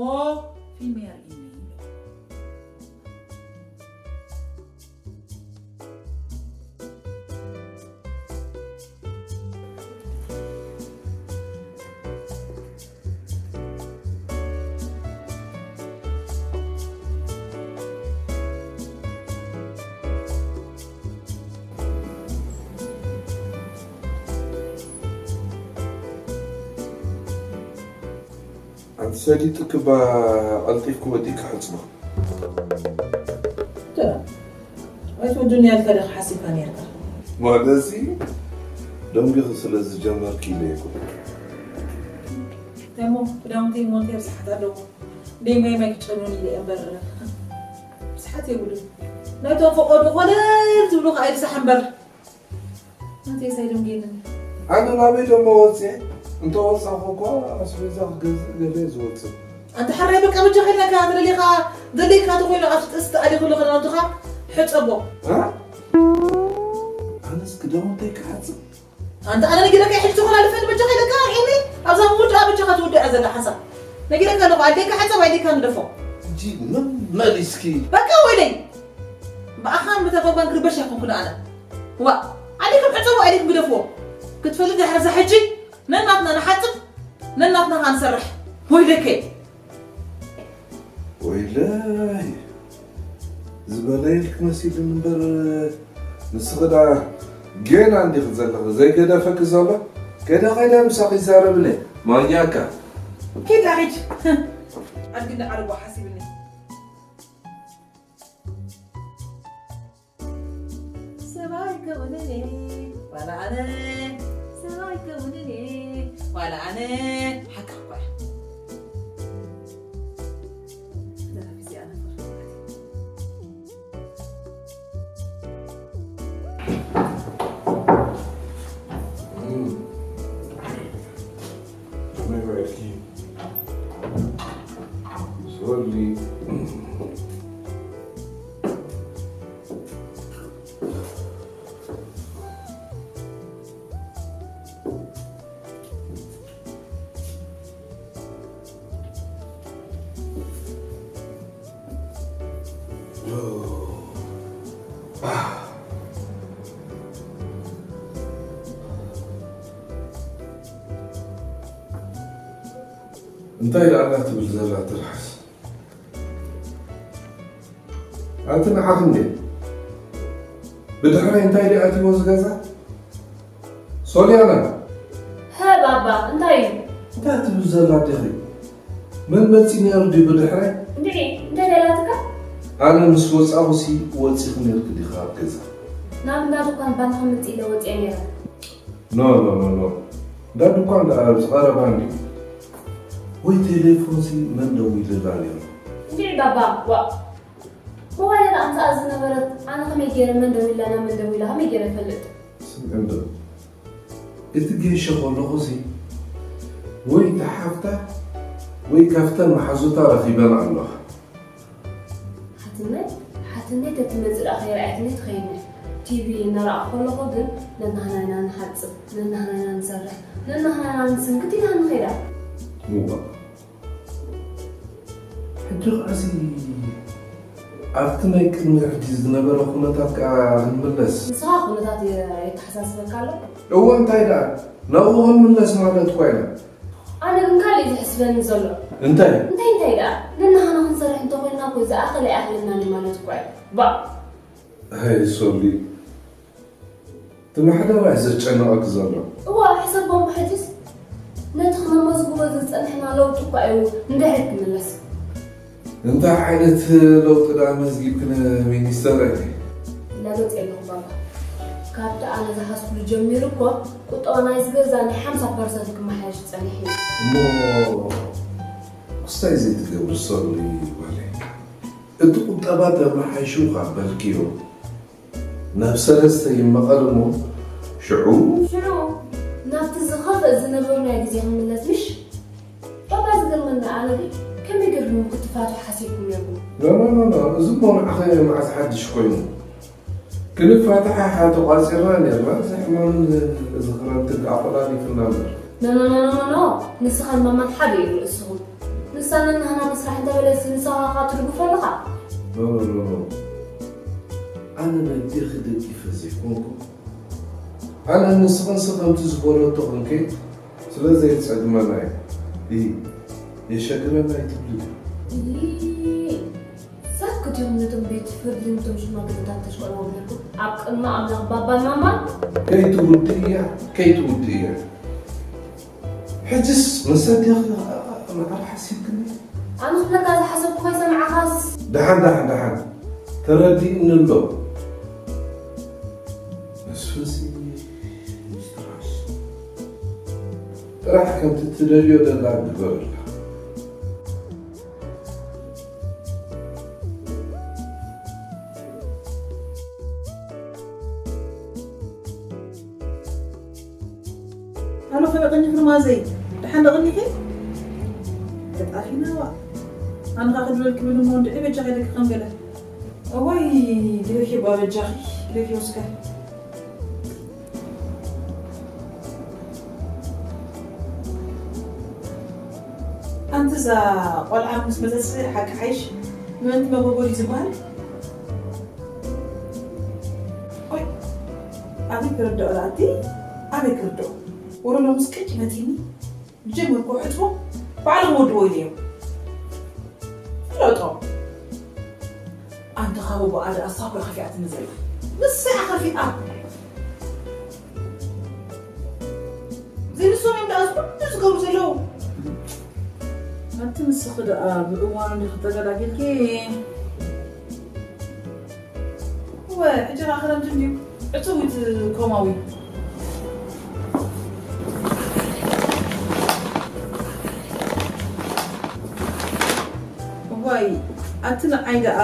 ፊልም የርእይኒ ኢሉ። ኣንቲ ሰሊጥኪ እባ ቀልጢፍኪ ወዲእኪ ሕጽቢ። ኣይትወድን እያ ኢልካ ዲኻ ሓሲብካ ኔርካ? ማለትሲ ደንጊኺ ስለ ዝጀመርኪ ኢለ እኮ። እሞ ክዳውንተይ ሞንተይ ኣብ ሰሓት ኣለዎ። ደይ ማይ ማይ ክጨኑን ኢለ እምበር ሰሓት የብሉን። ናይቶም ፈቐዶ ኮለል ዝብሉ ከኣ ይብዛሕ እምበር። ናተይ ሳይዶም ጌንን። ኣነ ናበይ ደሞ ወፅየ? እንተ ወፃኹ እኳ ኣስቤዛ ክገዝእ ገለ ዝወፅእ። ኣንተ ሓራይ በቃ በጃኻ ኢልናካ፣ ተደሊኻ ደሊካ ተኾይኑ ኣብ ጥስቲ ኣሊኹ ለኸዳውንትኻ ሕፀቦ። እ? ኣነስ ክዳውንተይ ክሓፅብ? ኣንተ ኣነ ነጊረካ ሕጂ ትኾን ኣልፈን በጃኻ ኢለካ ዒኒ ኣብዛ ምውድኣ በጃኻ ትውድኣ ዘላ ሓንሳብ። ነጊረካ ኣለኹ ኣዴካ ሓፀብ ኣዴካ ንደፎ። እጂ መመሊስኪ። በቃ ወይለይ። ብኣኻን ብተጎባን ክርበሽ ኣይኮንኩን ኣነ። ዋ፣ ኣዴኩም ሕፀቡ ኣዴኩም ግደፍዎ። ክትፈልጥ ድሕሪ እዛ ሕጂ ነናትና ንሓፅብ ነናትና ኸኣ ንሰርሕ። ወይለከ። ወይለይ ዝበለይልክ መሲሉኒ እምበር ንስኺ ደኣ ጌና እንዲኺ ዘለኺ ዘይገደፈኪ ዘሎ። ከይደ ከይደ ምሳኺ ይዛረብኒ ማኛካ። ኪድ ኣኺድ ኣድግና ዓረቦ ሓሲብኒ። ሰብኣይ ከውንኔ ዋላ ኣነ ሰብኣይ ከውንኔ ዋላ ኣነ ሓካ እኳ ደራፊ እዚኣ ነፈር እንታይ ደኣ ትብል ዘላ ትርሓስ? ኣቲ ንዓኺ እንዴ? ብድሕረይ እንታይ ደኣ ኣትይዎ ዝገዛ? ሶልያና! ሀ ባባ፣ እንታይ እዩ? እንታይ ትብል ዘላ ኣዴኺ? መን መጺ ነይሩ ድዩ ብድሕረይ? እንድዒ፣ እንታይ ደላትካ? ኣነ ምስ ወጻኹሲ ወጺኺ ነይርኪ ዲኻ ኣብ ገዛ? ናብ እንዳ ድኳን ባንኻ ምጽእ ኢለ ወጺአ ነይረ። ኖ፣ ኖ፣ ኖ፣ ኖ። እንዳ ድኳን ደኣ ኣብዚ ቀረባ እንድዩ። ወይ ቴሌፎንሲ መን ደዊልላ ነይሩ? እንድዒ ባባ፣ ዋእ። ሞባይላ ደኣ ምስኣ ዝነበረት ኣነ ከመይ ገይረ መን ደዊላና መን ደዊላ ከመይ ገይረ እፈልጥ? ስምዒ እንዶ፣ እቲ ጌሾ ከለኹሲ ወይ እታ ሓፍታ ወይ ካብተን መሓዙታ ረኺበን ኣለዋ። ሓትነይ፣ ሓትነይ ተትመጽእ ደኣ ከይረኣየትኒ ትኸይድ ነይራ። ቲቪ እናረኣኹ ከለኹ ግን ነናህና ኢና ንሓጽብ፣ ነናህና ኢና ንሰርሕ፣ ነናህና ኢና ንስንክት ኢላ ንኸይዳ። እዋ። ሕጂ ኸኣሲ ኣብቲ ናይ ቅድሚ ሕጂ ዝነበረ ኩነታት ከኣ ክንምለስ። ንስኻ ኩነታት የ-፣ የተሓሳስበካ ኣሎ? እወ፣ እንታይ ደኣ? ናብኡ ክንምለስ ማለት እኳ ኢና። ኣነ ግን ካልእ እዩ ዘሕስበኒ ዘሎ። እንታይ? እንታይ፣ እንታይ ደኣ? ነናህና ክንሰርሕ እንተኾይንና እኮ ዝኣኽል ኣይኣኽለናን እዩ ማለት እኳ እዩ። ባእ! ኣይ ሶሊ፣ እቲ ማሕደር ኣዩ ዘጨንቐኪ ዘሎ። እዋ፣ ሕሰቦ እሞ ሕጅስ ነቲ ክነመዝግቦ ዝጸንሕና ለውጢ እኳ እዩ ንድሕሪት ክምለስ። እንታይ ዓይነት ለውጢ ደኣ መዝጊብክን ሚኒስተረይ? ላገጽ የለኹ ባባ። ካብቲ ኣነ ዝሓዝኩሉ ጀሚሩ እኮ ቁጠባ ናይ ዝገዛኒ ሓምሳ ፐርሰንት ክመሓየሽ ጸኒሑ እዩ። እሞ ክስታይ ዘይትገብሪ ሶሊ ጓለይ። እቲ ቁጠባ ተመሓይሹ ካብ በልክዮ፣ ናብ ሰለስተ ይመቐል እሞ ሽዑ ሽዑ ናብቲ ዝኸፍእ ዝነበርናዮ ግዜ ክንምለስ ምሽ? ባባ ዝገርመኒ ኣነ ድዩ ከመይ ገርኩም ክትፋቱ ሓሲብኩም ነርኩም? ኖ፣ ኖ፣ ኖ፣ ኖ፣ እዚ እሞ ንዓኸ መዓዝ ሓድሽ ኮይኑ? ክንፋታሓሓ ተቋጺርና ነርና፣ እዚ ሕማምን እዚ ክረምትን ኣቆላሊፉና እምበር። ኖ፣ ኖ፣ ኖ፣ ኖ፣ ኖ፣ ኖ፣ ንስኻን ማማን ሓደ እዩ ርእስኹም። ንሳ ነናህና ንስራሕ እንተበለትሲ ንስኻ ኸኣ ትድግፎ ኣለኻ? ኖ፣ ኖ፣ ኖ፣ ኖ። ኣነ ነዴኺ ደጊፈ ዘይኮንኩ፣ ኣነ ንስኽንሲ ከምቲ ዝበለቶ ክንከይድ ስለ ዘየጸግመና እዩ። እይ፣ የሸግረና ኣይትብሊ። እይ፣ ሳክት ኢኹም ነቶም ቤት ፍርዲ ነቶም ሽማግለታት ተሽቀልዎም ነርኩም ኣብ ቅድሚ ኣምላኽ ባባን ማማን። ከይትውድእያ፣ ከይትውድእያ። ሕጅስ መሰድያኺ መዓር ሓሲብክኒ? ኣነ ክብለካ ዝሓሰብኩ ከይሰማዕኻስ። ደሓን፣ ደሓን፣ ደሓን። ተረዲእኒ ኣሎ። ንሱሲ ምስ ትራሽ ከምቲ ትደልዮ ደላ ግበረላ። ኣነ ከበቐኒ ክርማዘይ፣ ደሓን ደቐኒኺ? ተጣፊና ዋ። ኣነ ኸኣ ክድበል ክብል እሞ እንድዒ በጃኺ ኢለኪ ከም ገለ። እዋይ፣ ግደፊ እባ በጃኺ፣ ግደፊ ወስከ። ኣንቲ እዛ ቆልዓ ምስ መጸስ ሓቂ ሓይሽ ምእንቲ መጎጎ ድዩ ዝበሃል? ቆይ፣ ኣበይ ክርድኦ ደኣ እቲ? ኣበይ ክርድኦ? ወረ ሎምስ ቅጭ መጺኒ። ዝጀመርኩ ሕጽቦ ባዕሎም ወድዎ ኢለ እዮም። ፍለጦ። ኣንተ ካብ ኣቦኣ ደኣ ሳዋ ከፊኣትኒ ዘላ። ንሳ እያ ከፊኣ። ዘይንሶም እዮም ደኣ እዚ ኩሉ ዝገብሩ ዘለዉ። ኣቲ ንስኺ ደኣ ብእዋኑ እንዲኺ ተገላጊልኪ። እወ፣ ሕጂ ኸኣ ክረምቲ እንድዩ። ዕጽው እቲ ኮማዊ። እዋይ፣ ኣቲ ንዓይ ደኣ።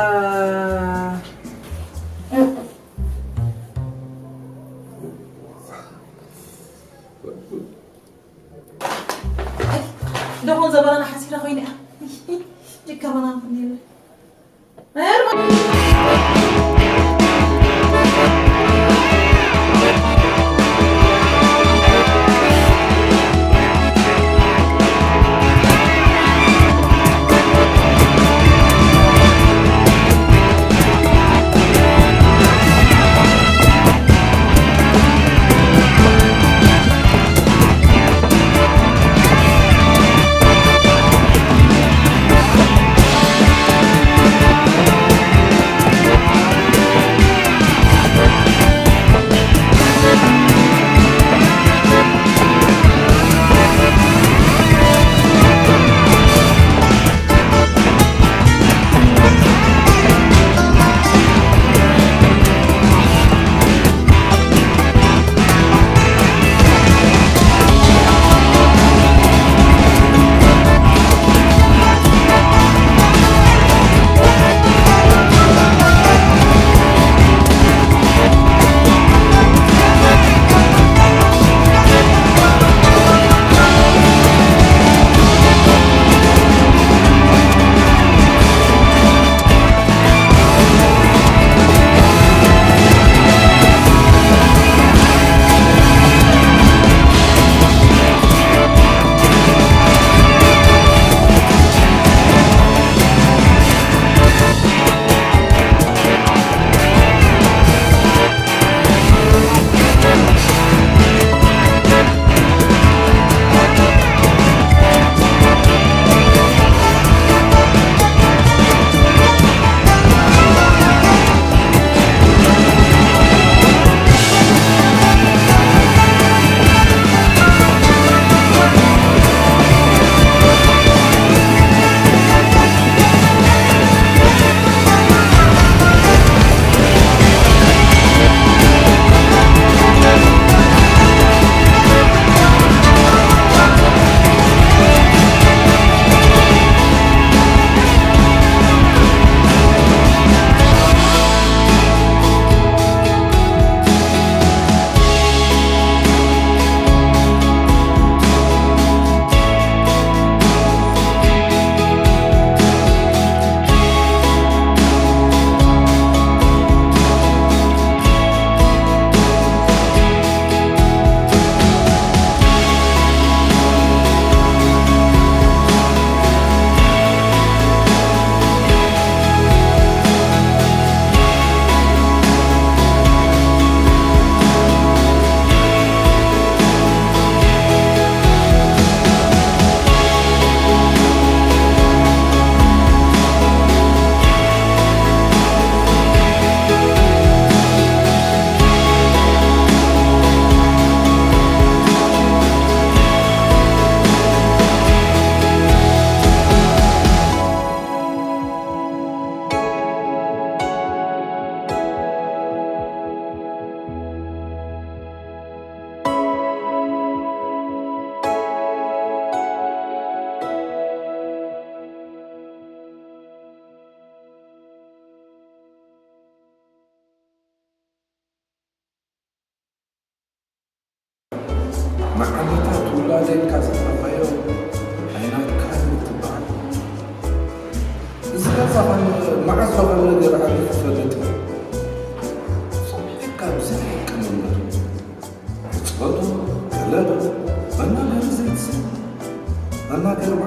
ደኾን ዘበናና ሓሲራ ኮይና እያ። ጅካ በናን ክንየለ።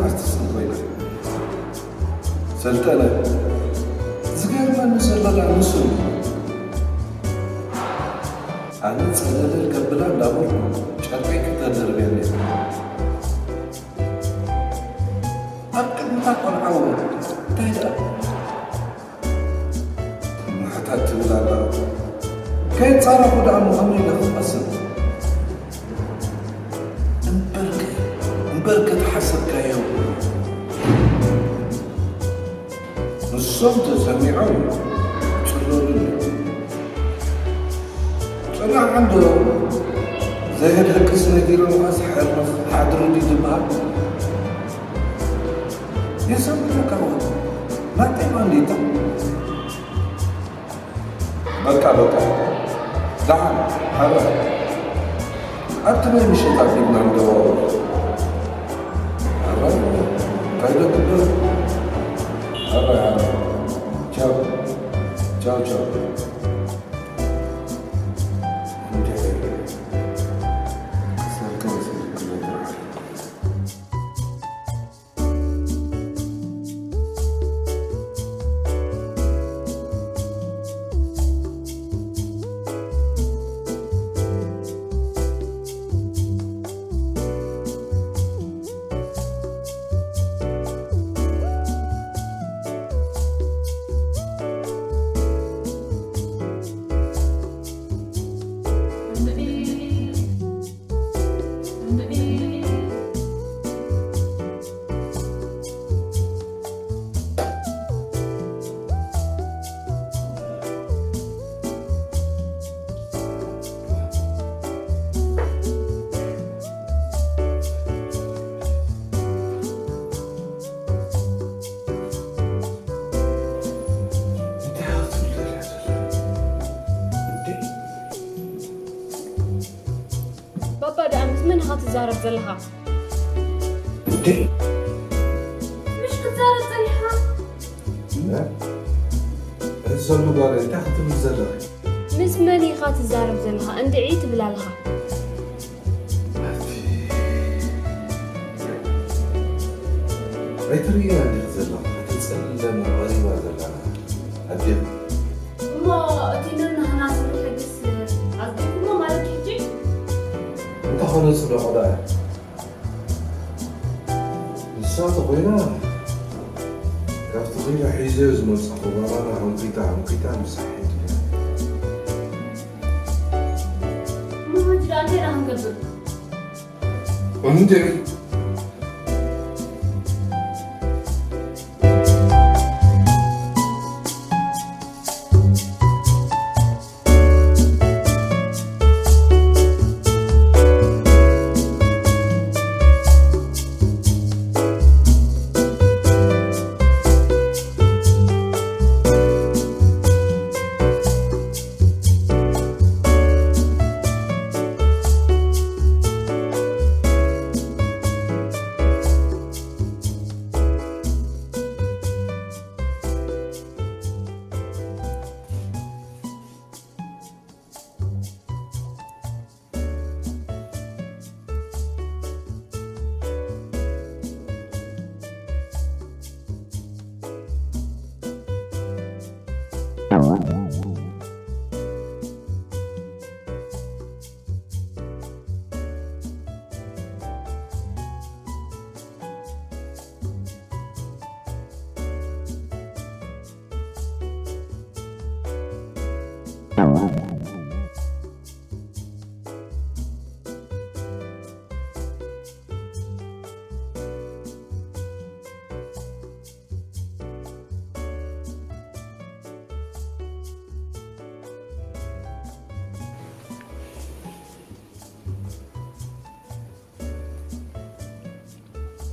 ኣርቲስት ኮይና ሰልጠነ። ዝገርመኒ ዘሎ ደኣ ንሱ እዩ። ኣነ ጸለለል ከብላ እንዳበልኩ ጨርቀይ ክተደርብየኒ እያ። ኣብ ቅድሚታ ቆልዓ እውን እንታይ ደኣ ምሕታት ትብል ኣላ። ከይጻረፉ ደኣ ምኾኑ ኢለ ክቐስብ። እምበርከ፣ እምበርከ ተሓሰብካዮ። ንሶም ተሰሚዖም ጽለሉኒ። ጽናሕ እንዶ ዘየድህቅስ ነጊሮምኻስ ሓድርኽ ሓድሩ ድዩ ዝበሃል? የሰምዑካ እውን ናተይ ባንዴታ። በቃ፣ በቃ። ደሓን፣ ሓራይ። ኣብቲ ናይ ምሸት ኣቢልና ንደዋወል። ሓራይ፣ እንታይ ዶ ግበር? ሓራይ፣ ሓራይ። ቻው። ቻው፣ ቻው። እንዴ፣ ከሰርካ መሰለክ ነግርሃለሁ። ባባ ደኣ ምስ መን ኢኻ ትዛረብ ዘለኻ? እንዴ? ምሽ ክትዛረብ ጸኒሕኻ? እ? እሰሉ ጓል እንታይ ክትብል ዘለኺ? ምስ መን ኢኻ ትዛረብ ዘለኻ? እንድዒ ትብል ኣለኻ። ኣቲ፣ ኣይትርእያ እንዲኺ ዘለኻ? እቲ ጸለመ ቀሪባ ዘላ ኣዴኺ። እሞ እቲ ንንህና ዝብል ሕግስ ኣጽዲቕኩሞ ማለት እዩ ሕጂ? እንተኾነ ጽደቑ ደኣ። ንሳ ተኾይና፣ ካብቲ ኺላ ሒዘዮ ዝመጻኹ ባናና ኣንኪታ፣ ኣንኪታ ምሳሕ ሒዙ። እሞ ሕጂ ደኣ እንታይ ደኣ ክንገብር? እንድዒ።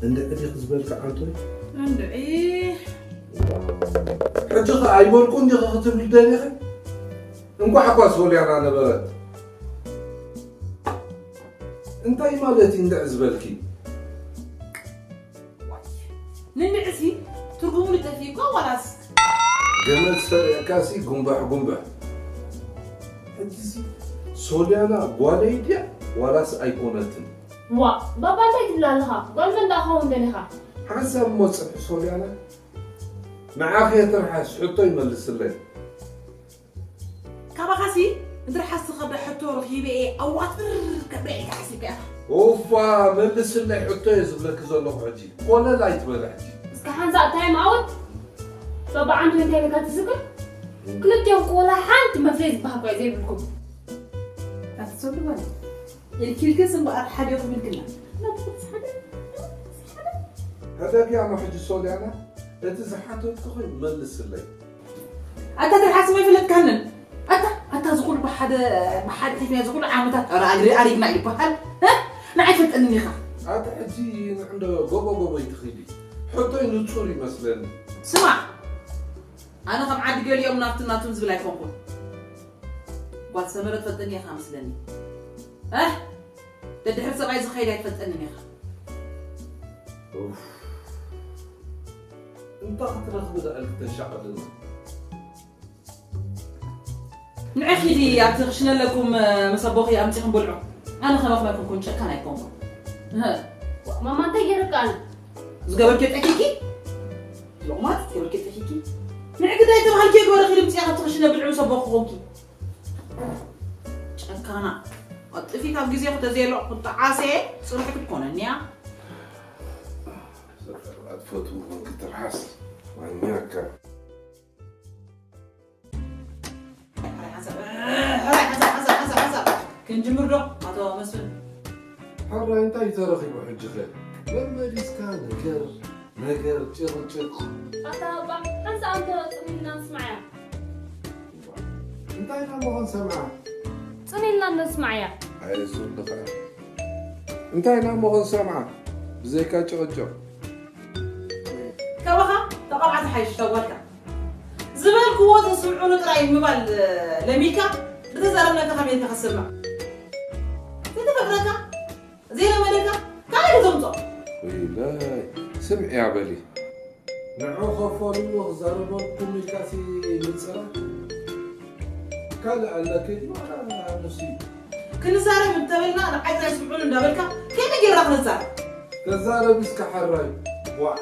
እንድዒ ዲኺ ዝበልኪ ዓንቶይ? እንድዒ። ሕጂ ኸ ኣይበልኩን ዲኺ ክትብሊ ደሊኺ? እንኳዕ እኳ ሶልያና ነበረት። እንታይ ማለት እዩ እንድዒ ዝበልኪ? ንንዕሲ ትርጉሙ ንጠፊእኳ ዋላስ? ገመድ ሰሪዕካሲ ጉንባሕ ጉንባሕ። ሕጂሲ ሶልያና ጓለይ ድያ ዋላስ ኣይኮነትን? ዋ፣ ባባ እንታይ ትብል ኣለኻ? ጓል መን ደኣ ኸውን ደሊኻ? ሓንሳብ እሞ ጽንሒ ሶልያና። ንዓኺ እየ ትርሓስ፣ ሕቶ ይመልስለይ። ካባኻሲ ንትርሓስ ዝኸብዳ ሕቶ ረኺበ እየ፣ ኣዋጥር ከብዳ ኢልካ ሓሲብካ ኢኻ። ኡፋ፣ መልስለይ ሕቶ እየ ዝብለኪ ዘለኹ ሕጂ። ኮለል ኣይትበሊ ሕጂ። እስከ ሓንሳእ ታይም ኣውት። ባባ ዓንዱ እንታይ ኢልካ ትዝክር? ክልቲኦም ቆላ ሓንቲ መፍለይ ዝበሃል እኳ ዘይብልኩም። ኣትሰሉ በል። ኢልኪልክስ እምበኣር ሓዲኹም ኢልክና። ነብስስ ሓደ፣ ነብስስ ሓደ። ሕደግያ እሞ ሕጂ ሶልያና፣ እቲ ዝሓተትኩኺ መልስለይ። ኣታ ትርሓስ እሞ ኣይፈለጥካንን። ኣታ፣ ኣታ ዝኹሉ ብሓደ፣ ብሓደ ሒዝና ዝኹሉ ዓመታት ኣረ ኣግሪ ኣሪግና ይበሃል። እ? ንዓይ ፈልጠንን ኢኻ። ኣታ ሕጂ ንዕንዶ ጎቦ ጎቦ ይትኺዲ። ሕቶይ ንጹር ይመስለኒ። ስማዕ፣ ኣነ ከም ዓዲ ገሊኦም ናብትን ናቱን ዝብል ኣይኮንኩን። ጓል ሰመረ ትፈልጠኒ ኢኻ መስለኒ። እ? ደድሕሪ ሰብኣይ ዝኸይድ ኣይትፈልጠንን ኢኻ። ኡፍ። እንታይ ክትረኽቢ ደኣ ኢልኪ ተሻቕልና? ንዒ ኺዲ ኣብቲ ክሽነ ኣለኩም፣ እ፣ ምስ ኣቦኺ ኣምጺኹም ብልዑ። ኣነ ከማኹም ኣይኮንኩን፣ ጨካን ኣይኮንኩን። እህ። ማማ እንታይ ገይረካ ኣነ? ዝገበርክዮ ጠኪኪ? ሎማት ዝገበርክዮ ጠኪኪ? ንዒ ግዳይ ተባሃልክዮ ግበሪ ኺዲ ምጽያ ካብቲ ክሽነ ብልዑ ምስ ኣቦኺ ኮንኪ። ጨካና። ቀልጢፊ ካብ ግዜ ክተዘየሎ ክጠዓሰ ጽንሒ ክትኮነኒ እያ። ኣትፈትዎ ክትርሓስ ማኛካ። ሕራይ ሓንሳብ፣ ሕራይ ሓንሳብ፣ ሓንሳብ፣ ሓንሳብ፣ ሓንሳብ። ክንጅምር ዶ ኣቶ መስፍን? ሕራይ እንታይ ተረኺቡ ሕጂ ኸ? መመሊስካ ነገር፣ ነገር፣ ጭቕጭቕ። ኣታ ኣባ፣ ሓንሳእ ኣንተ ጽም ኢልና ንስማዓያ። እንታይ ኢና እሞ ክንሰምዓ? ጽም ኢልና ንስማዓያ። ኣየ ሱር ድኻ። እንታይ ኢና እሞ ክንሰምዓ? ብዘይካ ጭቕጭቕ። ካባኻ ተቐብዓ ዝሓይሽ ተጓልካ። ዝበልክዎ ተስምዑኒ ጥራይ ምባል ለሚድካ፣ ብተዛረብናካ ከመይ ኢልካ ክትሰምዕ? ዘይተፈቅደካ፣ ዘይለመደካ፣ ካልእ ከተምጽኦ። ወይለይ፣ ስምዕያ በሊ። ንዑ ከፈሉሉ ክዛረበልኩም ኢልካሲ ምጽራ። ካልእ ኣለኪ ድማ ንሱ እዩ። ክንዛረብ እንተበልና ንዓይ ጥራይ ስምዑኒ እንዳበልካ፣ ከመይ ጌርና ክንዛረብ? ተዛረቢ እስከ ሓራይ። ዋዕ።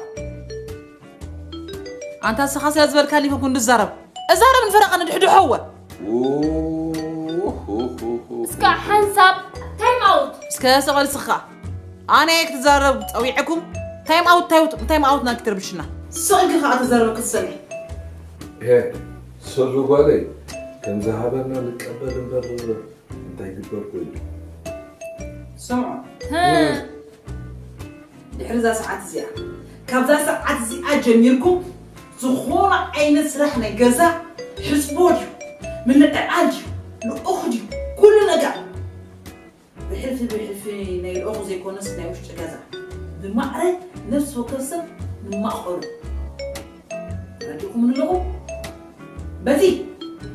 ኣንታ ንስኻ ስለ ዝበልካኒ ይኹን ክንዛረብ። እዛረብ ንፈረቓ ንድሕድሖ እወ። እስከ ሓንሳብ ታይም ኣውት። እስከ ስቕ በል ንስኻ። ኣነ እየ ክትዛረብ ጸዊዐኩም። ታይም ኣውት፣ ታይም ኣውት፣ ታይም ኣውት ናንኪ ትርብሽና። ስቕ ኢልኪ ከኣ ተዛረቢ ክትሰምዒ። ሄ፣ ሰሉ ጓለይ፣ ከም ዝሃበና ንቀበል እምበር እንታይ ግበር ኮይኑ? ስምዑ። ህ። ድሕሪ እዛ ሰዓት እዚኣ፣ ካብዛ ሰዓት እዚኣ ጀሚርኩም ዝኾነ ዓይነት ስራሕ ናይ ገዛ፣ ሕጽቦ ድዩ፣ ምልዕዓል ድዩ፣ ልኡኽ ድዩ፣ ኩሉ ነገር ብሕልፊ ብሕልፊ ናይ ልኡኽ ዘይኮነስ ናይ ውሽጢ ገዛ ብማዕረ ነፍሲ ወከፍ ሰብ ንማእኸሉ ተረዲእኩምኒ ኣለኹም። በቲ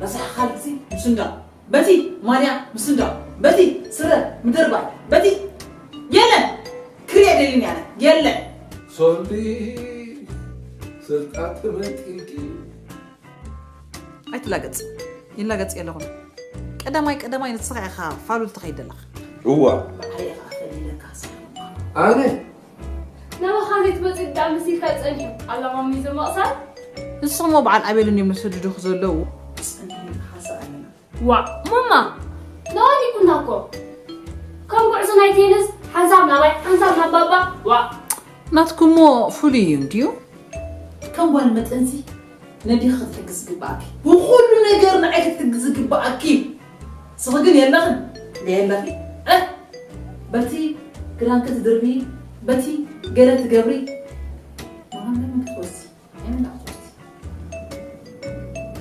ረሳሕ ካልሲ ምስንዳው፣ በቲ ማልያ ምስንዳው፣ በቲ ስረ ምድርባይ፣ በቲ የለን ክሪኦ ደሊኒ ኣነ የለን። ሶሊ ስልጣን ተመንጢልኪ። ኣይትላገጽ። ይላገጽ የለኹን። ቀዳማይ ቀዳማይ ንስኻ ኢኻ ፋሉል ትኸይድ ዘለኻ። እዋ። ባዕለይ ኢኻ ፈሊለካ ሰ- ኣነ ናባኻ ዘይትመጽእ ደኣ መሲልካ ጸኒሑ። ኣላ ማሚ ዘመቕሳል። ንስኹም በዓል ኣቤልን እዮም ዝሰድዱኹ ዘለዉ። ጸኒሑ ሓሳብ ኣለና። ዋዕ፣ ማማ፣ ነዋዲኩና እኮ። ከም ጉዕዞ ናይ ቴንስ፣ ሓንሳብ ናባይ፣ ሓንሳብ ናብ ባባ፣ ዋዕ። ናትኩሞ ፍሉይ እዩ እንድዩ። ከም ጓል መጠንሲ ነዲኺ ክትሕግዝ ዝግብኣኪ። ብኹሉ ነገር ንዓይ ክትሕግዝ ዝግብኣኪ። ንስኺ ግን የለኽን፣ የለኺ። እ፣ በቲ ክዳንኪ ትድርቢ፣ በቲ ገለ ትገብሪ። መሃመን ክትወስዲ።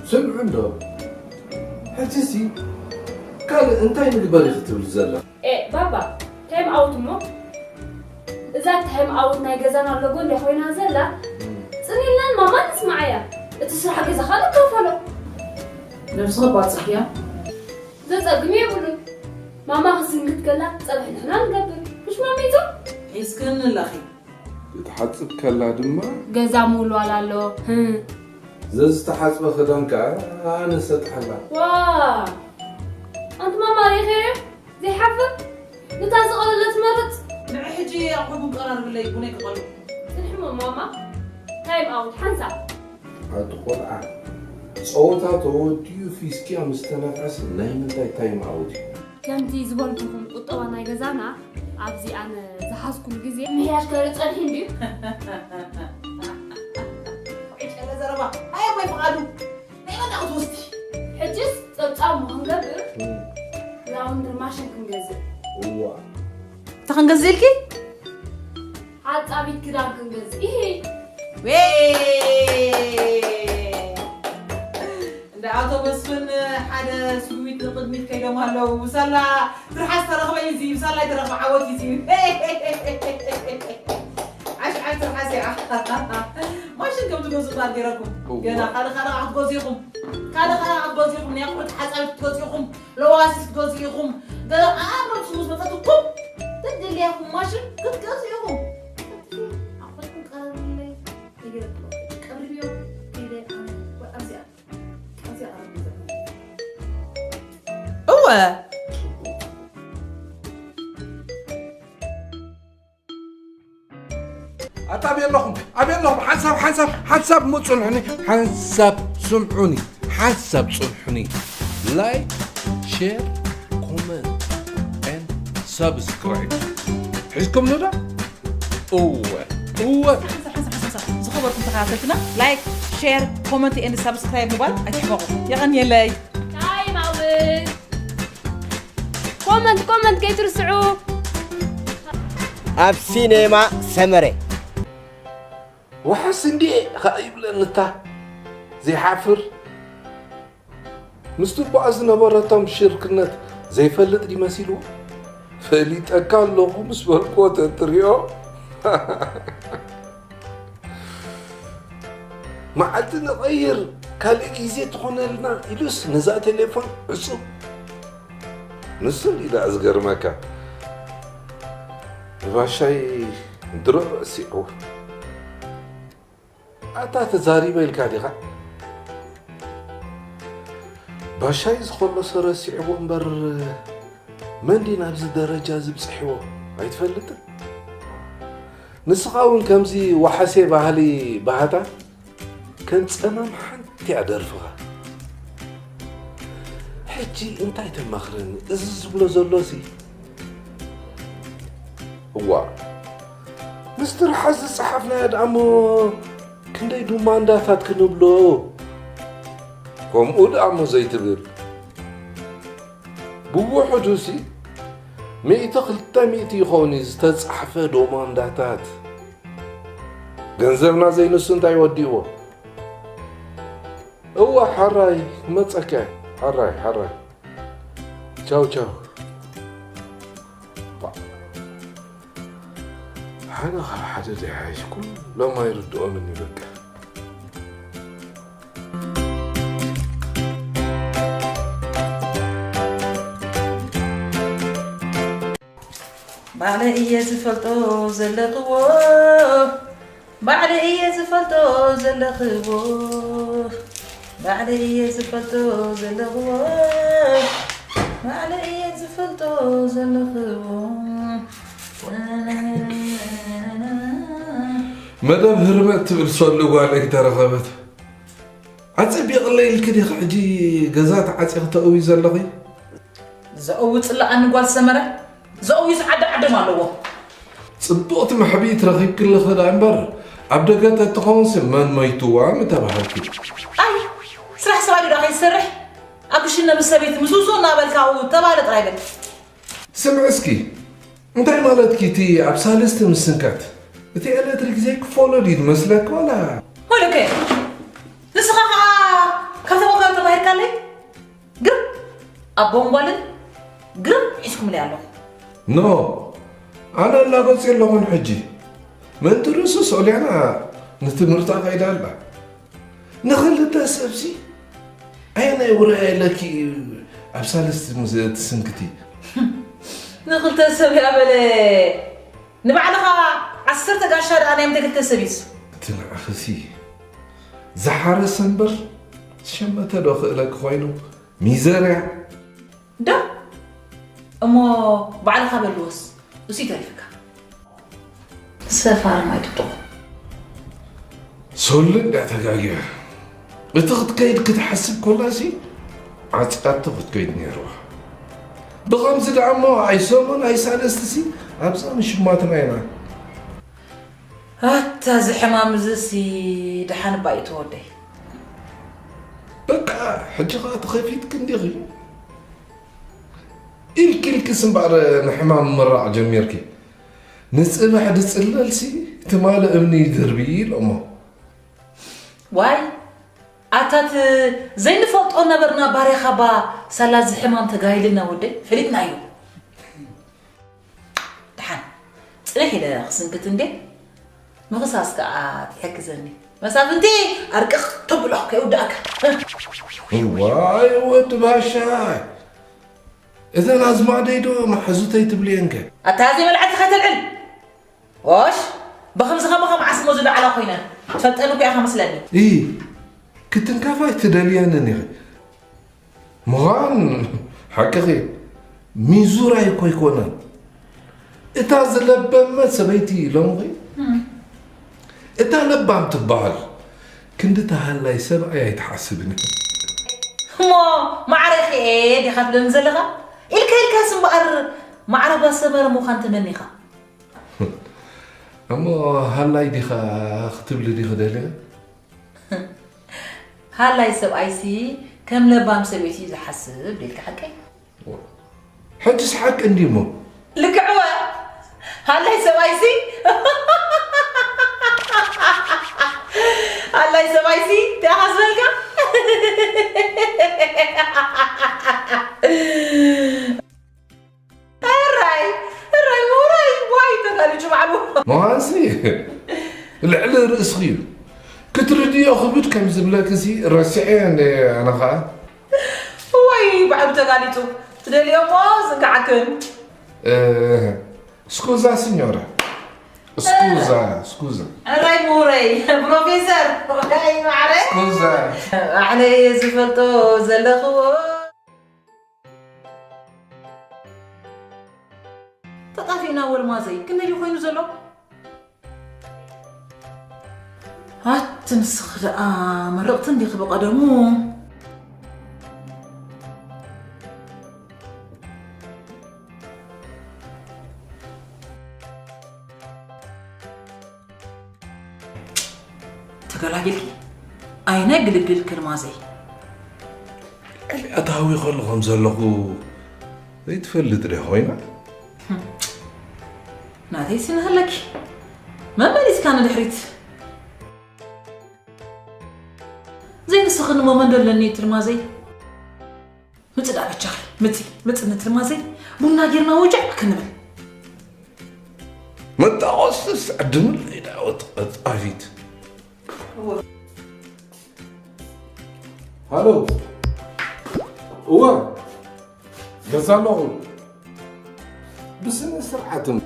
ስምዑ እንዶ፣ ሕጂሲ ካልእ እንታይ ንግበር ኢኺ ትብሊ ዘላ? ኤ፣ ባባ፣ ታይም ኣውት እሞ። እዛ ታይም ኣውት ናይ ገዛና ሎጎ እንድያ ኮይና ዘላ። ጽን ኢልናን ማማን ንስምዓያ። እቲ ስራሕ ገዛ ካልእ ከፈሎ። ነብስኺ ባጽሕያ። ዘጸግም የብሉን። ማማ ክትስንክት ከላ ጸብሒ ንሕና ንገብር። ምሽ ማሚቱ? ሒዝክኒ ኣለኺ። ክትሓጽብ ከላ ድማ ገዛ ምውልዋል ኣሎ። ህም። ዘዝተሓጽበ ክዳን ከኣ ኣነ ሰጥሓላ። ዋ! ኣንቲ ማማ ሪኸዮ? ዘይሓፍር? ነታ ዝቐለለ ትመርጽ? ሕጂ ኣቑሑኩም ቀራርብለይ፣ ቡነይ ክቐሉ። ጽንሕሞ ማማ፣ ታይም ኣውት ሓንሳብ። ኣቲ ቆልዓ፣ ጸወታ ተወዲኡ ፊስኪያ ምስ ተነፈሰ ናይ ምንታይ ታይም ኣውት እዩ? ከምቲ ዝበልኩኹም ቁጠባ ናይ ገዛና ኣብዚ ኣነ ዝሓዝኩሉ ግዜ ምሕያሽ ከርኢ ጸኒሑ እንድዩ። ጨለ ዘረባ ኣየ ኣቦይ ፍቓዱ ናይ መን ክትወስዲ? ሕጅስ ጸብጻብ ክንገብር ላውንድሪ ማሽን ክንገዝእ። እዋ እንታይ ክንገዝእ ኢልኪ? ሓጻቢት ክዳን ክንገዝእ። ኢሂ። እንዳ ኣቶ መስፍን ሓደ ስዊት ንቕድሚት ከይዶም ኣለዉ። ብሳላ ትርሓስ ተረኽበ እዩ እዚ፣ ብሳላ ይተረኽበ ዓወት እዩ እዚ። ዓሽ ዓሽ ትርሓስ እያ። ማሽን ከም ትገዝኡ ቃል ገይረኩም። ገና ካልእ ካልእ ክትገዝኡ ኢኹም። ካልእ ካልእ ክትገዝኡ ኢኹም። ናይ ኣቑሑት ሓጻቢት ክትገዝኡ ኢኹም። ለዋሲስ ክትገዝኡ ኢኹም። ገለ ኣእምሮ ትስሙስ መጸትኩም። ተደልያኩም ማሽን ክትገዝኡ ኢኹም። ኣቑሑትኩም ቀረብለይ። ከይደ ቀርብዮ። ከይደ ኣነ ኣብዚኣ። ኣብዚኣ ቀረብ ዘበለ። እወ። ኣታ ኣበይ ኣለኹም? ኣበይ ኣለኹም? ሓንሳብ ሓንሳብ ሓንሳብ ምጹ ጽንሑኒ። ሓንሳብ ስምዑኒ። ሓንሳብ ጽንሑኒ። ላይክ፣ ሼር፣ ኮመንት ኤንድ ሳብስክራይብ ሒዝኩም ንዳ እወ እወ። ዝኸበርኩም ተኸታተልትና ላይክ፣ ሼር፣ ኮመንት ኤንድ ሳብስክራይብ ምባል ኣይትሕመቑ። የቐንየለይ። ታይ ማውዝ ኮመንት ኮመንት ከይትርስዑ። ኣብ ሲኔማ ሰመረ። ዋሕስ እንድየ ኸኣ ይብለኒ እታ ዘይሓፍር። ምስቲ እቦኣ ዝነበረቶም ሽርክነት ዘይፈልጥ ድዩ መሲልዎ? ፈሊጠካ ኣለኹ ምስ በልክዎ ተትሪኦ። መዓልቲ ንቐይር ካልእ ግዜ ትኾነልና ኢሉስ ነዛ ቴሌፎን ዕጹብ። ንሱ እንድዩ ደኣ ዝገርመካ። ንባሻይ ድሮ ረሲዕዎ። ኣታ ተዛሪበ ኢልካ ዲኻ? ባሻይ ዝኸለሶ ረሲዕዎ እምበር መን ድዩ ናብዚ ደረጃ እዚ ብጺሕዎ ኣይትፈልጥን? ንስኻ እውን ከምዚ ወሓሴ ባህሊ ባህታ ከም ጸማም ሓንቲ እያ ደርፍኻ። ሕጂ እንታይ ተማኽረኒ እዚ ዝብሎ ዘሎሲ? እዋእ፣ ምስ ትርሓስ ዝጸሓፍናዮ ደኣሞ ክንደይ ዱማንዳታት ክንብሎ? ከምኡ ደኣሞ ዘይትብል። ብውሑዱሲ ሚእቲ ክልተ ሚእቲ ይኸውን እዩ ዝተጻሕፈ ዶማንዳታት። ገንዘብና ዘይንሱ እንታይ ወዲእዎ? እዋ ሓራይ ክመጸካ እየ። ሓራይ ሓራይ። ቻው ቻው። ሓነ ካብ ሓደ ዘይሓይሽ ኩሎም ኣይርድኦምን እዩ በቃ። ባዕለይ እየ ዝፈልጦ ዘለኽዎ፣ ባዕለይ እየ ዝፈልጦ ዘለኽዎ፣ ባዕለይ እየ ዝፈልጦ ዘለኽዎ፣ ባዕለይ እየ ዝፈልጦ ዘለኽዎ። መደብ ህርመት ትብል ሶሎ ጓለይ ተረኸበት። ኣጸቢቕለይ ኢልኪ ዲኺ ሕጂ ገዛ ተዓጺኺ ተእዊ ዘለኺ? ዘእዊ ጽላኣኒ ጓል ሰመረ፣ ዘእዊስ ዓዲ ዓዶም ኣለዎ። ጽቡቕቲ መሕብኢት ረኺብኪ ኣለኺ ደኣ እምበር፣ ኣብ ደገ ተትኸውንሲ መን ሞይትዋ ምተባህልኪ። ኣይ፣ ስራሕ ሰብኣይ ዶ ደኣ ከይሰርሕ? ኣብ ክሽነ ምስ ሰበይቲ ምስ ውስኡ እናበልካ ኣብኡ ተባለ ጥራይ በል። ስምዒ እስኪ፣ እንታይ ማለትኪ እቲ ኣብ ሳልስቲ ምስንካት? እቲ ኤለትሪክ ዘይክፈሎ ድዩ ዝመስለኪ ዋላ? ወለከ፣ ንስኻ ኸኣ ካብ ተመካሪ ተማሂርካለይ? ግርም ኣቦን ጓልን ግርም ሒዝኩምለይ ኣለኹ። ኖ፣ ኣነ እናጎጽየ ኣለኹን ሕጂ። ምእንቲ ርእሱ ሶልያና ንትምህርታ ከይዳ ኣላ። ንኽልተ ሰብሲ ኣየናይ ውራይ ኣለኪ እዩ ኣብ ሳልስቲ ምስ ትስንክቲ? ንኽልተ ሰብ እያ በለ። ንባዕልኻ ዓሰርተ ጋሻ ደኣ ናይ ምንታይ ክልተ ሰብ እዩስ? እቲ ንዓኽሲ ዝሓረሰ እምበር ዝሸመተ ዶ ክእለኪ ኮይኑ? ሚዘርያ። ዶ እሞ ባዕልኻ በልዎስ እሱ ይተሪፍካ። ሰፋርም ኣይትጥቑ። ሶሊ እንድያ ተጋግያ። እቲ ክትከይድ ክትሓስብ ኮላሲ ዓጽያቶ ክትከይድ ነይርዋ። ብኸምዚ ደኣ እሞ ኣይሰሙን ኣይሳለስትሲ ኣብዛ ምሽማትና ኢና። ኣታ እዚ ሕማም እዚሲ ደሓን እባ እዩ ተወደይ። በቃ ሕጂ ኸኣ ተኸፊትኪ እንዲኺ። ኢልኪ ኢልኪስ እምበኣር ንሕማም ምራቕ ጀሚርኪ። ንጽባሕ ድጽለልሲ ትማሊ እምኒ ይድርቢ ኢሎሞ። ዋይ ኣታት ዘይንፈልጦ ነበርና ባርያኻ ባ ሳላ እዚ ሕማም ተጋሂልና ወደይ ፈሊጥናዮ። ደሓን ጽንሕ ኢለ ክስንክት እንዴ ምኽሳስ ከኣ ትሕግዘኒ መሳፍንቲ ኣርቅኽ ተብሎ ከይውዳእካ። ዋይ ወዲ ባሻ፣ እዘን ኣዝማደይ ዶ መሓዙተይ ትብልየንከ? ኣታ ዘይበልዓትኻ ተልዕል ኦሽ ብኸምዚ ከማኻ መዓስ እሞ ዝለዓላ ኮይነ ትፈልጠኒ እኮ ኢኻ መስለኒ። ኢ ክትንከፍ ኣይትደልየንን ኢኺ። ምዃን ሓቅኺ ሚዙራይ እኮ ኣይኮነን። እታ ዝለበመት ሰበይቲ ኢሎምኺ እታ ለባም ትበሃል ክንዲ ተሃላይ ሰብኣይ ኣይትሓስብን። እሞ ማዕረ ኺኤ ዲኻ ትብለኒ ዘለኻ? ኢልካ ኢልካስ እምበኣር ማዕረ ባሰመረ ምዃን ተመኒኻ። እሞ ሃላይ ዲኻ ክትብሊ ዲኺ ደሊኺ? ሃላይ ሰብኣይሲ ከም ለባም ሰበይቲ እዩ ዝሓስብ ደልካ ሓቀይ? ሕጂ ስሓቅ እንዲሞ ልክዕወ ሃላይ ሰብኣይሲ ሃላይ ሰብኣይሲ እንታይ ዝበልካ? እራይ እራይ ምሁራይ ዋይ ተጋሊጩ ባዕሉ። ምዃንሲ ልዕሊ ርእስኺ እዩ ክትርድዮ ክብድ ከም ዝብለክሲ ረሲዐ እንደ ኣነ ኸዓ። ዋይ ባዕሉ ተጋሊጡ ትደልዮሞ ዝንጋዓክን። Scusa signora. Scusa, scusa. እራይ ምሁረይ ፕሮፌሰር ዋይ ማዕረ። Scusa. ባዕለይ ዝፈልጦ ዘለኽዎ ተጣፊእና ወልማዘይ ክንደይ ኮይኑ ዘሎ ኣቲ ንስኺ ደኣ መርቕቲ እንዲኺ ብቐደሙ ተገላጊልኪ ኣይነግልግል ክልማዘይ ልዕሊ ኣታዊ ከሎ ከም ዘለኹ ዘይትፈልጥ ደ ኮይና ናተይ ስንሃለኪ መመሊስካ ንድሕሪት ዘይንስኽንሞ መን ደለኒ ትልማዘይ ምጽእ ደኣ በጃኺ ምጺ ምጽ ንትልማዘይ ቡና ጌርና ወጃዕ ክንብል መጣቆስስ ዕድምለይ ዳወት ቀጻፊት ሃሎ እወ ገዛ ኣለኹ ብስነ ስርዓትን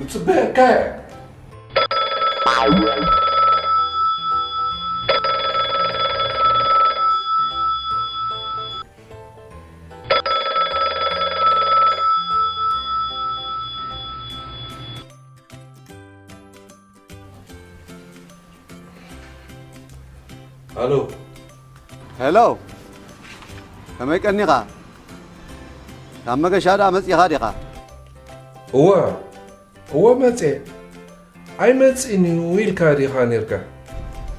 እጽበየካ እየ ኣሎ ሄሎ ከመይ ቀኒኻ ካብ መገሻ ደኣ መጺኻ ዲኻ እወ እወ መጼ ኣይመጽእን እዩ ኢልካ ዲኻ ኔርካ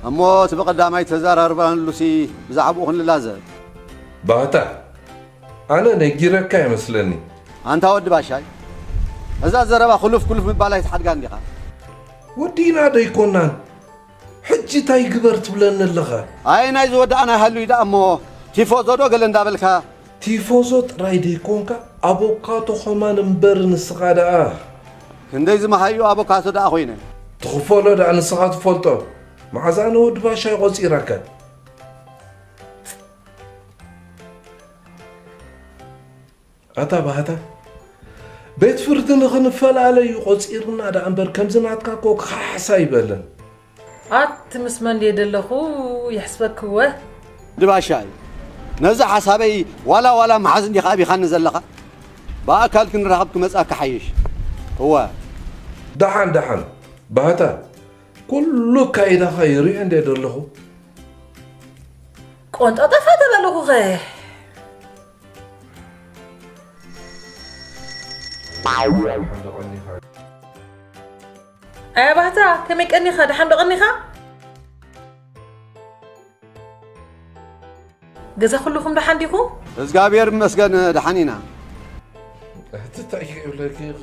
እሞ እቲ ብቐዳማይ ተዘራርባንሉሲ ብዛዕባኡ ክንላዘብ ባህታ ኣነ ነጊረካ ይመስለኒ ኣንታ ወዲ ባሻይ እዛ ዘረባ ኩሉፍ ኩሉፍ ምባል ኣይትሓድጋን ዲኻ ወዲእና ዶ ኣይኮናን ሕጂ እንታይ ግበር ትብለኒ ኣለኻ ኣየ ናይ ዝወዳእና ይሃሉ እዩ ደኣ እሞ ቲፎዞ ዶ ገለ እንዳበልካ ቲፎዞ ጥራይ ደይኮንካ ኣቦካቶ ኸማን እምበር ንስኻ ደኣ ክንደይ ዝመሃዩ ኣቦካቶ ደኣ ኮይነ ትኽፈሎ ደኣ ንስኻ ትፈልጦ መዓዝ ኣነ ወዲ ባሻይ ቆጺረካ ኣታ ባህታ ቤት ፍርዲ ንኽንፈላለዩ ቆጺርና ደኣ እምበር ከምዚ ናትካ እኮ ክሓሕስ ኣይበልን ኣቲ ምስ መን ድየ ደለኹ የሕስበክወ ድባሻይ ነዚ ሓሳበይ ዋላ ዋላ መሓዝ እንዲኻ ኣቢኻኒ ዘለኻ ብኣካል ክንራኸብ ክመጻካ ሓይሽ። እወ። ደሓን ደሓን። ባህታ፣ ኩሉ ኣካይዳኻ ይሪኦ እንደ ዘለኹ። ቆንጠጠፈ ተበልኹኸ። ኣያ ባህታ፣ ከመይ ቀኒኻ? ደሓን ዶ ቀኒኻ? ገዛ ኩልኹም ደሓን ዲኹም? እዝጋብሔር ይመስገን ደሓን ኢና። እትታይ ይብለኪ ኢኺ?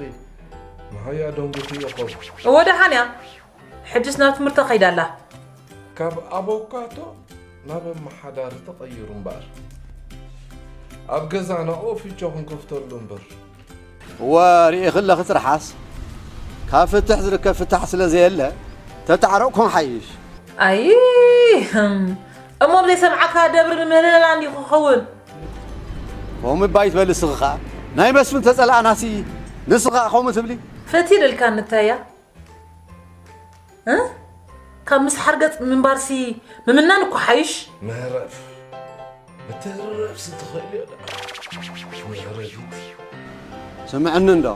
መሃያ ደንጉቲ ኢኹም። እወ ደሓን እያ። ሕጅስ ናብ ትምህርቲ ከይዳ ኣላ። ካብ ኣቦካቶ ናብ ኣመሓዳሪ ተቐይሩ እምበኣር። ኣብ ገዛና ኦፊጆ ክንከፍተሉ እምበር። እወ ርኢኺ ኣለኺ ትርሓስ። ካብ ፍትሕ ዝርከብ ፍታሕ ስለ ዘየለ ተተዓረቕኩም ሓይሽ። ኣይ እሞ ዘይሰምዓካ ደብሪ ንምህለላ እንዲዩ ክኸውን። ከምኡ እባ ኣይትበሊ እስኺ ኸኣ። ናይ መስፍን ተጸላእናሲ ንስኺ ኸኣ ከምኡ ትብሊ። ፈትየ ደልካ እንታያ እ ካብ ምስ ሓርገጽ ምንባርሲ ምምናን እኮ ሓይሽ። ምህረፍ ምትህርረፍሲ ትኽእልዮ ደኣ ምህረፊት። ስምዕኒ እንዶ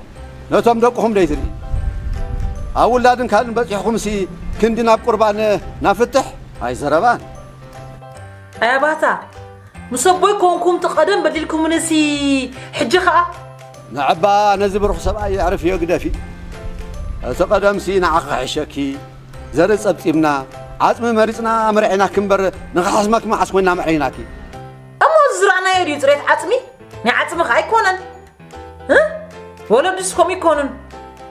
ነቶም ደቅኹም ደይትርኢ ኣብ ውላድን ካልእን በጺሕኹምሲ ክንዲ ናብ ቁርባን ናብ ፍትሕ ኣይዘረባን። ኣያ ባታ ምስ ኣቦይ ኮንኩም እቲ ቀደም በዲልኩምንሲ ሕጂ ኸኣ ንዕባ ነዚ ብሩኽ ሰብኣይ ኣዕርፍዮ ግደፊ። እቲ ቀደምሲ ንዓኺ ክሕሸኪ ዘርኢ ጸብጺብና ዓጽሚ መሪጽና ኣመርዒናኪ እምበር ንኽሓስመኪ መዓስ ኮይና ኣምዕሪናኪ። እሞ እዚ ዝረኣናዮ ድዩ ጽሬት ዓጽሚ? ናይ ዓጽሚ ኸኣ ኣይኮነን። እ? ወለድስ ከምኡ ይኮኑን።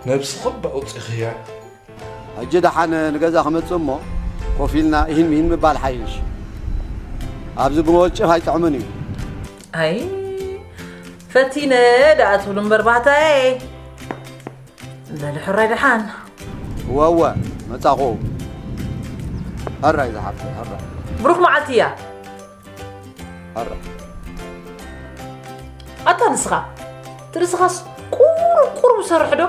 ነብስኺ እባ ኣውጺኽያ። ሕጂ ደሓን ንገዛ ክመጽእ እሞ ኮፍ ኢልና ኢሂን ምሂን ምባል ሓይሽ። ኣብዚ ብወጭፍ ኣይጥዕምን እዩ። ኣይ ፈቲነ ደኣ ትብሉ እምበር ባህታየ። በሊ ሕራይ ደሓን። እወ እወ መጻኹ። ሕራይ ዝሓፍተይ ሕራይ። ብሩኽ መዓልቲ እያ። ኣታ ንስኻ ትርእስኻስ ቁሩብ ቁሩብ ዝሰርሕ ዶ?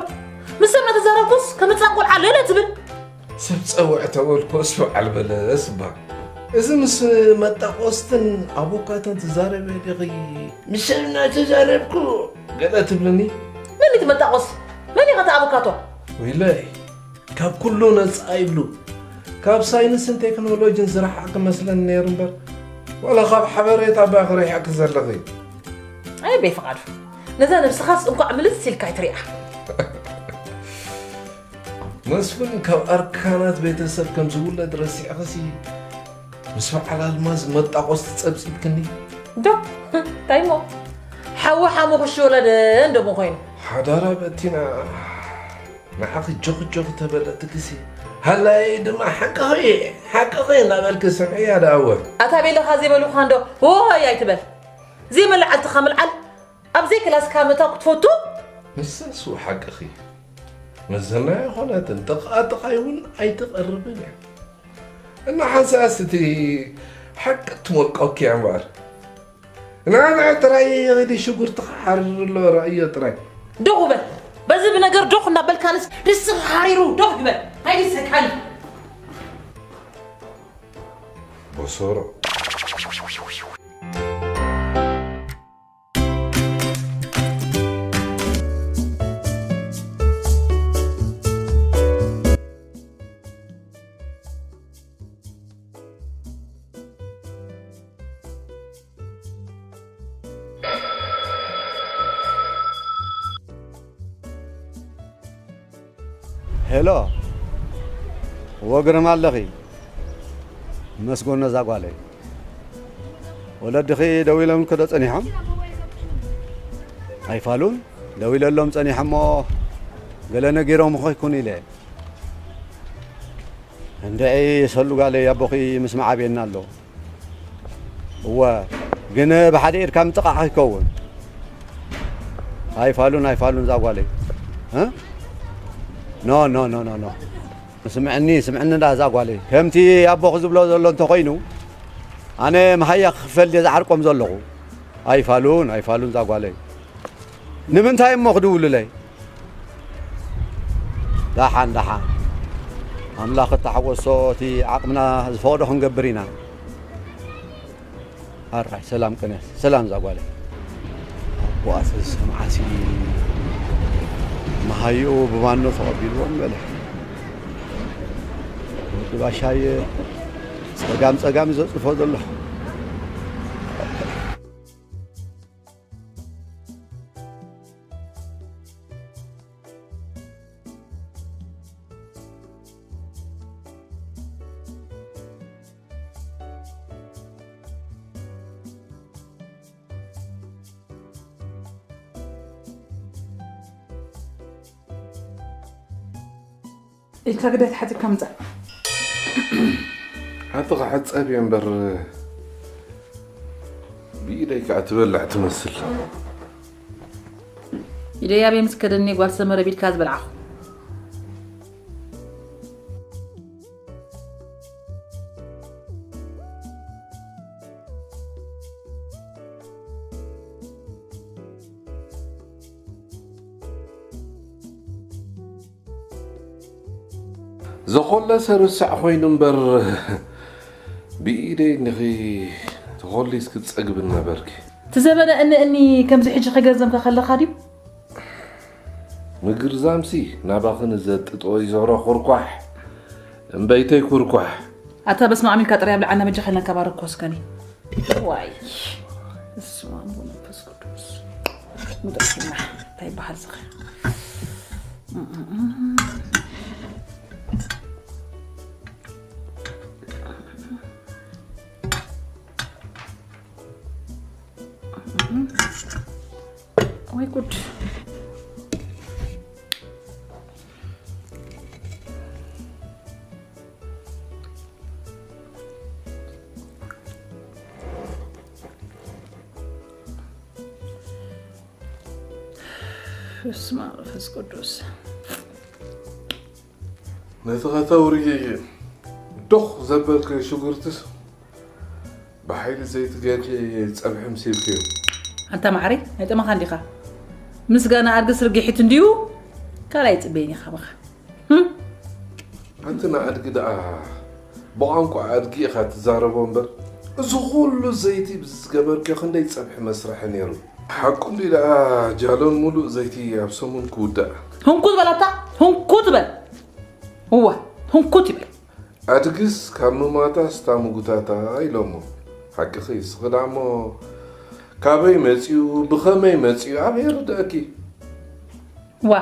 ምስ ሰብ እናተዛረብኩስ ከም ህፃን ቆልዓ ለለ ትብል። ሰብ ፀውዕ ተበልኩስ በዓል በለስ እባ። እዚ ምስ መጣቆስትን ኣቦካተን ትዛረቢ ዲኺ? ምስ ሰብ እናተዛረብኩ ገለ ትብልኒ? መን እዩ እቲ መጣቆስ? መን እዩ ኸ እቲ ኣቦካቶ? ወይለይ ካብ ኩሉ ነፃ ይብሉ። ካብ ሳይንስን ቴክኖሎጅን ዝረሓቕ ክመስለኒ ነይሩ እምበር ዋላ ካብ ሓበሬታ እባ ክሪሕዕኪ ዘለኺ። ኣይ ኣበይ ፍቓዱ፣ ነዛ ነብስኻስ እንኳዕ ምልስ ኢልካ ኣይትሪኣ። መስፍን ካብ ኣርካናት ቤተሰብ ከም ዝውለድ ረሲዕኽሲ ምስ በዓል ኣልማዝ መጣቖስ ትጸብጺብክኒ። ዶ እንታይ እሞ ሓዊ ሓሙኽሽ ወለደ እንዶ ምኾይኑ። ሓዳራ በቲና ንዓኺ ጆኽ ጆኽ ተበለትክሲ ሃላይ ድማ ሓቅኺ ሓቅኺ እናበልኪ ስምዕያ ደኣወ። ኣታ ቤለኻ ዘይበሉኻ እንዶ ሆይ ኣይትበል። ዘይመልዓልትኻ ምልዓል ኣብ ዘይክላስካ ምእታው ክትፈቱ? ንሳስ ሓቅኺ መዘና ኣይኾነትን ጥቕኣ ጥቓይ እውን ኣይትቐርብን እያ። እና ሓንሳእስ እቲ ሓቂ ትሞልቀኪ እያ እምበኣር። ንዓንዐ ጥራይ ኺዲ ሽጉርትኻ ሓርር ኣሎ ረእዮ ጥራይ። ዶኽ በል በዚ ብነገር ዶኽ እናበልካንስ ርስኽ ሓሪሩ ዶኽ ግበል ኣይድሰካኒ። ቦሶሮ። ሄሎ፣ እወ ግርም ኣለኺ? መስጎኖ እዛ ጓለይ። ወለድኺ ደዊሎምልኪ ዶ ጸኒሖም? ኣይፋሉን? ደዊለሎም ጸኒሖ እሞ ገለ ነጊሮምኺ ይኹን ኢለ። እንድዒ ሰሉ ጓለይ ኣቦኺ ምስማዕ ኣብየና ኣሎ። እወ ግን ብሓደ ኢድካ ምጥቓዕ ከይከውን። ኣይፋሉን ኣይፋሉን እዛ ጓለይ። እ? ኖ ኖ ኖ ኖ ኖ። ስምዕኒ ስምዕኒ እንዳ እዛ ጓለይ። ከምቲ ኣቦኺ ዝብሎ ዘሎ እንተኾይኑ ኣነ መሃያ ክኽፈል ድየ ዝዓርቆም ዘለኹ። ኣይፋሉን ኣይፋሉን እዛ ጓለይ። ንምንታይ እሞ ክድውሉለይ? ደሓን ደሓን ኣምላኽ እተሓወሶ እቲ ዓቕምና ዝፈቕዶ ክንገብር ኢና። ኣራይ ሰላም ቅነ ሰላም እዛ ጓለይ። ዋእስ ዝሰምዓሲ መሃይኡ ብማኖ ተቐቢልዎም በለ። ወዲ ባሻይ ጸጋም ጸጋም እዩ ዘጽፎ ዘሎ። ኢልካ ግደ ተሓጺብካ ምጻእ። ኣቲ ክሕጸብ እየ እምበር ብኢደይ ከኣ ትበልዕ ትመስል። ኢደይ ኣበይ ምስ ከደኒ ጓል ሰመረ ቢልካ ዝበልዓኹ። ዘኾለሰ ርሳዕ ኮይኑ እምበር ብኢደይ እንዲኺ ተኾሊስኪ ትጸግብን ነበርኪ። እቲ ዘበነ እኒ እኒ ከምዚ ሕጂ ከገዘምካ ከለኻ ድዩ? ምግርዛምሲ ናባኽን ዘጥጦ ይዞሮ ኩርኳሕ እምበይተይ ኩርኳሕ። ኣታ በስመ ኣብ ኢልካ ጥራይ ኣብልዓና በጃኻ ኢልና ከባረክ ኮስከኒ። ዋይ። በስመ ኣብ ወመንፈስ ቅዱስ። ምጥርሽና እንታይ ይበሃል ዝኸ? ወይ ጉድ። በስመ ኣብ ወመንፈስ ቅዱስ። ነቲ ከተውርዪ ዶኽ ዘበልክዮ ሽጉርትስ ብሓይሊ ዘይቲ ጌርኪ ጸብሒ ምሲልክዮ። ኣንታ ማዕረይ፣ ኣይጠመኻን ዲኻ? ምስጋና ኣድግስ ርግሒት እንድዩ፣ ካልኣይ ጽበየኒ ኢኻ ብኻ። ህም? ኣንቲ ንኣድጊ ደኣ ብቋንቋ ኣድጊ ኢኻ ትዛረቦ እምበር፣ እዚ ኩሉ ዘይቲ ብዝገበርክዮ ክንደይ ጸብሒ መስርሒ ነይሩ። ሓቁ እንድዩ ደኣ ጃሎን ሙሉእ ዘይቲ ኣብ ሰሙን ክውዳእ። ህንኩት በል ኣታ፣ ህንኩት በል። እወ፣ ህንኩት ይበል። ኣድግስ ካብ ምማታስ እታ ምጉታታ ኢሎሞ። ሓቅኺ፣ እስኺ ደኣ እሞ ካበይ መጺኡ፣ ብኸመይ መጺኡ፣ ኣበይ ይርድኣኪ? ዋ፣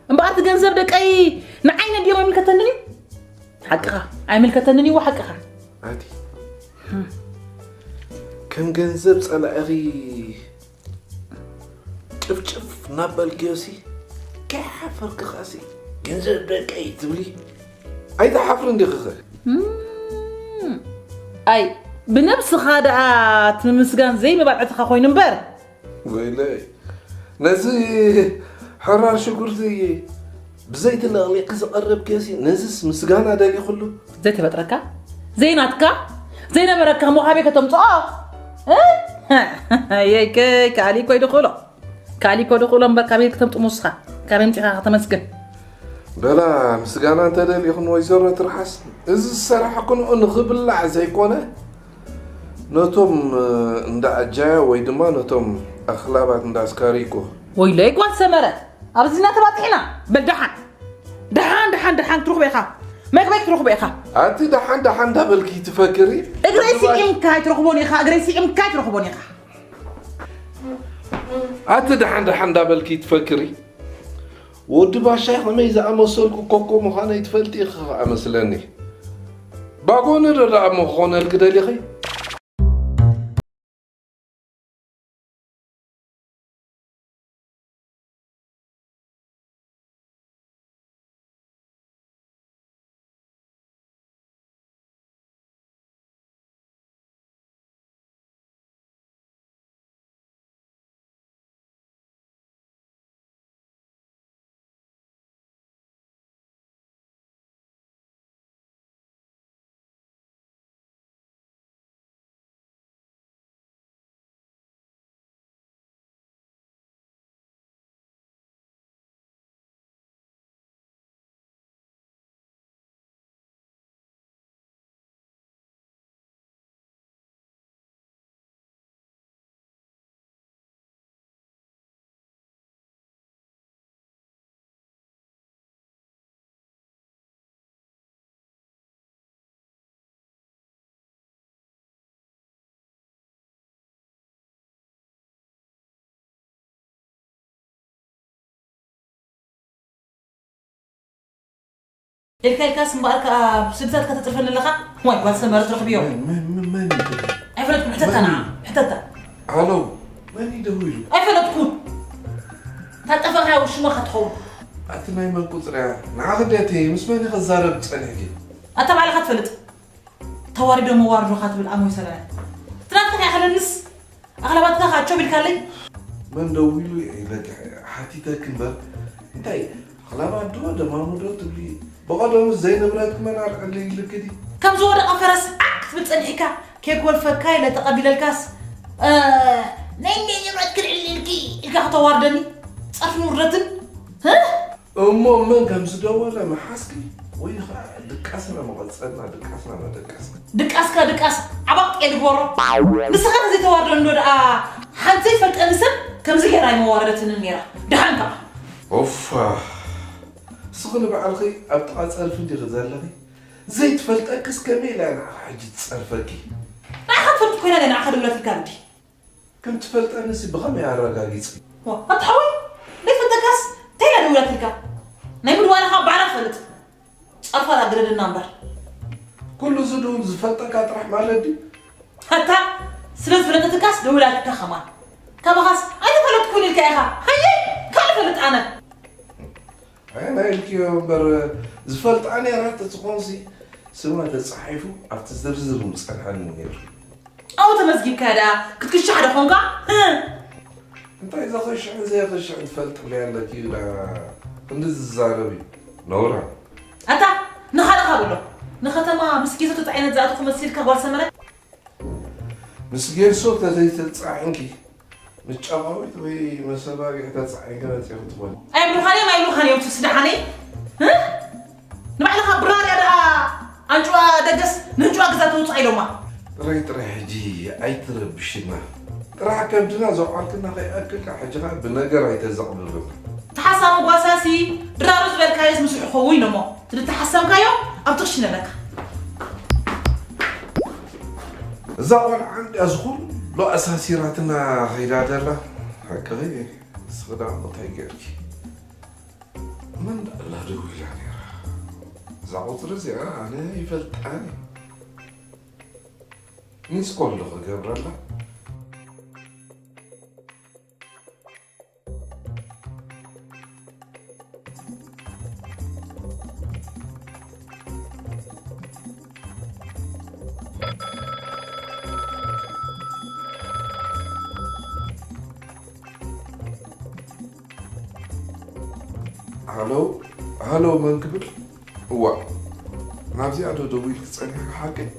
እምበኣር እቲ ገንዘብ ደቀይ ንዓይ ነድዮም ኣይምልከተንን እዩ። ሓቅኻ፣ ኣይምልከተንን እዩ፣ ሓቅኻ። ኣቲ፣ ከም ገንዘብ ጸላኢኺ ጭፍጭፍ እናበልክዮሲ፣ ከይሓፈርኪ ኸኣሲ፣ ገንዘብ ደቀይ ትብሊ? ኣይትሓፍርን ዲኺኸ? እም፣ ኣይ፣ ብነብስኻ ደኣ እቲ ምምስጋን ዘይምባል ዕትኻ ኮይኑ እምበር። ወይለይ፣ ነዚ ሕራር ሽጉርቲ ብዘይቲ ለቕሊቕኪ ዘቐረብክዮሲ፣ ነዝስ ምስጋና ደሊኹሉ? ዘይተፈጥረካ፣ ዘይናትካ፣ ዘይነበረካ እሞ ካበይ ከተምጽኦ? እ? የይከይ፣ ካልእ እኮ ይድኽሎ። ካልእ እኮ ድኽሎ እምበር፣ ካበይ ከተምጽኦ ንስኻ? ካበይ ኣምጺኻ ከተመስግን? በላ፣ ምስጋና እንተደሊኹን ወይዘሮ ትርሓስ፣ እዚ ዝሰራሕክንኦ ንኽብላዕ ዘይኮነ፣ ነቶም፣ እ፣ እንዳ ኣጃያ ወይ ድማ ነቶም ኣኽላባት እንዳ ኣስካሪኮ። ወይለይ ጓል ሰመረ፣ ኣብዚ ኢና ተባጺሕና። በል ደሓን፣ ደሓን፣ ደሓን፣ ደሓን ክትረኽቦ ኢኻ። መግበይ ክትረኽቦ ኢኻ። ኣቲ ደሓን፣ ደሓን እንዳበልኪ ትፈክሪ? እግረይ ስዒምካ ኣይትረኽቦን ኢኻ፣ እግረይ ስዒምካ ኣይትረኽቦን ኢኻ። ኣቲ ደሓን፣ ደሓን እንዳበልኪ ትፈክሪ? ወዲ ባሻይ ከመይ ዝኣመሰልኩ ኮኮ ምዃነይ ትፈልጢ ኢኺ ኸኣ መስለኒ። ባጎኒ ዶ ደኣ እሞ ክኾነልኪ ደሊኺ? ኢልካ ኢልካስ እምበኣር ከኣ ስድታት ከተጽርፈኒ ኣለኻ? ዋይ፣ ጓል ሰመረ ትረኽብዮ። መን፣ መን፣ መን፣ መን እዩ ደዊሉ? ኣይፈለጥኩን፣ ሕተታ መን ንዓ፣ እዩ? ሕተታ። ሃሎ፣ መን እዩ ደዊሉ? ኣይፈለጥኩን። ታጠፈኻዮ ሽማ ኸትኸውን። ኣቲ ናይ መን ቁጽሪ እያ? ንዓኺ ድያ እቲ ምስ መን ኢኺ ክዛረብ ጸኒሕኪ? ኣታ ባዕልኻ ትፈልጥ። ተዋሪዶ መዋርዶኻ ትብል ኣሞይ ሰለናይ። ትናትካ ከይኣኸለንስ ኣኽላባትካ ካቸው ቢልካለይ? መን ደዊሉ ኢለኪ ሓቲተኪ እምበር፣ እንታይ ኣኽላባት ዶ ደማሙ ዶ ትብሊ? ብቐደሙ ዘይንብረትኪ መን ኣልዕሊ ኢልኪ ድዩ? ከም ዝወደቐ ፈረስ ዓክ ክትብል ጸኒሕካ፣ ከይጎልፈካ ኢለ ተቐቢለልካስ፣ እ፣ ናይ እኒአ ንብረት ክልዕል ኢልኪ ኢልካ ከተዋርደኒ? ጸርፍን ውርደትን? እ? እሞ መን ከም ዝደወለ ምሓዝኪ? ወይ ኸዓ ድቃስና መቐጸልና፣ ድቃስና መደቀስና። ድቃስካ ድቃስ፣ ዓባቕ ጤል ግበሮ። ንስኻ ተዘይተዋርደኒ ዶ ደኣ ሓንቲ ዘይትፈልጠኒ ሰብ ከምዚ ገይራ ኣይመዋረደትንን ነይራ። ደሓን ከኣ። ኦፋ። ንስኺ ንባዕልኺ ኣብ ጥቓ ጸርፊ እንዲኺ ዘለኺ? ዘይትፈልጠክስ ከመይ ኢላ እያ ንዓኻ ሕጂ ትጸርፈኪ? ንዓኻ ትፈልጥ ኮይና ድያ ንዓኻ ደውላትልካ ግዲ? ከም ትፈልጠኒሲ ብኸመይ ኣረጋጊጽኪ? ዋ፣ ኣታ ሓወይ፣ ዘይትፈልጠካስ እንታይ ኢላ ደዊላትልካ? ናይ ምድዋልኻ ባዕላ ትፈልጥ። ጸርፋ ኣግረደና እምበር። ኩሉ እዚ ድውል ዝፈልጠካ ጥራሕ ማለት ድዩ? ኣታ ስለ ዝፈለጠትካስ ደዊላትልካ ኸማን። ካባኻስ ኣይተፈለጥኩን ኢልካ ኢኻ። ሃየ፣ ካልእ ፈልጥ ኣነ። ኣየናይ ኢልክዮ እምበር፣ ዝፈልጣ ነይራ ተትኾንሲ ስማ ተጻሒፉ ኣብቲ ዝርዝር ምጸንሐኒ ነይሩ። ኣብኡ ተመዝጊብካያ ደኣ ክትክሻሕ ዶ ኾንካ? ህ! እንታይ ዘኽሽዕን ዘየኽሽዕን ትፈልጥለይ ኣለኪ ደኣ ክንዲ ዝዛረብ እዩ ነውራ። ኣታ ንኻልእኻ በሎ። ንኸተማ ምስ ጌሶ ተጻዒነት ዝኣተኹ መሲልካ ጓል ሰመረ? ምስ ጌሶ ተዘይተጻዒንኪ፣ ምስ ጨቓዊት ወይ መሰባቢዕ ተጻዒንኪ መጺኺ ትኾኒ። ኣይብሉኻን እዮም፣ ኣይብሉኻን እዮም፣ ትስድሓነይ። እ? ንባዕልኻ ብራርያ ደኣ ኣንጭዋ ደገስ ንንጭዋ ገዛ ተውፅኣ ኢሎማ። ጥራይ ጥራይ ሕጂ ኣይትረብሽና። ጥራሕ ከብድና ዘውዓልክና ከይኣክልካ ሕጂ ኸኣ ብነገር ኣይተዘቕብብና። ተሓሳሙ ጓሳሲ ድራሩ ዝበልካዮስ ምስሑ ክኸውን ኢሎሞ። ትልተሓሰምካዮ ኣብቲ ክሽነ ኣለካ። እዛ ቆልዓ እንድያ እዚ ኩሉ ኣሳሲራትና ኸይዳ ደላ። ሓቅኺ፣ ንስኺ ደኣ እንታይ ገይርኪ? መን ደኣ ኣላ ደዊላ ነይራ? እዛ ቁጽሪ እዚኣ ኣነ ይፈልጣን እየ። ሚስ ኮል ዶ ክገብረላ? ሃሎ፣ ሃሎ፣ መን ክብል? እዋእ፣ ናብዚኣ ዶ ደዊልኪ ጸኒሕኪ ሓቀይ?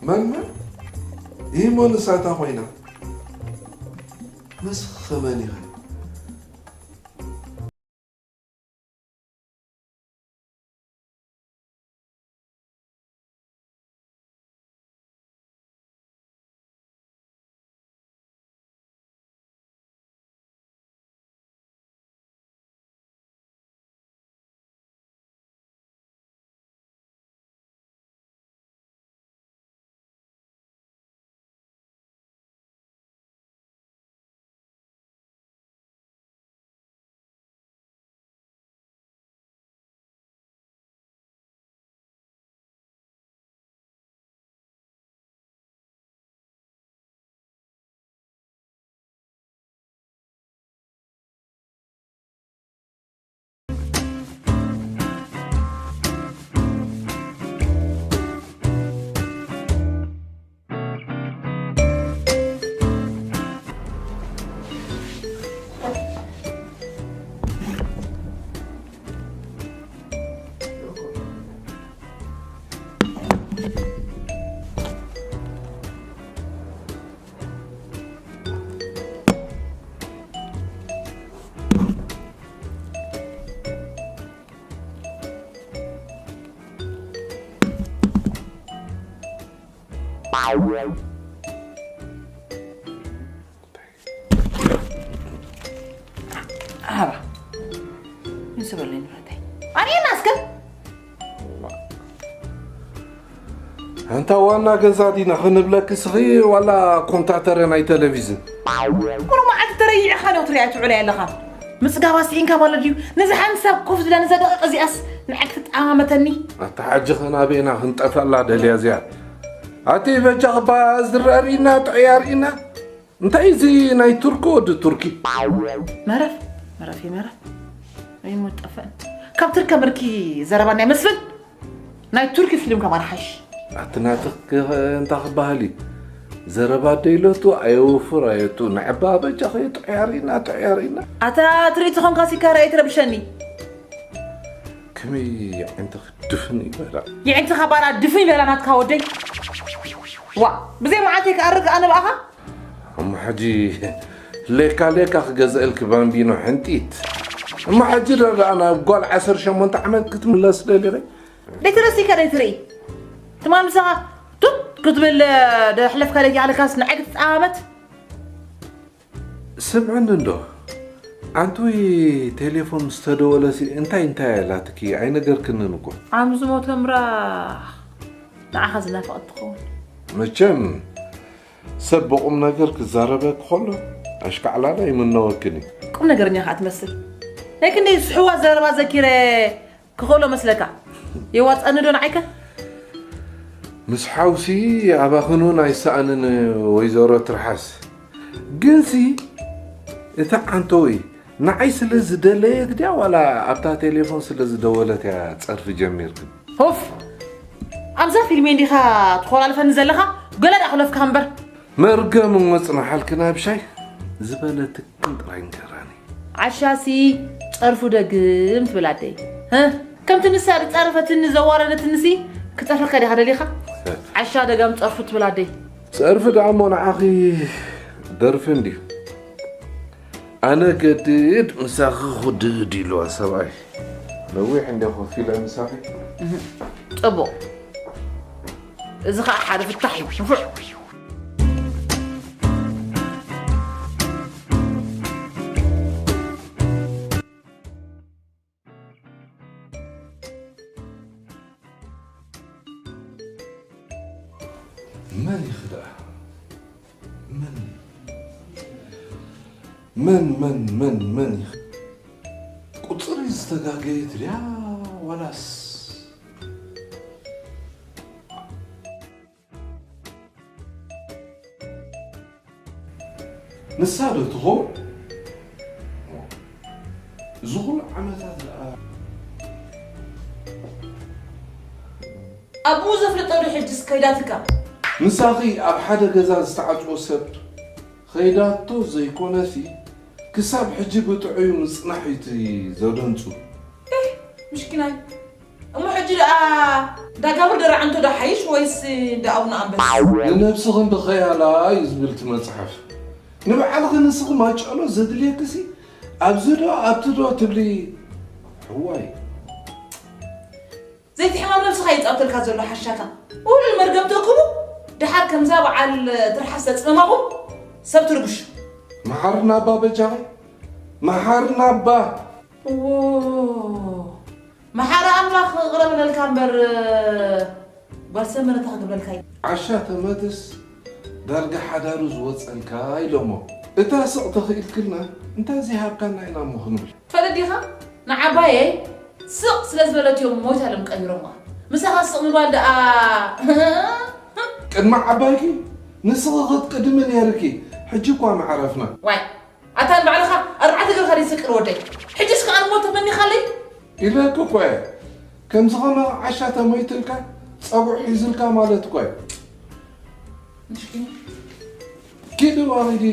መን፣ መን? ይህ እሞ ንሳታ ኮይና። ንስኺ ከ መን ኢኺ? ኣባ፣ ንስበለይ ንብረተይ። ኣርእየና እስከ። ኣንታ ዋና ገዛ ዲና ክንብለኪ ስኺ ዋላ ኮንታተረ ናይ ቴሌቪዝን? ቁሩብ መዓልቲ ተረይዕኻ ዶ ትሪኣ ትውዕል ኣለኻ? ምጽጋባ ስኢንካ ማለት ድዩ? ነዚ ሓንሳብ ኮፍ ዝብላ ነዛ ደቂቕ እዚኣስ ንዓይ ክትጠማመተኒ። ኣታ ሓጂ ኸ ናበይና ክንጠፈላ ደልያ እዚኣ? ኣቲ በጃ ኸባ ዝረአ ርኢና ጥዑይ ኣርኢና። እንታይ እዚ ናይ ቱርኪ ወዲ ቱርኪ? መረፍ፣ መረፍ፣ መረፍ። ወይ ሞት ጠፈን። ካብ ትርከ ምርኪ ዘረባ ናይ መስፍን። ናይ ቱርኪ ፊልም ከማን ሓሽ። ኣቲ ናትኽ ከ እንታይ ክበሃል እዩ? ዘረባ ደይለቱ ኣየውፍር ኣየቱ። ንዕባ በጃ ኸ ጥዑይ ኣርኢና፣ ጥዑይ ኣርኢና። ኣታ ትርኢት ዝኾንካ ሲካራ ኣይትረብሸኒ። ከመይ የዕንትኽ ድፍን ይበላ? የዕንትኻ ባራ ድፍን ይበላ ናትካ ወደይ። ዋ፣ ብዘይ መዓልተይ ክኣርግ ኣነ ብኣኻ? እሞ ሕጂ ሌካ ሌካ ክገዝአልኪ ባምቢኖ ሕንጢት። እሞ ሕጂ ደኣ ናብ ጓል ዓሰርተ ሸሞንተ ዓመት ክትምለስ ደሊኺ? ደይትረሲካ ደይትርኢ። ትማል ምሳኻ ቱት ክትብል ደሕለፍካ ደይ ኣለካስ ንዓይ ክትጻመት? ስምዕኒ እንዶ፣ ኣንቱይ ቴሌፎን ምስ ተደወለሲ እንታይ እንታይ ኢላትኪ ኣይነገርክንን እኮ። ዓም ዝሞተ እምራ ንዓኻ ዝናፍቐት ትኸውን። መቸም ሰብ ብቑም ነገር ክዛረበኪ ከሎ ኣሽካዕላላ ይምነወክን እዩ። ቁም ነገረኛ ኸኣ ትመስል። ናይ ክንደይ ስሕዋ ዘረባ ዘኪረ ክኽእሎ መስለካ? የዋጸኒ ዶ ንዓይከ? ምስ ሓውሲ ኣባኽን እውን ኣይሰኣንን ወይዘሮ ትርሓስ። ግንሲ እታ ዓንተወይ ንዓይ ስለ ዝደለየት ድያ ዋላ ኣብታ ቴሌፎን ስለ ዝደወለት እያ ጸርፊ ጀሚርክን? ሆፍ! ኣብዛ ፊልመይ እንዲኻ ትኾላልፈኒ ዘለኻ? ገለ ደኣ ክለፍካ እምበር። መርገም እሞ ጽናሓልክን ኣብሻይ ዝበለትክን ጥራይ ንገራኒ። ዓሻሲ ጸርፉ ደግም ትብል ኣደይ። ህ? ከምቲ ንሳ ዝጸረፈትኒ ዘዋረደትንሲ ክጸርፈካ ዲኻ ደሊኻ? ዓሻ ደጋም ጸርፉ ትብል ኣደይ። ጸርፊ ደኣ እሞ ንዓኺ ደርፊ እንድዩ። ኣነ ገድድ ምሳኺ ኹድድ ኢልዋ ሰብኣይ። ነዊሕ እንደ ኮፍ ኢለ ምሳኺ። እህ፣ ጽቡቕ። እዚ ኸኣ ሓደ ፍታሕ እዩ። ንፉዕ። መን ኢኺ ደኣ? መን? መን፣ መን፣ መን፣ መን ኢኺ? ቁጽሪ ዝተጋገየት ድያ ዋላስ? ንሳ ዶ ትኸውን? እዚ ኹሉ ዓመታት ደኣ ኣብኡ ዘፍልጦ ዶ ሕጅስ ከይዳትካ? ምሳኺ ኣብ ሓደ ገዛ ዝተዓጽወ ሰብ ኸይዳቶ ዘይኮነሲ፣ ክሳብ ሕጂ ብጥዑዩ ምጽናሕ እዩ እቲ ዘደንጹ። ኤህ፣ ምሽኪናይ። እሞ ሕጂ ደኣ ዳጋብር ደራዕንቶ ዶ ሓይሽ ወይስ እንዳ ኣቡነ ኣንበሳ? ንነብስኽን ብኸያላ እዩ ዝብል እቲ መጽሓፍ። ንባዕልኺ ንስኺ ማጨሎ ዘድልየክሲ ኣብዚ ዶ ኣብቲ ዶ ትብሊ? እዋይ። ዘይትሕመም ነብስኻ ይጻብተልካ ዘሎ ሓሻካ። ውዕል መርገም ትእክቡ፣ ደሓር ከምዛ በዓል ትርሓስ ተጽመማኹም ሰብ ትርብሹ። መሓርና ኣባ በጃኺ፣ መሓርና ኣባ። እዎ፣ መሓሪ ኣምላኽ ይቕረ በለልካ እምበር፣ ጓል ሰመረ እንታይ ክገብረልካ እዩ? ዓሻ ተመትስ ዳርጋ ሓዳሩ ዝወጸልካ ኢሎሞ። እታ ስቕ ተኽኢልክልና እንታይ ዘይሃብካና ኢና እሞ ክንብል? ትፈልጥ ዲኻ? ንዓባየይ ስቕ ስለ ዝበለት እዮም ሞይታ ኢሎም ቀይሮማ። ምሳኻ ስቕ ምባል ደኣ። ቅድሚ ዓባይኪ ንስኺ ክትቅድሚ ነይርኪ። ሕጂ እኳ መዓረፍና። ዋይ፣ ኣታ ንባዕልኻ ኣርባዕተ ገብርካ ዘይስቅር ወደይ። ሕጂ እስከ ኣነ ሞት ተመኒኻለይ? ኢለኪ እኮ እየ። ከምዚ ኸማኻ ዓሻ ተሞይትልካ ጸጉዕ ሒዝልካ ማለት እኮ እየ። ምስኪን። ኪዲ እባ ኺዲ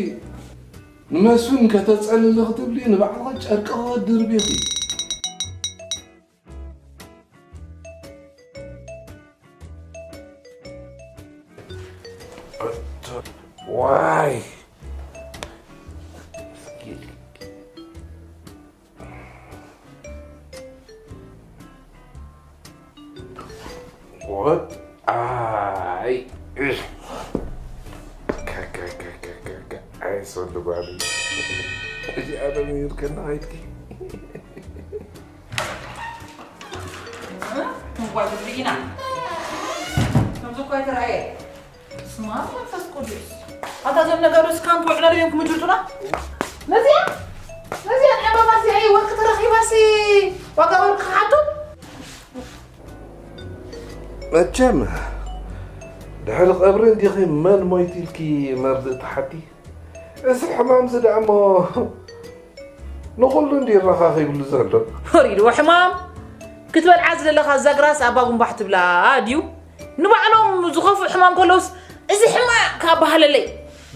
ንመስፍን ከተጸልሊ ክትብሊ ንባዕልኺ ጨርቂ ክትድርቢ ኢኺ። ዋይ። What? ኣይ። ካካ፣ ካካ፣ ካካ፣ ካካ። ኣይ፣ ሶል ጓል። እዚኣ ዶ ሚርክና ኣይትኪ? ትንጓል ትብልኢና። ከምዚ እኮ ኣይተረኣየ። ስማ መንፈስ ቅዱስ። ኣታ እዞም ነገሩ እስካም ፖዕለር እዮም ክምድርቱና። ነዚኣ፣ ነዚኣ ንዓይ ባሲ ኣይ ወርቂ ተረኺባሲ ዋጋ ወርቂ ክሓቱ? መቸም ድሕሪ ቀብሪ እንዲኺ መን ሞይቱ ኢልኪ መርድእ ትሓቲ? እዚ ሕማም እዚ ደኣ እሞ ንኹሉ እንዲ ይረኻኺብሉ ዘሎ። ፈሪድዎ ሕማም ክትበልዓ ዝደለኻ ዛግራስ ኣባ ጉንባሕ ትብላ ድዩ? ንባዕሎም ዝኸፍእ ሕማም ከለውስ እዚ ሕማቅ ካብ ባህለለይ።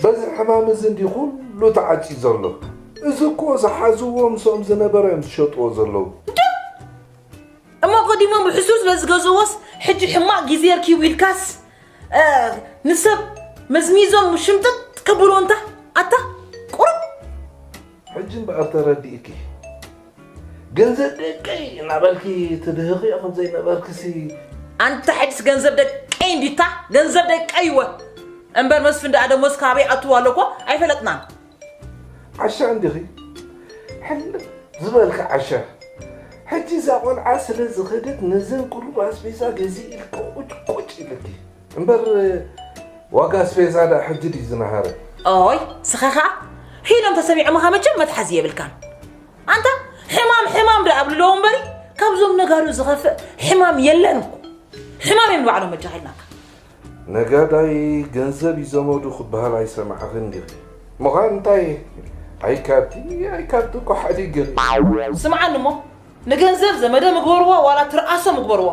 በዚ ሕማም እዚ እንዲ ኩሉ ተዓጺ ዘሎ። እዚ እኮ ዝሓዝዎ ምስኦም ዝነበረ እዮም ዝሸጥዎ ዘለዉ። እሞ ቀዲሞም ብሕሱር ስለ ዝገዝእዎስ ሕጂ ሕማቅ ግዜ ርኪቡ ኢልካስ፣ እ፣ ንሰብ መዝሚዞም ሽምጥጥ ክብሉ እንታ ኣታ ቁሩብ። ሕጂ እምበኣር ተረዲእኪ። ገንዘብ ደቀይ እናበልኪ ትድህኽዮ ከም ዘይነበርክሲ። ኣንታ ሕጅስ ገንዘብ ደቀይ እንዲታ? ገንዘብ ደቀይ እወ። እምበር መስፍን ደኣ ደሞዝ ካበይ ኣትዎ ኣሎ እኮ ኣይፈለጥናን። ዓሻ እንዲኺ። ሕልም ዝበልኪ ዓሻ። ሕጂ እዛ ቆልዓ ስለ ዝኸደት ነዘን ቁሩብ ኣስቤዛ ገዚእ ኢልኪ ቁጭ ቁጭ ኢልኪ። እምበር ዋጋ ኣስቤዛ ደኣ ሕጂ ድዩ ዝነሃረ? ኦይ፣ ስኻ ኸኣ ሂሎም ተሰሚዖምኻ መቸም መትሓዚ የብልካን። ኣንታ ሕማም ሕማም ደኣ ኣብልለዎ እምበሪ፣ ካብዞም ነጋዶ ዝኸፍእ ሕማም የለን እኮ። ሕማም እዮም ንባዕሎም በጃኻ ኢልናካ። ነጋዳይ ገንዘብ እዩ ዘመዱ ክበሃል ኣይሰማዕኽን ዲኺ? ምዃን እንታይ? ኣይካብቲ ኣይካብቲ እኮ ሓዲግኺ። ስምዓኒ እሞ፣ ንገንዘብ ዘመደ ምግበርዎ ዋላ ትርኣሶ ምግበርዎ።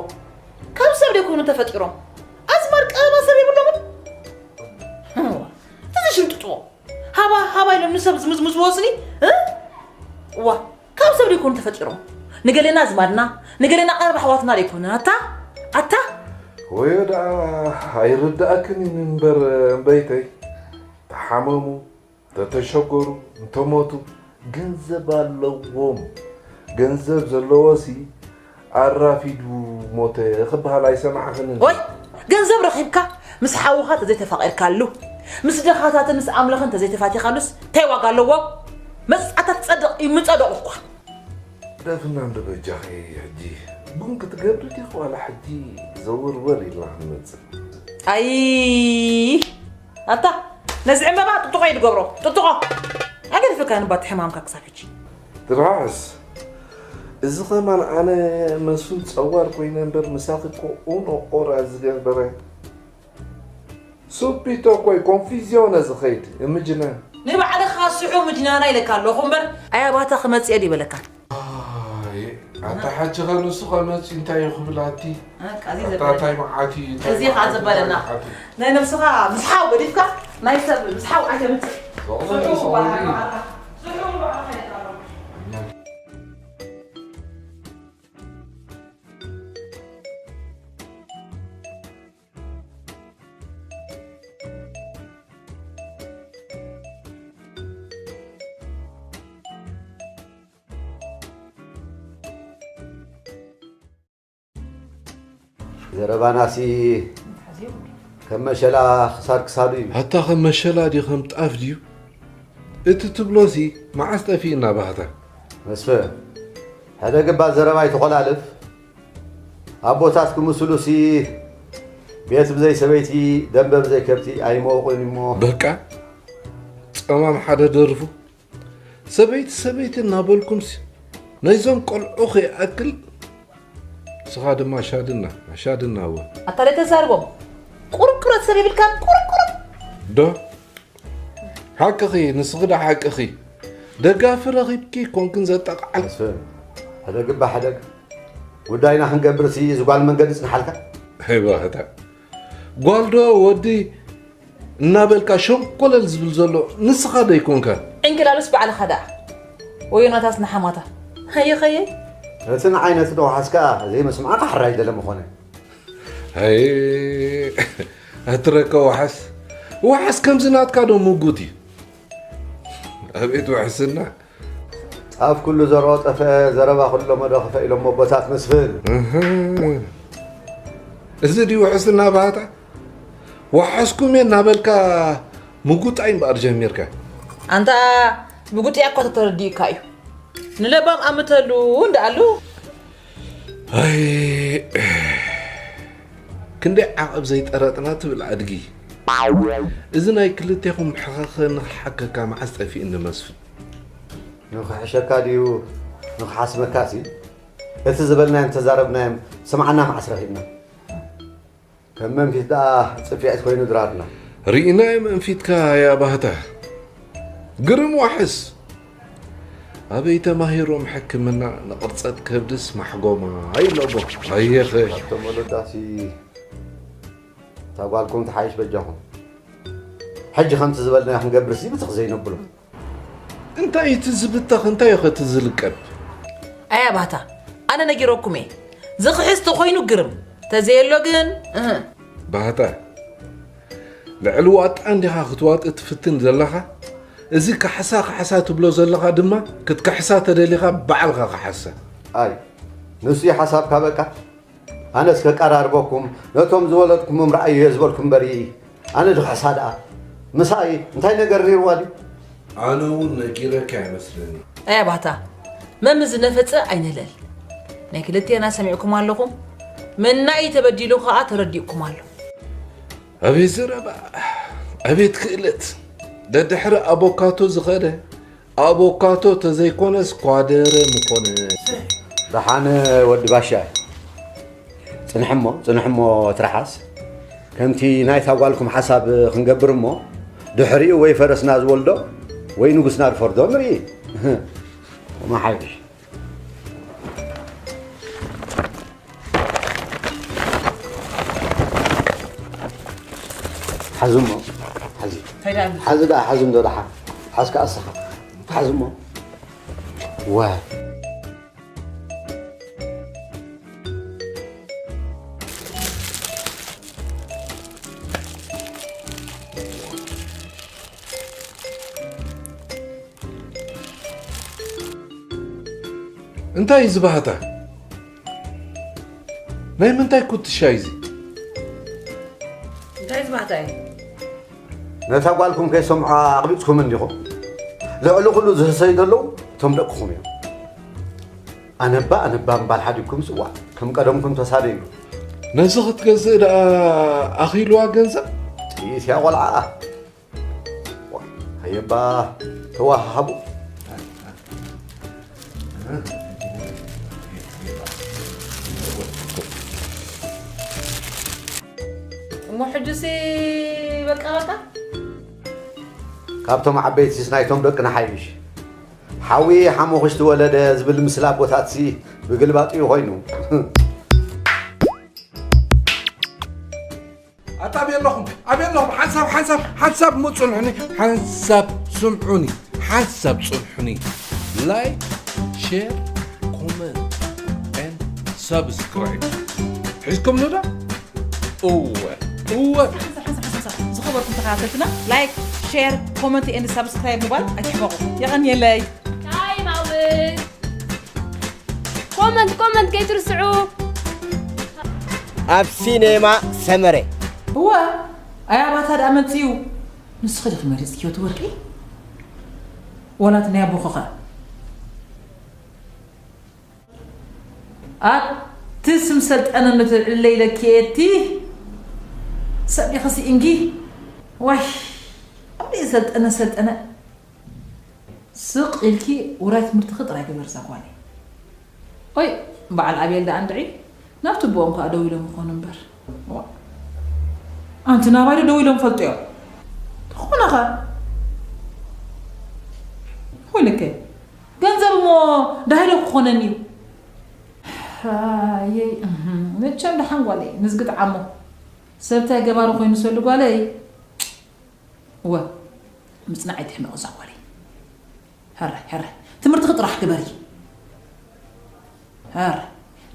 ካብ ሰብ ደይኮኑ ተፈጢሮም። ኣዝማድ ቀረባ ሰብ የብሎምን። እዋ፣ እቲ ዝሽምጥጥዎ። ሃባ፣ ሃባ ኢሎም ንሰብ ዝምዝምዝዎ ስኒ፣ እ? እዋ፣ ካብ ሰብ ደይኮኑ ተፈጢሮም። ንገሌና ኣዝማድና፣ ንገሌና ቀረባ ኣሕዋትና ደይኮኑን። ኣታ፣ ኣታ። ወዮ ደኣ ኣይርድኣክን እዩ እምበር፣ እምበይተይ። ተሓመሙ፣ ተተሸገሩ፣ እንተሞቱ፣ ገንዘብ ኣለዎም። ገንዘብ ዘለዎሲ ኣራፊዱ ሞተ ክበሃል ኣይሰማዕኽንን። ወይ፣ ገንዘብ ረኺብካ ምስ ሓውኻ ተዘይተፋቒርካሉ፣ ምስ ድኻታትን ምስ ኣምላኽን ተዘይተፋቲኻሉስ እንታይ ዋጋ ኣለዎ? መጻእታ ትጸድቕ ይምጸደቑ እኳ። ደፍና እንዶ በጃኺ ሕጂ ቡን ክትገብሪ ዲኺ ዋላ ሕጂ ዘወርወር ኢልና ክንመጽእ? ኣይ፣ ኣታ ነዚ ዕምበባ ጥጥቖ እዩ ዝገብሮ። ጥጥቖ። ኣገዲፍካ ንባት ሕማምካ ክሳብ ሕጂ። ትርሓስ። እዚ ኸማን ኣነ መስፍን ጸዋር ኮይነ እምበር ምሳኺ እኮ ኡኖ ኦራ ዝገበረ። ሱፒቶ ኮይ ኮንፊዚዮነ ዝኸይድ እምጅነ። ንባዕልኻ ስሑ ምጅናና ኢለካ ኣለኹ እምበር ኣይ ኣባታ ክመጽእ ድዩ በለካ? ኣይ፣ ኣታ ሓጂ ኸ ንሱ ኸመጽእ እንታይ እዩ ክብል ኣቲ? በቃ፣ እዚ ኣታ ዘበለና። እንታይ መዓት እዩ፣ እንታይ እዚ ኸዓ መዓት እዩ፣ ዘበለና። እንታይ መዓት እዩ? ናይ ነብስኻ ምስሓው ገዲፍካ፣ ናይ ሰብ ምስሓው ኣይተምጽእ። ዞቕዘ ስሑ ዞቕዘ። በዓልካ፣ ስሑ በዓልካ ይዛረብ። ዘረባናሲ ከም መሸላ ክሳድ ክሳዱ እዩ። ኣታ ከም መሸላ ድዩ ከም ጣፍ ድዩ? እቲ ትብሎሲ መዓስ ጠፊእና ባህታ? መስፍን፣ ሕደግ እባ ዘረባ ኣይትኾላልፍ። ኣቦታት ክምስሉሲ ቤት ብዘይ ሰበይቲ፣ ደንበ ብዘይ ከብቲ ኣይመወቑን እሞ። በቃ፣ ጸማም ሓደ ደርፉ። ሰበይቲ፣ ሰበይቲ እናበልኩምሲ፣ ናይዞም ቆልዑ ከይኣክል፣ ንስኻ ድማ ሻድና፣ ሻድና እወ። ኣታ ደይ ተዛርቦም። ቁርቁረት ሰብ የብልካን፣ ቁርቁረት። ዶ? ሓቅኺ፣ ንስኺ ዶ ሓቅኺ? ደጋፊ ረኺብኪ ኮንክን ዘጠቕዓል። መስፍን፣ ሕደግ እባ ሕደግ። ጉዳይና ክንገብርሲ፣ እዚ ጓል መንገዲ ጽንሓልካ? ኣይባህታ። ጓል ዶ ወዲ እናበልካ ሸንኮለል ዝብል ዘሎ ንስኻ ዶ ኣይኮንካን? ዕንክላሉስ ባዕልኻ ደኣ። ወዮናታስ ንሓማታ። ሃየ ኸየ። እቲ ንዓይ ነቲ ደውሓስ ከኣ ዘይመስማዕካ ሕራይ ደለ ምኾነ። ሃየ፣ ኣትረከ ዋሓስ። ዋሓስ ከምዚ ናትካ ዶ ምጉት እዩ? ኣቤት ውሕስና። ጣፍ ኩሉ ዘርኦ ጠፍአ፣ ዘረባ ኩሉ ለመዶ ክፈ ኢሎም ኣቦታት መስፍን። እህ። እዚ ድዩ ውሕስና ባህታ? ወሓስኩም እየ እናበልካ ምጉጣይ እምበኣር ጀሚርካ። ኣንታ ምጉጥያ እኮ ተተረዲእካ እዩ። ንለባም ኣምተሉ እንዳኣሉ። ኣይ፣ ክንደይ ዓቐብ ዘይጠረጥና ትብል ኣድጊ። እዚ ናይ ክልቴኹም ሕኸኸ ንኽሓከካ መዓስ ጠፊእኒ መስፍን? ንኽሕሸካ ድዩ ንኽሓስመካ ሲ እቲ ዝበልናዮም ተዛረብናዮም ስምዓና መዓስ ረኺብና? ከም መንፊት ደኣ ጽፊዐት ኮይኑ ድራርና። ርኢናዮ መንፊትካ ያ ባህታ። ግርም ዋሕስ። ኣበይ ተማሂሮም ሕክምና ንቕርጸት ከብድስ ማሕጎማ ይብሎ ኣቦ። ኣየኸ። ካብቶም ወለዳሲ እታ ጓልኩም ትሓይሽ በጃኹም። ሕጂ ከምቲ ዝበልናዮ ክንገብርሲ ብትኽ ዘይነብሎ። እንታይ እቲ ዝብተኽ እንታይ እዩ ኸቲ ዝልቀብ? ኣያ ባህታ፣ ኣነ ነጊረኩም እየ። ዝኽሕስ ተኾይኑ ግርም፣ ተዘየሎ ግን እህ። ባህታ፣ ልዕሊ ዋጣ እንዲኻ ክትዋጥ ትፍትን ዘለኻ? እዚ ካሕሳ ካሕሳ ትብሎ ዘለኻ ድማ ክትካሕሳ ተደሊኻ ባዕልኻ ካሓሳ። ኣይ፣ ንሱ እዩ ሓሳብካ በቃ። ኣነስ ከቀራርበኩም ነቶም ዝወለድኩምም ረኣዩ እየ ዝበልኩ እምበሪ፣ ኣነ ድኽሕሳ ደኣ ምሳይ እንታይ ነገር ነይርዋ ድዩ? ኣነ እውን ነጊረካ ይመስለኒ። ኣያ ባታ፣ መም ዝነፈጸ ኣይነለል። ናይ ክልቴና ሰሚዕኩም ኣለኹም። መናይ ተበዲሉ ከኣ ተረዲእኩም ኣሎ። ኣቤት ዘረባ፣ ኣቤት ክእለት። ደድሕሪ ኣቦካቶ ዝኸደ ኣቦካቶ ተዘይኮነስ ኳደረ ምኾነ። ደሓን ወዲ ባሻ፣ ጽንሕሞ፣ ጽንሕሞ ትርሓስ። ከምቲ ናይታ ጓልኩም ሓሳብ ክንገብር እሞ፣ ድሕሪኡ ወይ ፈረስና ዝወልዶ ወይ ንጉስና ዝፈርዶ ንርኢ። መሓይሽ። ሓዙሞ፣ ሓዚ። እንታይ ደኣ ኣሎ? ሓዚ ደኣ፣ ሓዚ እንዶ ደሓ። ሓዝካ ኣስኻ። ሓዙሞ። ወ። እንታይ እዩ ዝበሃታ? ናይ ምንታይ ኩትሻ እዩ እዚ? እንታይ ዝበሃታ እዩ? ነታ ጓልኩም ከይሰምዑ ኣቕቢጽኩም እንዲኹም። ልዕሊ ኩሉ ዝህሰዩ ዘለዉ እቶም ደቅኹም እዮም። ኣነባ፣ ኣነባ ምባል ሓዲግኩም ጽዋዕ፣ ከም ቀደምኩም ተሳደዩ። ነዚ ክትገዝእ ደኣ ኣኺልዋ ገንዘብ? ጥይት እያ ቆልዓ። ዋ፣ ሃየባ ተዋሃሃቡ። እሞ ሕጅሲ በቃ፣ በቃ። ካብቶም ዓበይትሲስ ናይቶም ደቂ ንሓይሽ። ሓዊ ሓሙኽሽቲ ወለደ ዝብል ምስላ ኣቦታትሲ ብግልባጡ እዩ ኮይኑ። ኣታ ኣበይ ኣለኹም? ኣበይ ኣለኹም? ሓንሳብ፣ ሓንሳብ፣ ሓንሳብ ምጹ ንሕኒ። ሓንሳብ ስምዑኒ። ሓንሳብ ጽንሑኒ። ላይክ፣ ሼር፣ ኮመንት፣ ኤንድ ሳብስክራይብ። ሒዝኩም ንዳ? እወ፣ እወ። ሓንሳብ፣ ሓንሳብ፣ ሓንሳብ፣ ሓንሳብ። ዝኸበርኩም ተኸታተልትና፣ ላይክ፣ ሼር፣ ኮመንት፣ ኤንድ ሳብስክራይብ ምባል ኣይትሕመቑ። የቐንየለይ። ታይም ኣውት። ኮመንት፣ ኮመንት ከይትርስዑ። ኣብ ሲኔማ ሰመረ። እወ፣ ኣይ ኣባታ ደኣ መጺኡ። ንስኺ ዲኺ መሪጽክዮ እቲ ወርቂ? ወላ እቲ ናይ ኣቦኺ ኸ? ኣቲ ስም ሰልጠነ ንትልዕለይ ኢለኪ እየ እቲ ሰብ ዲኺ ስኢንኪ? ዋይ፣ ኣበይ ሰልጠነ፣ ሰልጠነ። ስቕ ኢልኪ ውራይ ትምህርትኺ ጥራይ ግበር እዛ ጓለይ። ኦይ፣ በዓል ኣቤል ደኣ እንድዒ ናብቲ ቦኦም ከኣ ደው ኢሎም ይኾኑ እምበር። ዋ። ኣንቲ ናባይ ዶ ደው ኢሎም ፈልጡ እዮም? ተኾነ ኸ? ወይለከ፣ ገንዘብ እሞ ዳሂዶ ክኾነኒ እዩ። ኣየይ፣ እህ፣ መቸም ደሓን ጓለይ፣ ንዝግጥ ዓሞ። ሰብ ታይ ገባሪ ኮይኑ ሰሉ ጓለይ? እወ፣ ምጽናዕ ኣይትሕመቑ እዛ ጓለይ። ሕራይ፣ ሕራይ። ትምህርትኺ ጥራሕ ግበሪ። ሕራይ።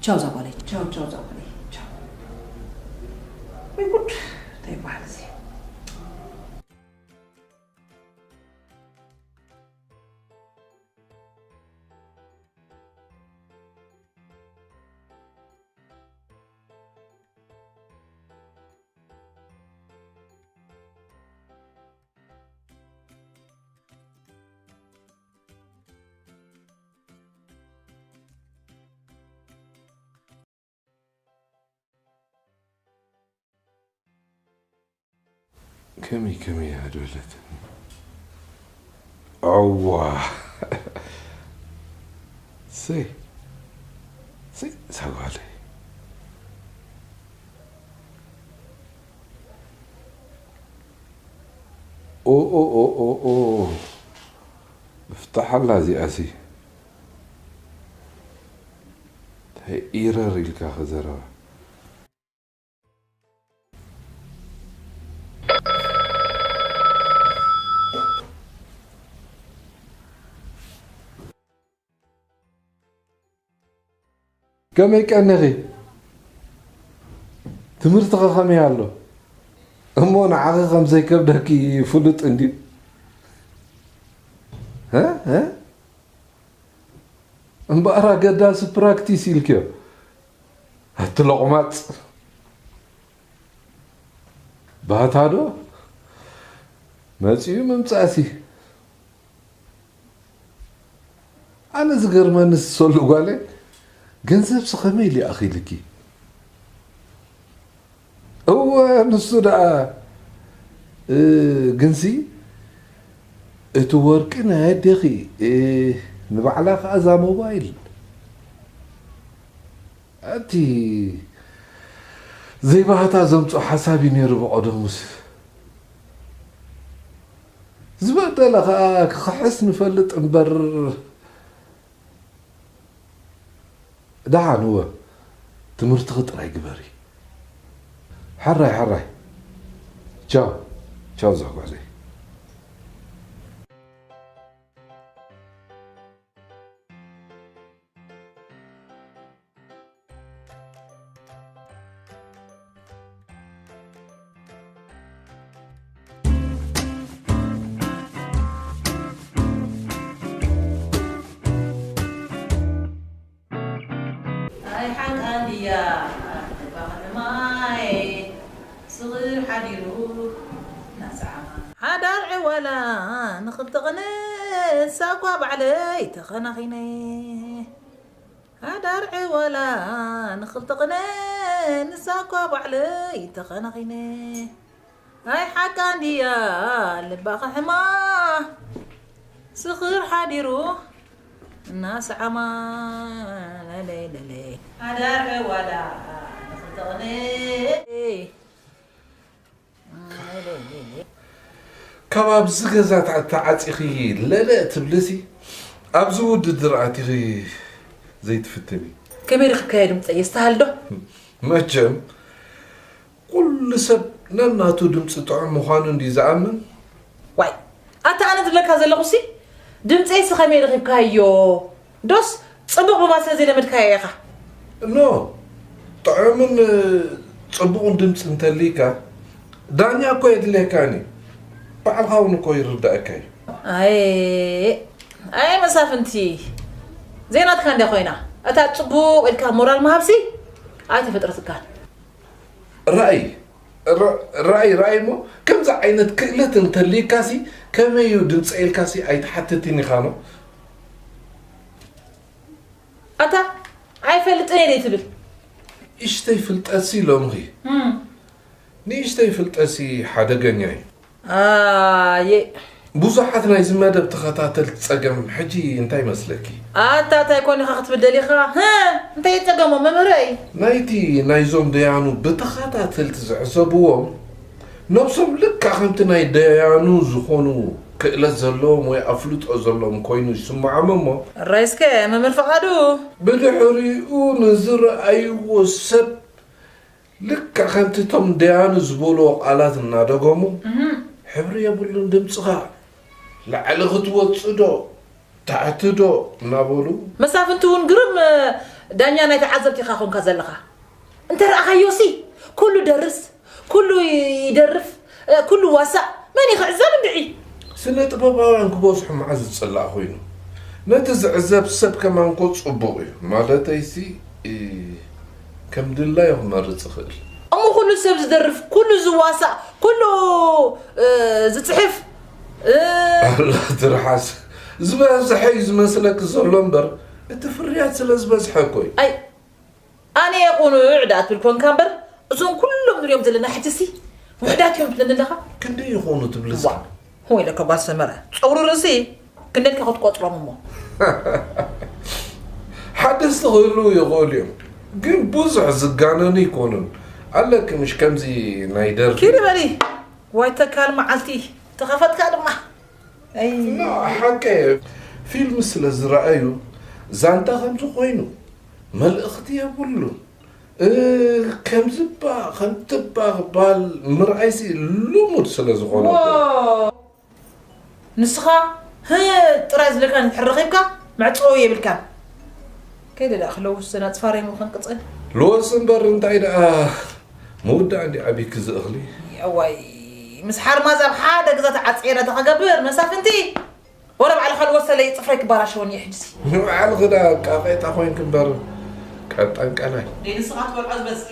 ቻው እዛ ጓለይ። ቻው፣ ቻው እዛ ጓለይ። ቻው። ወይ ጉድ፣ እንታይ ይበሃል እዚ? ከመይ ከመይ እያ ድበለትኒ? እዋ፣ ሰይ፣ ሰይ፣ እዛ ጓለይ። ኦ፣ ኦ፣ ኦ፣ ኦ፣ ኦ። ምፍታሓላ እዚኣሲ። እንታይ ኢረር ኢልካ ከዘረባ። ከመይ ቀኒኺ? ትምህርትኸ ከመይ ኣሎ? እሞ ንዓኺ ከም ዘይከብደኪ ፍሉጥ እንድዩ። እ? እ? እምበኣር ኣገዳሲ ፕራክቲስ ኢልክዮ። ኣቲ ሎቕማጽ። ባህታ ዶ? መጺኡ ምምጻእሲ። ኣነ ዝገርመኒ ሰሉ ጓለይ፣ ገንዘብሲ ከመይ ኢሉ ኣኺልኪ? እወ፣ ንሱ ደኣ፣ እ፣ ግንሲ እቲ ወርቂ ናይ ኣዴኺ፣ እ፣ ንባዕላ ከኣ እዛ ሞባይል። እቲ ዘይባህታ ዘምጽኦ ሓሳብ እዩ ነይሩ ብቐደሙስ። ዝበደለ ከኣ ክኽሕስ ንፈልጥ እምበር፣ ደሓን እወ፣ ትምህርትኺ ጥራይ ግበሪ። ሕራይ፣ ሕራይ። ቻው፣ ቻው ዛጓለይ። ኣይ ሓቃ እንድያ፣ ኣሕባ ከተማይ፣ ስቕር ሓዲሩ ናሳዕማ። ሓዳር ዕዋላ ንኽልተ ቕነ፣ ንሳ እኳ ባዕለይ ተኸናኺነ። ሓዳር ዕዋላ ንኽልተ ቕነ፣ ንሳ እኳ ባዕለይ ተኸናኺነ። ኣይ ሓቃ እንድያ ልባ ክሕማ፣ ስኽር ሓዲሩ እናሰዓማ። ለለይ ለለይ። ሓዳር ዕዋላ ንኽልተ ቕነ። ካብ ኣብዚ ገዛ ተዓ-፣ ተዓፂኺ ለለ ትብልሲ፣ ኣብዚ ውድድር ኣቲኺ ዘይትፍትኒ። ከመይ ረኺብካዮ ድምፀይ? የስተሃል ዶ? መቸም፣ ኩሉ ሰብ ነናቱ ድምፂ ጥዑም ምዃኑ እንድዩ ዝኣምን። ዋይ፣ ኣታ ኣነ ዝብለካ ዘለኹሲ፣ ድምፀይሲ ከመይ ረኺብካዮ? ዶስ ጽቡቕ ብምባል ስለ ዘይለመድካዮ ኢኻ? ኖ፣ ጥዑምን ጽቡቕን ድምጺ እንተልይካ፣ ዳኛ እኮ የድልየካን እዩ። ባዕልኻ እውን እኮ ይርዳእካ እዩ። ኣየ፣ ኣየ መሳፍንቲ፣ ዘይናትካ እንድያ ኮይና። እታ ጽቡቕ ኢልካ ሞራል ምሃብሲ ኣይተፈጥረትካን። ራእይ፣ ራ-፣ ራእይ፣ ራእይ እሞ ከምዚ ዓይነት ክእለት እንተልይካሲ ከመይ እዩ ድምጸ ኢልካሲ ኣይትሓትትን ኢኻ ኖ? ኣታ ኣይፈልጥን እየ ትብል። ንእሽተይ ፍልጠትሲ ሎምኺ። እም። ንእሽተይ ፍልጠትሲ ሓደገኛ እዩ። ኣየ። ብዙሓት ናይዚ መደብ ተኸታተልቲ ጸገም ሕጂ እንታይ ይመስለኪ? ኣታ እንታይ ኮን ኢኻ ክትብል ደሊኻ? ህ፣ እንታይ እዩ ጸገሞም መምህረይ? ናይቲ ናይዞም ደያኑ ብተኸታተልቲ ዝዕዘብዎም ነብሶም ልክዕ ከምቲ ናይ ደያኑ ዝኾኑ ክእለት ዘለዎም ወይ ኣፍልጦ ዘለዎም ኮይኑ ይስምዖም እሞ። እራይ እስከ መምህር ፍቓዱ። ብድሕሪኡ ንዝረኣይዎ ሰብ ልክዕ ከምቲ እቶም ደያኑ ዝበልዎ ቃላት እናደገሙ፣ እህ። ሕብሪ የብሉን ድምፅኻ፣ ላዕሊ ክትወፅእ ዶ፣ ታሕቲ ዶ እናበሉ። መሳፍንቲ እውን ግርም ዳኛ ናይ ተዓዘብቲ ኢኻ ኮንካ ዘለኻ። እንተ ረኣኻዮሲ፣ ኩሉ ደርስ፣ ኩሉ ይደርፍ፣ ኩሉ ዋሳእ፣ መን እዩ ክዕዘብ እንድዒ? ስነ ጥበባውያን ክበዝሑ መዓዝ ዝፅላእ ኮይኑ? ነቲ ዝዕዘብ ሰብ ከማን እኮ ፅቡቕ እዩ። ማለተይሲ፣ እ፣ ከም ድላዩ ክመርፅ ይኽእል። እሞ ኩሉ ሰብ ዝደርፍ፣ ኩሉ ዝዋሳእ፣ ኩሉ፣ እ፣ ዝፅሕፍ፣ እ፣ ኣላ ትርሓስ። ዝበዝሐ እዩ ዝመስለኪ ዘሎ እምበር፣ እቲ ፍርያት ስለ ዝበዝሐ እኮ እዩ። ኣይ፣ ኣነ እየ ቁኑዕ ደኣ ትብል ኮንካ እምበር፣ እዞም ኩሎም ንሪኦም ዘለና ሕጂሲ ውሑዳት እዮም ትብለኒ ኣለኻ? ክንደይ ይኾኑ ትብልስ? ዋ፣ ወይለከ ጓል ሰመረ፣ ጸጉሪ ርእሲ ክንደይ ኢልካ ክትቆጽሮም እሞ? ሓደስቲ ክህልዉ ይኽእሉ እዮም፣ ግን ብዙሕ ዝጋነኑ ኣይኮኑን። ኣለኪ ምሽ ከምዚ ናይ ደርፊ። ኪዲ በሊ። ዋይ ተካል መዓልቲ ተኸፈትካ ድማ። ኣይ። ኖ፣ ሓቀ ፊልም ስለ ዝረኣዩ ዛንታ ከምዚ ኮይኑ መልእኽቲ የብሉን። እ፣ ከምዚ እባ፣ ከምቲ እባ ክበሃል ምርኣይሲ ልሙድ ስለ ዝኾነ እኮ። ዎ። ንስኻ ህ ጥራይ ዝብለካ እንድሕር ረኺብካ መዕጸዊ የብልካን። ከይደ ደኣ ክለውስ ዘና ጽፋረይ ምዃን ቅጽል። ልወስ እምበር እንታይ ደኣ ምውዳእ እንዲ ዓቢኪ ዝእኽሊ። እዋይ፣ ምስ ሓርማዝ ኣብ ሓደ ገዛ ተዓጽየ ናታ ክገብር መሳፍንቲ። ወረ ባዕልኻ ልወሰለይ ጽፍረይ ክባላሸወኒ እዩ ሕጅሲ። ንባዕልኺ ደኣ ቃቄጣ ኮይንኪ እምበር ቀጣን ቀላይ። ደይ ንስኻ ትበልዖ ዝበዝሕ።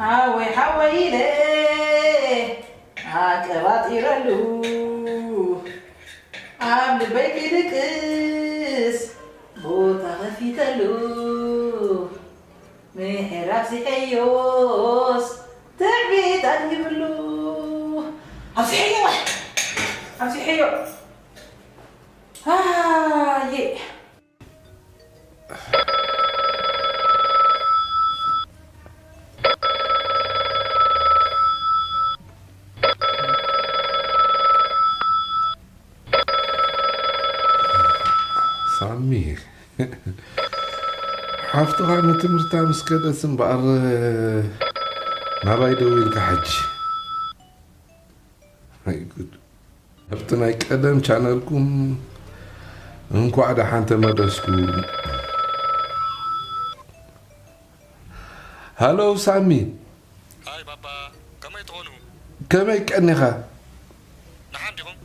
ሓወይ ሓወይ ኢለ ኣቀባጢረሉ ኣብ ልበይ ክድቅስ ቦታ ከፊተሉ ምሕር ኣብዚሐዮስ ትዕቢት ኣልሂብሉ ኣብዚሐዮ ኣብዚሐዮ ኣየ ሳሚ፣ ሓፍትኻ ንትምህርታ ምስ ከደት እምበኣር ናባይ ደዊልካ ሕጂ። ኣይ ጉድ። ኣብቲ ናይ ቀደም ቻነልኩም እንኳዕ ደሓን ተመለስኩ። ሃሎ ሳሚ። ሃይ ባባ፣ ከመይ ትኾኑ? ከመይ ቀኒኻ? ደሓን ዲኹም?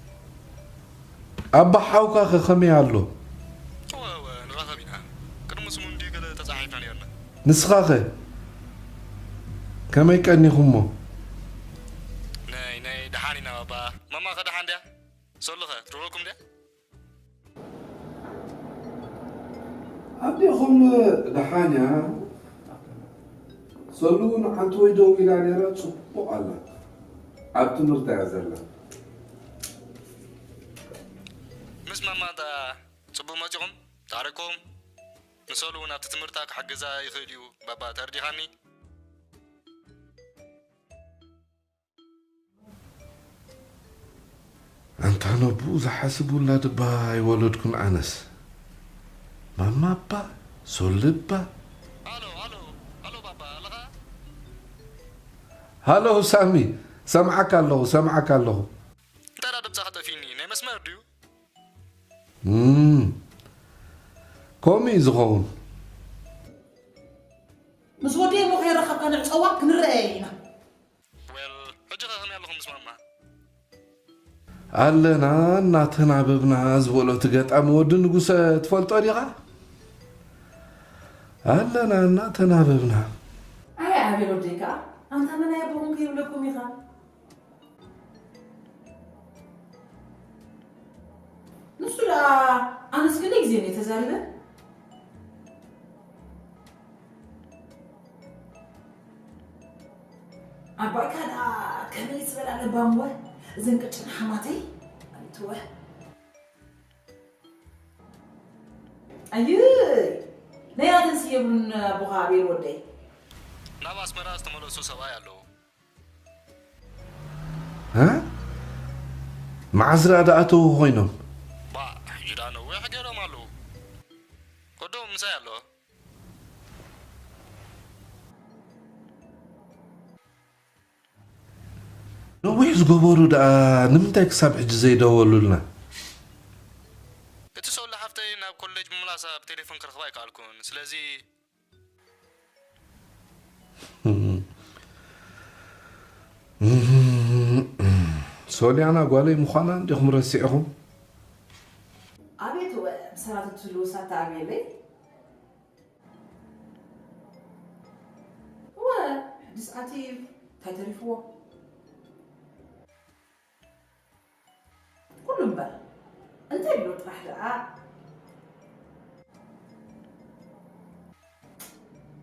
ኣባ ሓውካ ኸ ከመይ ኣሎ? እወ፣ እወ፣ ንራኸብ ኢና። ቅድሚ ሰሙን ድዩ ገለ ተጻሒፍና ነይርና። ንስኻ ኸ? ከመይ ቀኒኹሞ? ነይ፣ ነይ፣ ደሓን ኢና ባባ። ማማ ኸ ደሓን ድያ? ሶሎ ኸ ትደውለልኩም ድያ? ኣዴኹም ደሓን እያ? ሶሉ እውን ሓንቲ ወይ ደው ኢላ ነይራ፣ ጽቡቕ ኣላ። ኣብ ትምህርታ እያ ዘላ። ምስ ማማ እንተ ጽቡቕ መጺኹም፣ ታሪኽኩም ንሶሉ እውን ኣብቲ ትምህርታ ክሕግዛ ይኽእል እዩ። ባባ ተርዲኻኒ? ኣንታ ነብኡ ዝሓስቡላ ድባ ኣይወለድኩን ኣነስ። ማማ እባ፣ ሶሊ እባ። ሃሎ፣ ሃሎ፣ ሃሎ ባባ፣ ኣለኻ? ሃሎ ሳሚ፣ ሰምዓካ ኣለኹ፣ ሰምዓካ ኣለኹ። እንታይ ደኣ ድምፅኻ ጠፊእኒ? ናይ መስመር ድዩ? እም፣ ከምኡ እዩ ዝኸውን። ምስ ወደይ እሞ ከይረኸብካ ንዕፀዋ ክንረኣየ ኢና። ዌል፣ ሕጂ ኸ ከመይ ኣለኹም ምስ ማማ? ኣለና እናተናበብና ዝበሎ እቲ ገጣሚ ወዲ ንጉሰ ትፈልጦ ዲኻ? ኣለና እናተናበብና። ኣይ ኣቤል ወደይ ከኣ ኣንታ መን ኣይ ኣቦኹም ከይብለኩም ኢኻ። ንሱ ደኣ ኣነስ ክንደይ ግዜ እየ ተዛሪበ? ኣባይካ ደኣ ከመይ ዝበላ ለባም ወ እዘን ቅጭን ሓማተይ ኣንትወ። ኣይ ናይ ኣተንስ የብሉን ኣቦኻ ኣቤል ወደይ። ናብ ኣስመራ ዝተመለሱ ሰብኣይ ኣለዉ። እ? መዓዝ ደኣ ደኣተዉ ኮይኖም? ባ፣ ሕጂ ደኣ ነዊሕ ገይሮም ኣለዉ። ቅድም ምሳይ ኣሎ። ነዊሕ ዝገበሩ ደኣ ንምንታይ ክሳብ ሕጂ ዘይደወሉልና? እቲ ሶሎ ሓፍተይ ናብ ኮሌጅ ምምላሳ ብቴሌፎን ክረኽባ ኣይከኣልኩን። ስለዚ ሶልያና ጓለይ ምዃና እንዲኹም ረሲዕኹም? ኣቤት ወ፣ ምሰራት እትህልው ሳታ ኣቤለይ። ወ፣ ሕድስ ዓቲ እንታይ ተሪፍዎ? ኩሉ እምበር፣ እንታይ ብሎ ጥራሕ ደኣ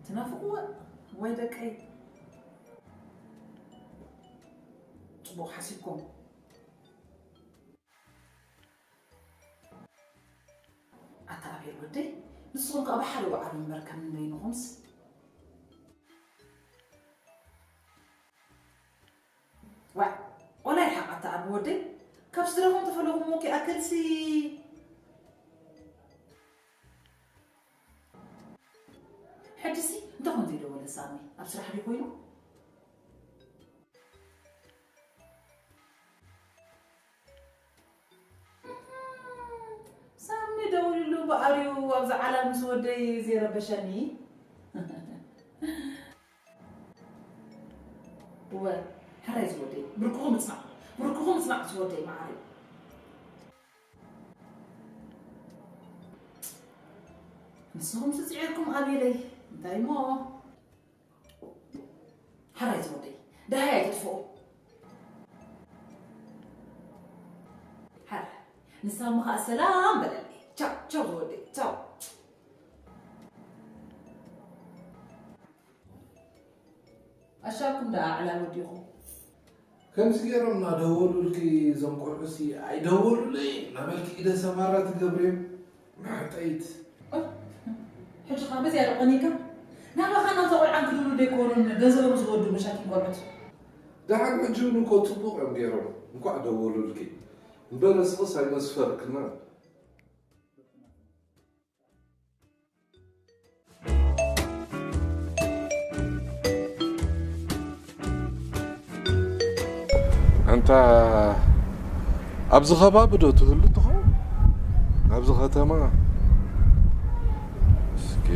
ትናፍቕዎ ወይ ደቀይ? ጽቡቕ ሓሲብኩም። ኣይ ወደይ፣ ንስኹም ከኣ ብሓደ ወዓሉ እምበር ከም ንበይንኹምስ። ዋዕ፣ ቆላይ ሓቕ ኣታ ዓቢ ወደይ፣ ካብ ስድራኹም ተፈለኹም እሞ ከይኣክልሲ። ሕጂሲ እንታይ ኮን ዘይደወለ ሳሚ? ኣብ ስራሕ ድዩ ኮይኑ? ሳሚ ደውልሉ እምበኣር እዩ ኣብዛ ዓለም ምስ ወደይ ዘይረበሸኒ። እወ፣ ሕራይ ዝወደይ፣ ብርክኹ ምጽናዕ፣ ብርክኹ ምጽናዕ ዝወደይ መዓረይ። ንስኹም ስጽዒርኩም ኣቤለይ፣ እንታይ እሞ? ሕራይ ዝወደይ፣ ደሃይ ኣይትጥፍኡ። ሕራይ፣ ንሳሚ ኸኣ ሰላም በለለይ። ቻው፣ ቻው ዝወደይ፣ ቻው። ኣሻኩም ደኣ ዕላል ወዲኹም። ከምዚ ገይሮም እናደወሉልኪ እዞም ቆልዑሲ ኣይደወሉለይ እናበልኪ ኢደ ሰባራ ትገብርዮም። መሕጠይት። ኦይ፣ ሕጂ ኸኣ በዚኣ ዶ ቀኒእካ? ናባኻን ናብታ ቆልዓን ክድውሉ ደይኮኑን ገንዘቦም ዝወዱ መሻኪን ቆልዑት። ደሓን ሕጂ እውን እኮ ጽቡቕ እዮም ገይሮም። እንኳዕ ደወሉልኪ። እምበር እስኽስ ኣይመስፈርክናን። ኣንታ ኣብዚ ከባቢ ዶ ትህሉ ትኸውን? ኣብዚ ከተማ? እስኪ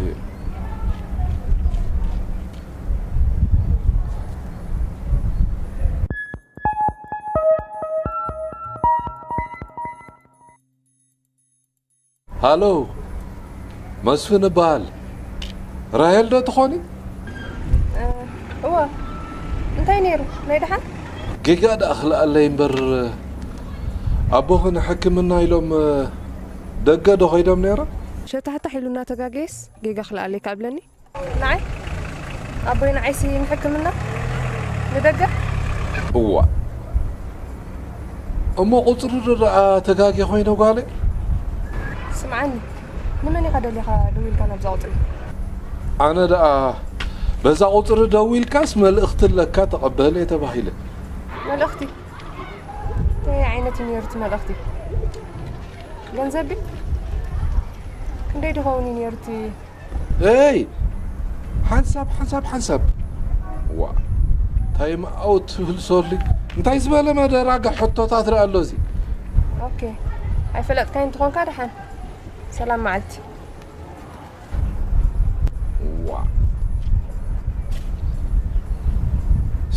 ሃሎ፣ መስፍን እበሃል። ራሄል ዶ ትኾኒ? እ፣ እወ። እንታይ ነይሩ? ናይ ደሓን? ጌጋ ደኣ ክልኣለይ እምበር፣ ኣቦኺ ንሕክምና ኢሎም ደገ ዶ ኸይዶም ነይሮም? ሸታሕታሕ ኢሉ እናተጋገየስ ጌጋ ክልኣለይ ከኣ ብለኒ። ንዓይ? ኣቦይ ንዓይሲ ንሕክምና ንደገ? እዋ። እሞ ቁጽሪ ዶ ደኣ ተጋግየ ኮይነ ጓለይ? ስምዓኒ፣ ንመን ኢኻ ደሊኻ ደዊልካ ናብዛ ቁጽሪ? ኣነ ደኣ በዛ ቁጽሪ ደዊልካስ መልእኽቲ ኣለካ ተቐበል እየ ተባሂለ። መልእኽቲ? እንታይ ዓይነት እዩ ነይሩ እቲ መልእኽቲ? ገንዘብ ድዩ? ክንደይ ድኸውን እዩ ነይሩ እቲ? ኤይ! ሓንሳብ፣ ሓንሳብ፣ ሓንሳብ። ዋ፣ ታይም ኣውት ትብል ሶሊ። እንታይ ዝበለ መደራግሕ ሕቶታት ደኣ ኣሎ እዚ? ኦኬ። ኣይፈለጥካይ እንተኾንካ ደሓን። ሰላም መዓልቲ። ዋ።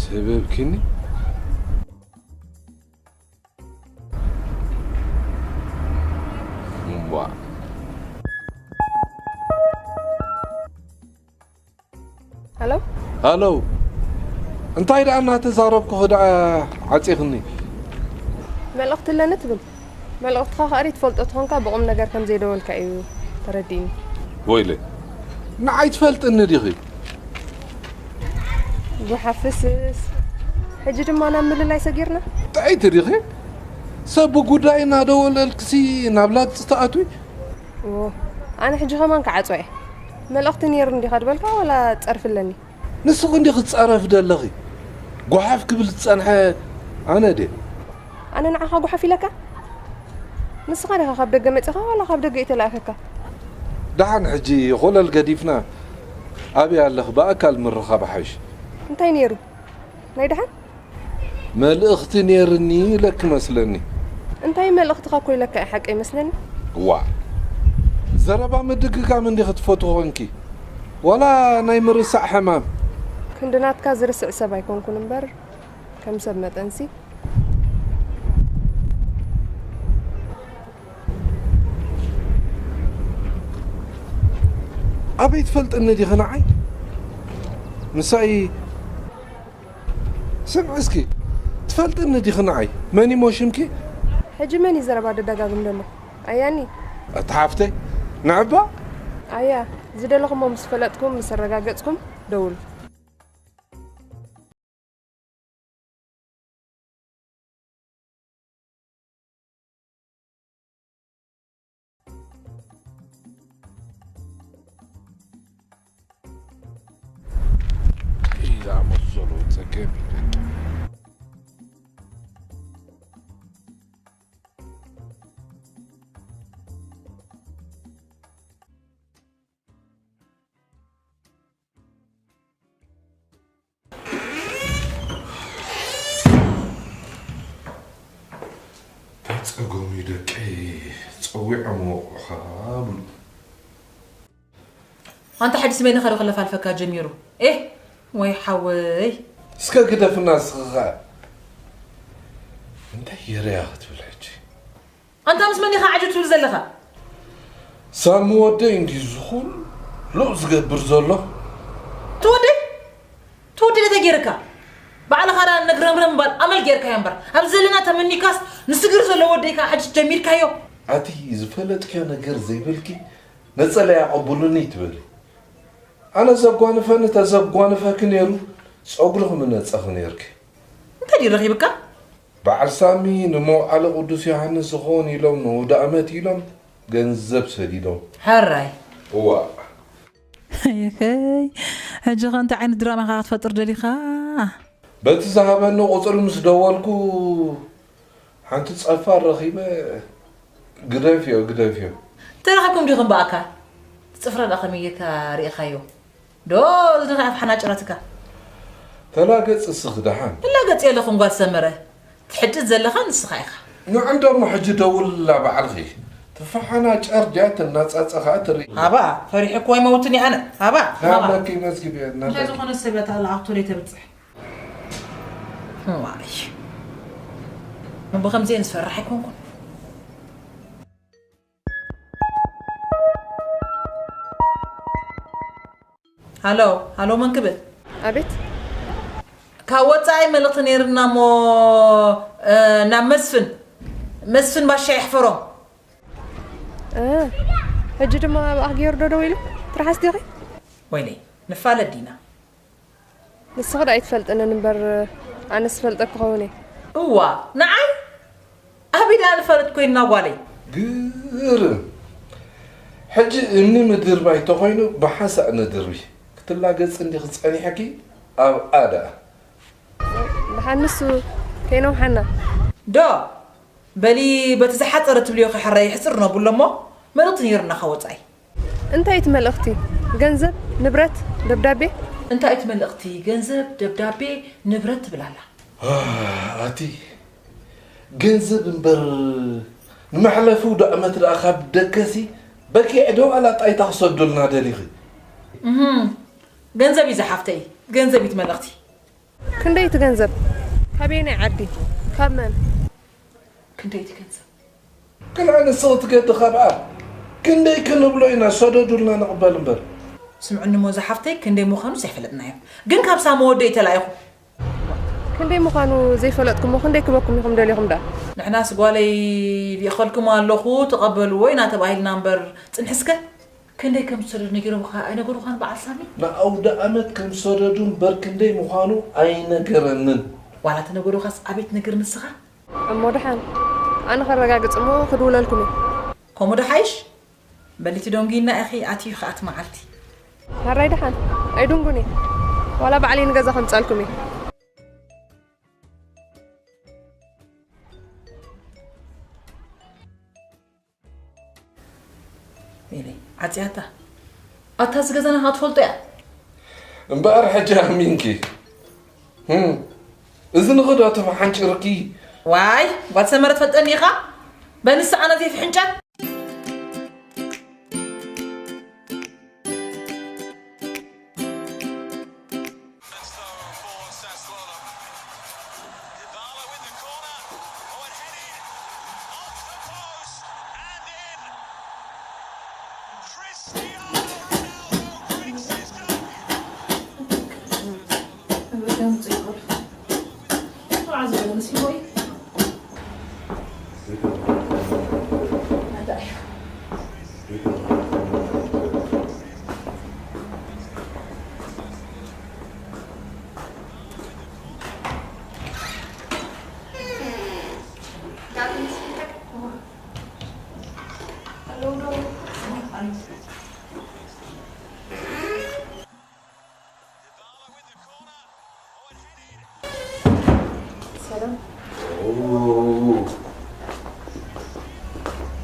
ሰበብኪኒ? እምቧ። ሃሎ? ሃሎ። እንታይ ደኣ እናተዛረብኩ ደኣ ዓጺኽኒ? መልእኽቲ ኣለኒ ትብል። መልእኽትኻ ከኣ ትፈልጦ ተኾንካ ብቑም ነገር ከም ዘይደወልካ እዩ ተረዲእኒ። ወይለ፣ ንዓይ ትፈልጥኒ ዲኺ? ጉሓፍስስ። ሕጂ ድማ ናብ ምልላይ ሰጊርና? ጥዕይቲ ዲኺ? ሰብ ብጉዳይ እናደወለልክሲ ናብ ላግጺ ትኣትዊ? ዎ፣ ኣነ ሕጂ ከማን ክዓጽዋ እየ። መልእኽቲ ነይሩ እንዲኻ ድበልካ ዋላ ጸርፊ ኣለኒ? ንስኺ እንዲኺ ትጻረፊ ዘለኺ። ጓሓፍ ክብል ዝጸንሐ ኣነ ድየ? ኣነ ንዓኻ ጓሓፍ ኢለካ? ንስኻ ዲኻ ካብ ደገ መጺኻ ዋላ ካብ ደገ እዩ ተላኢኸካ? ደሓን ሕጂ ኾለል ገዲፍና ኣበይ ኣለኺ ብኣካል ምርኻብ ሓይሽ። እንታይ ነይሩ? ናይ ደሓን? መልእኽቲ ነይርኒ ኢለኪ መስለኒ። እንታይ መልእኽትኻ እኮ ኢለካ እየ ሓቀይ መስለኒ። ዋ፣ ዘረባ ምድግጋም እንዲኺ ትፈትዎ ኮንኪ? ዋላ ናይ ምርሳዕ ሕማም? ክንዲ ናትካ ዝርስዕ ሰብ ኣይኮንኩን እምበር፣ ከም ሰብ መጠንሲ። ኣበይ ትፈልጥኒ ዲኺ ንዓይ? ምሳይ ስምዒ እስኪ፣ ትፈልጥኒ ዲኺ ንዓይ? መን እሞ ሽምኪ? ሕጂ መን እዩ ዘረባ ደደጋግም ዘሎ? ኣያኒ? ኣታ ሓፍተይ፣ ንዕባ? ኣያ፣ ዝደለኹሞ ምስ ፈለጥኩም፣ ምስ ኣረጋገጽኩም፣ ደውሉ። ጸገም እዩ። እንታይ ጸገሙ እዩ ደቀይ? ጸዊዖም ወቑዕኻ ብሉ። ኣንታ ሕጂ ስሜን ኸዶ ከለፋልፈካ ጀሚሩ። ኤህ፣ ወይ ሓወይ። እስከ ግደፍና እስኺ ኸኣ። እንታይ የረያ ክትብል ሕጂ? ኣንታ ምስ መን ኢኻ ዓጅብ ትብል ዘለኻ? ሳሚ ወደይ እንድዩ ዝኹሉ ዝገብር ዘሎ። ትወደይ? ትወደይ እንታይ ገይርካ? ባዕልኻ ደኣ ነግረምረም እምባል ኣመል ገይርካዮ እምበር። ኣብ ዘለና ተመኒካስ ንስግር ዘሎ ወደይካ ሕጂ ጀሚርካዮ? ኣቲ ዝፈለጥክዮ ነገር ዘይብልኪ ነጸላ ያቐብሉኒ ትበሊ። ኣነ ዘጓንፈኒ ተዘጓንፈኪ ነይሩ፣ ጸጉርኺ ምነጸኺ ነይርኪ። እንታይ ድዩ ረኺብካ? በዓል ሳሚ ንመውዓሊ ቅዱስ ዮሃንስ ዝኸውን ኢሎም ንውደ ኣመት ኢሎም ገንዘብ ሰዲዶም። ሕራይ። እዋእ። ይኸይ፣ ሕጂ ኸ እንታይ ዓይነት ድራማ ኢኻ ክትፈጥር ደሊኻ? በቲ ዝሃበኒ ቁጽሪ ምስ ደወልኩ ሓንቲ ጸፋር ረኺበ፣ ግደፍዮ፣ ግደፍዮ። ተራኺብኩም ዲኹም ብኣካል? እቲ ጽፍራ ደኣ ከመይ ጌርካ ርኢኻዮ? ዶ እዚ ደኣ ኣፍ ሓናጭራትካ? ተላገጽ እስኺ ደሓን። እላገጽ የለኹን ጓል ሰመረ። ትሕድድ ዘለኻ ንስኻ ኢኻ። ንዕንዶ እሞ ሕጂ ደውልላ ባዕልኺ። ትፈሓናጨር ድያ ትናጻጸ ኸኣ ትርኢ። ሃባ፣ ፈሪሐ እኮ ኣይመውትን እየ ኣነ። ሃባ፣ ሃባ። ሃለኪ መዝግብ እየ፣ እንታይ እናዳኪ። ዝኾነ ሰብ እያ ተኣላ ኣብቶ ደይ ተብጽሕ። እዋይ። እሞ ብኸምዚ እየ ዝፈርሕ ኣይኮንኩን። ሃሎ፣ ሃሎ፣ መን ክብል? ኣቤት። ካብ ወጻኢ መልእኽቲ ነይርና እሞ፣ እ፣ ናብ መስፍን፣ መስፍን ባሻ ይሕፈሮም። እ፣ ሕጂ ድማ ኣብኣ ክገይሩ ዶ ደው ኢሉ? ትርሓስ ዲኺ? ወይለይ፣ ንፋለጥ ዲና? ንስኺ ደኣ ኣይትፈልጥንን እምበር፣ ኣነስ ዝፈልጠኪ ክኸውን እየ። እዋ፣ ንዓይ? ኣበይ ደኣ ንፈልጥ ኮይንና ጓለይ? ግርም። ሕጂ እምኒ ምድርባይ ተኾይኑ ብሓንሳእ ንድርቢ። ክትላገጺ እንዲኺ ጸኒሐኪ ኣብኣ ደኣ። ደሓን ንሱ ከይነውሓና። ዶ፣ በሊ በቲ ዝሓጸረ ትብልዮ ከይሕረ ይሕጽር ነብሎ እሞ መልእኽቲ ነይሩና ካብ ወጻኢ። እንታይ እቲ መልእኽቲ? ገንዘብ፣ ንብረት፣ ደብዳቤ? እንታይ እቲ መልእኽቲ? ገንዘብ፣ ደብዳቤ፣ ንብረት ትብል ኣላ። ኣቲ ገንዘብ እምበር ንመሕለፊ ውደ ኣመት ደኣ ካብ ደገሲ በጊዕ ዶ ዋላ ጣይታ ክሰዱልና ደሊኺ? እህም፣ ገንዘብ እዩ ዝሓፍተይ፣ ገንዘብ እዩ እቲ መልእኽቲ። ክንደይ እቲ ገንዘብ? ካበየናይ ዓዲ? ካብ መን? ክንደይ እቲ ገንዘብ? ግን ኣንስቲ ክትገዲ ካብኣ ክንደይ ክንብሎ ኢና፣ ሰደዱልና ንቕበል እምበር። ስምዕኒ እሞ ዝሓፍተይ ክንደይ ምዃኑስ ኣይፈለጥናዮን። ግን ካብ ሳሚ ወደይ ተላኢኹ። ክንደይ ምዃኑ ዘይፈለጥኩሞ ክንደይ ክበኩም ኢኹም ደሊኹም ደኣ? ንሕናስ ጓለይ ልኢኸልኩም ኣለኹ ተቐበልዎ ኢና ተባሂልና እምበር ጽንሒ እስከ ክንደይ ከም ዝሰደዱ ነጊሮምኻ ኣይነገሩኻን በዓል ሳሚ? ንኣውደ ኣመት ከም ዝሰደዱ እምበር ክንደይ ምዃኑ ኣይነገረንን። ዋላ ተነገሩኻስ ኣበይ ትነግር ንስኻ? እሞ ደሓን ኣነ ከረጋግጽ እሞ ክድውለልኩም እየ። ከምኡ ዶ ሓይሽ? በሊቲ ደንጉይና ኢኺ ኣትዩ ኸኣ እቲ መዓልቲ። ሕራይ ደሓን ኣይድንጉን እየ። ዋላ ባዕለይ ንገዛ ከምጻልኩም እየ። ኢለ ዓጽያታ። ኣታ እዚ ገዛና ኸኣ ትፈልጦ እያ። እምበኣር ሕጂ ኣሚንኪ። ህም፣ እዚ ንኽዶ ተፈሓንጭርኪ። ዋይ፣ ጓል ሰመረ ትፈልጠኒ ኢኻ? በንስ ኣነ ዘይፍሕንጨ?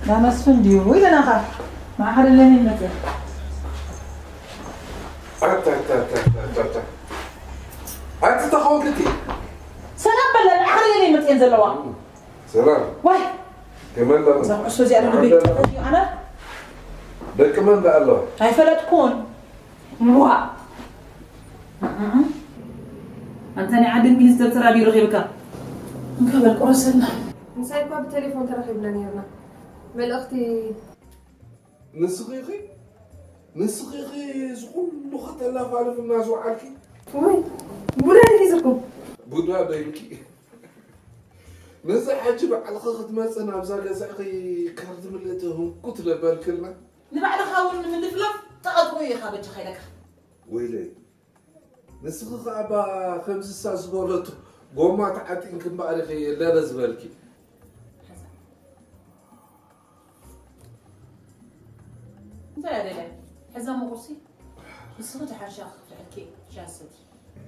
ዳ መስፍን ድዩ? ወይ ደናኻ? ማዕኸል ኣለኒ ይመጽእ። ኣታ፣ ኣታ፣ ኣታ፣ ኣታ፣ ኣታ። ኣቲ ተኸውልቲ። ሰላም በለን፣ ማዕኸል ኣለኒ ይመጽእን ዘለዋ። ሰላም። ዋይ። ከመን ደኣ? እዛ ኩዕሶ እዚኣ ንልበይ ማዕኸል ኣለዋ። ተጠቂዑ ኣነ? ደቂ መን ደኣ ኣለዋ? ኣይፈለጥኩን። ዋ! ኣንታ ናይ ዓዲ እንግሊዝ ደብተራ ድዩ ረኺብካ? እንካ በል ቁረሰልና። ምሳይ እኳ ብቴሌፎን ተራኺብና ነይርና። መልእኽቲ ንስኺ ኢኺ? ንስኺ ኢኺ እዚ ኩሉ ከተላፋልፍና ዝወዓልኪ? ወይ፣ ቡዳ ድዩ ሒዝኩም? ቡዳ ዶ ኢልኪ? ነዚ ሕጂ ባዕልኺ ክትመጽእ ናብዛ ገዛኺ ካርድ ምልእቲ ህንኩት ለበልክልና? ንባዕልኻ እውን ንምልፍላፍ ጠቐጥቑ ኢኻ በጃኻ ኢለካ። ወይለይ፣ ንስኺ ኸኣ እባ ከምዚ እሳ ዝበለቶ ጎማ ተዓጢንኪ እምበኣር ኢኺ ለለ ዝበልኪ። ሕዛ። እንታይ እያ ደልያ? ሕዛ እሞ ቁርሲ። ንስኺ ደሓር ሻሂ ክፍልሐልኪ እየ። ሻሂ ሰቲ።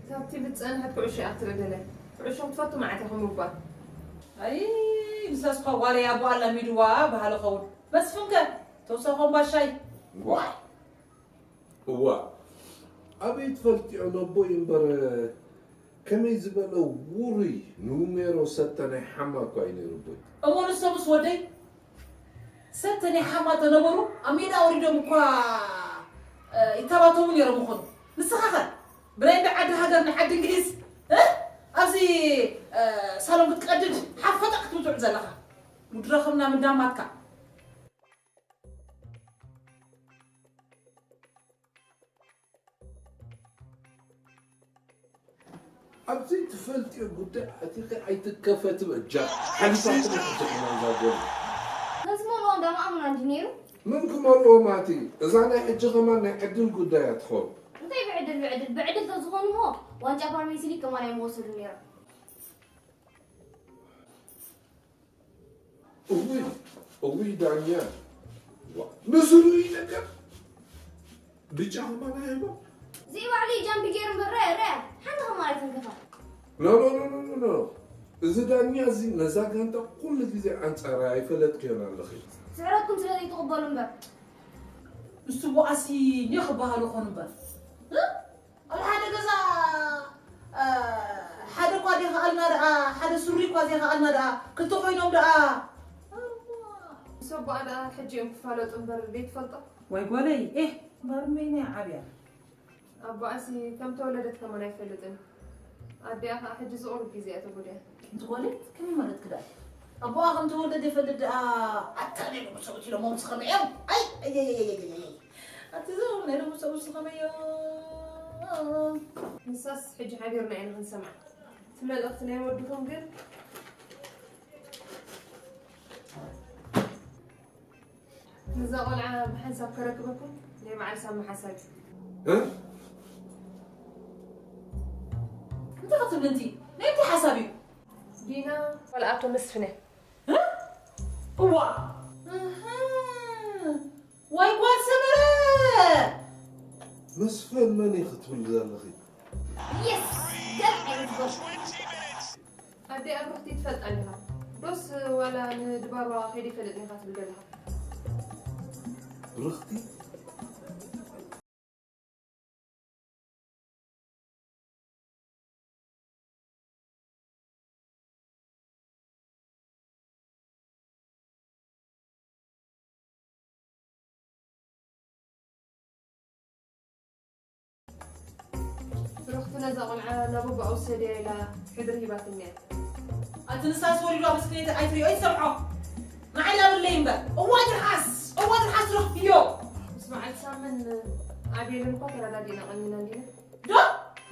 ካብቲ ብዝጸንሐት ኩዕሾ እያ ክትርኢ ደልያ። ኩዕሾ ክትፈቱ መዓት ኢኹም እባ። ኣይ፣ ንሳስ እኳ ጓለይ ኣቦኣ ኣላሚድዋ በሃሊ ኸውን። መስፍን ከ? ተውሳኾም ባሻይ። ዋይ! እዋ፣ ኣበይ ትፈልጥዮ ነቦይ እምበር፣ ከመይ ዝበለ ውሩይ ኑሜሮ ሰተ ናይ ሓማ እኳ እዩ ነይሩ ኣቦይ። እሞ ንሶምስ ወደይ ሰተ ናይ ሓማ ተነበሩ፣ ኣብ ሜዳ ኣውሪዶም እኳ፣ እ፣ ይተባተቡ ነይሮም ይኾኑ። ንስኻ ኸ ብናይ እንዳ ዓዲ ሃገር ንዓዲ እንግሊዝ፣ እ፣ ኣብዚ፣ እ፣ ሳሎን ክትቀድድ ሓፈጣ ክትምትዑ ዘለኻ። ምድረኸምና ምዳማትካ። ኣብ ዘይትፈልጥዮ ጉዳይ ኣቲኺ ኣይትከፈቲ በጃ። ሓሊፋትኒ ሕጂ ከማን እዛ ጓል። ነዚ መልኦ እንዳ መኣሙና እንዲ ነይሩ? መን ክመልኦ ማቲ? እዛ ናይ ሕጂ ከማን ናይ ዕድል ጉዳይ እያ ትኸውን። እንታይ ብዕድል ብዕድል? ብዕድል ተዝኾኑ እሞ ዋንጫ ፓርሜንስ ሊግ ከማን ኣይምወሰዱ ነይሮም። እውይ፣ እውይ ዳኛ። ዋ፣ ንስሩ እዩ ነገር። ብጫ ከማን ኣይህቦ። እዚ ባዕሉ እዩ ጃምቢ ገይሩ እምበር፣ ራያ፣ ራያ። ሓንቲ ከማን ኣይትንከፋ። ኖ፣ ኖ፣ ኖ፣ ኖ፣ ኖ፣ ኖ። እዚ ዳኛ እዚ ነዛ ጋንታ ኩሉ ግዜ ኣንጻራ ኣይፈለጥክዮን ኣለኺ። ስዕረትኩም ስለ ዘይትቕበሉ እምበር። ንሱ ቦኣሲ ኒዮ ክበሃሉ ኾኑ እምበር። እ? ኣብ ሓደ ገዛ፣ እ፣ ሓደ እኳ ዘይከኣልና ደኣ፣ ሓደ ሱሪ እኳ ዘይከኣልና ደኣ፣ ክልተ ኮይኖም ደኣ። እሞ ኣቦኣ ደኣ ሕጂ እዮም ክፋለጡ እምበር ዘይትፈልጦ? ወይ ጓለይ፣ ኤህ፣ እምበር እመይ ናይ ዓብያ። ኣቦኣሲ ከም ተወለደት ከማን ኣይፈልጥን። ኣዲኣ ከኣ ሕጂ ዝቑሩብ ግዜ እያ ተጎድያ። ቂንቲ ጓለይ፣ ከመይ ማለትኪ ደኣ? ኣቦኣ ከም ተወለደ ይፈልጥ ደኣ፣ ኣታ ናይ ሎሚ ሰብኡት ኢሎሞም ስኸመዮም። ኣይ፣ ኣይ፣ ኣይ። ኣቲ እዞም ናይ ሎሚ ሰብኡት ስኸመዮም። ንሳስ ሕጂ ሓቢርና ኢና ክንሰምዓ። እቲ መልእኽቲ ናይ ወድኹም ግን ነዛ ቆልዓ ብሓንሳብ ከረክበኩም ናይ በዓል ሳሚ ሓሳብ እዩ። እ? እንታይ ክትብሊ እንቲ? ናይ እንታይ ሓሳብ እዩ? ዲና ጓል ኣቶ መስፍን እያ። እ? እዋ። እህ። ዋይ ጓል ሰመረ! መስፍን መን እዩ ክትብሊ ዘለኺ? የስ! ገለ ዓይነት ጓል። ኣደይ ኣብርኽቲ ትፈልጣ እንዲኻ? ዶስ ዋላ ንድባባ ከይደ ይፈልጥ ኢኻ ትብል ዘለኻ? ብርኽቲ? ብሩኽቲ ነዛ ቆልዓ ናብ ኣቦኣ ውሰድያ ኢላ ሕድሪ ሂባትኒ እያ። ኣቲ ንሳስ ወሊዱ ኣብ ብስክሌት ኣይትሪኦ ይሰምዖ። ንዓይ ላብለይ እምበር። እዋይ ትርሓስ፣ እዋይ ትርሓስ ረኽብዮ። ምስ በዓል ሳምን ኣቤልን እኳ ተረዳዲእና ቀኒና እንዲና። ዶ?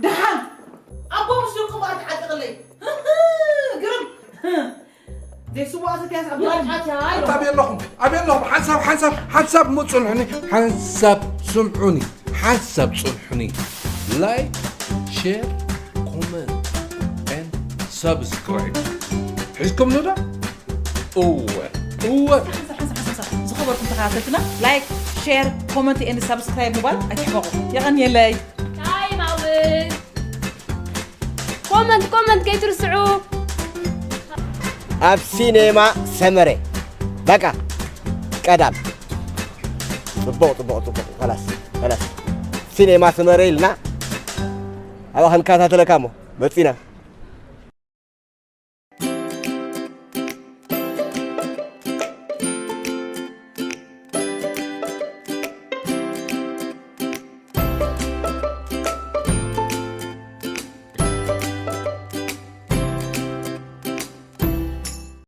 ደሓን። ኣቦ ምስ ደቁ እምበኣር ተዓጢቕለይ። ግርም። ዘይስዋ ሰትያስ ኣብ ዶ? ጫት እያ። ኣታ ኣበይ ኣለኹም? ኣበይ ኣለኹም? ሓንሳብ፣ ሓንሳብ፣ ሓንሳብ ምጽንሑኒ። ሓንሳብ ስምዑኒ። ሓንሳብ ጽንሑኒ። ላይክ፣ ሼር፣ ኮመንት ኤንድ ሳብስክራይብ። ሒዝኩምኒ ዶ? እወ፣ እወ። ሓንሳብ፣ ሓንሳብ፣ ሓንሳብ፣ ሓንሳብ። ዝኸበርኩም ተኸታተልትና፣ ላይክ፣ ሼር፣ ኮመንት ኤንድ ሳብስክራይብ ምባል ኣይትሕመቑ። የቐንየለይ። ታይም ኣውት። ኮመንት፣ ኮመንት ከይትርስዑ። ኣብ ሲኔማ ሰመረ። በቃ ቀዳም። ጽቡቕ፣ ጽቡቕ፣ ጽቡቕ። ከላስ፣ ከላስ። ሲኔማ ሰመረ ኢልና ኣብኣ ክንከታተለካ እሞ መጺና።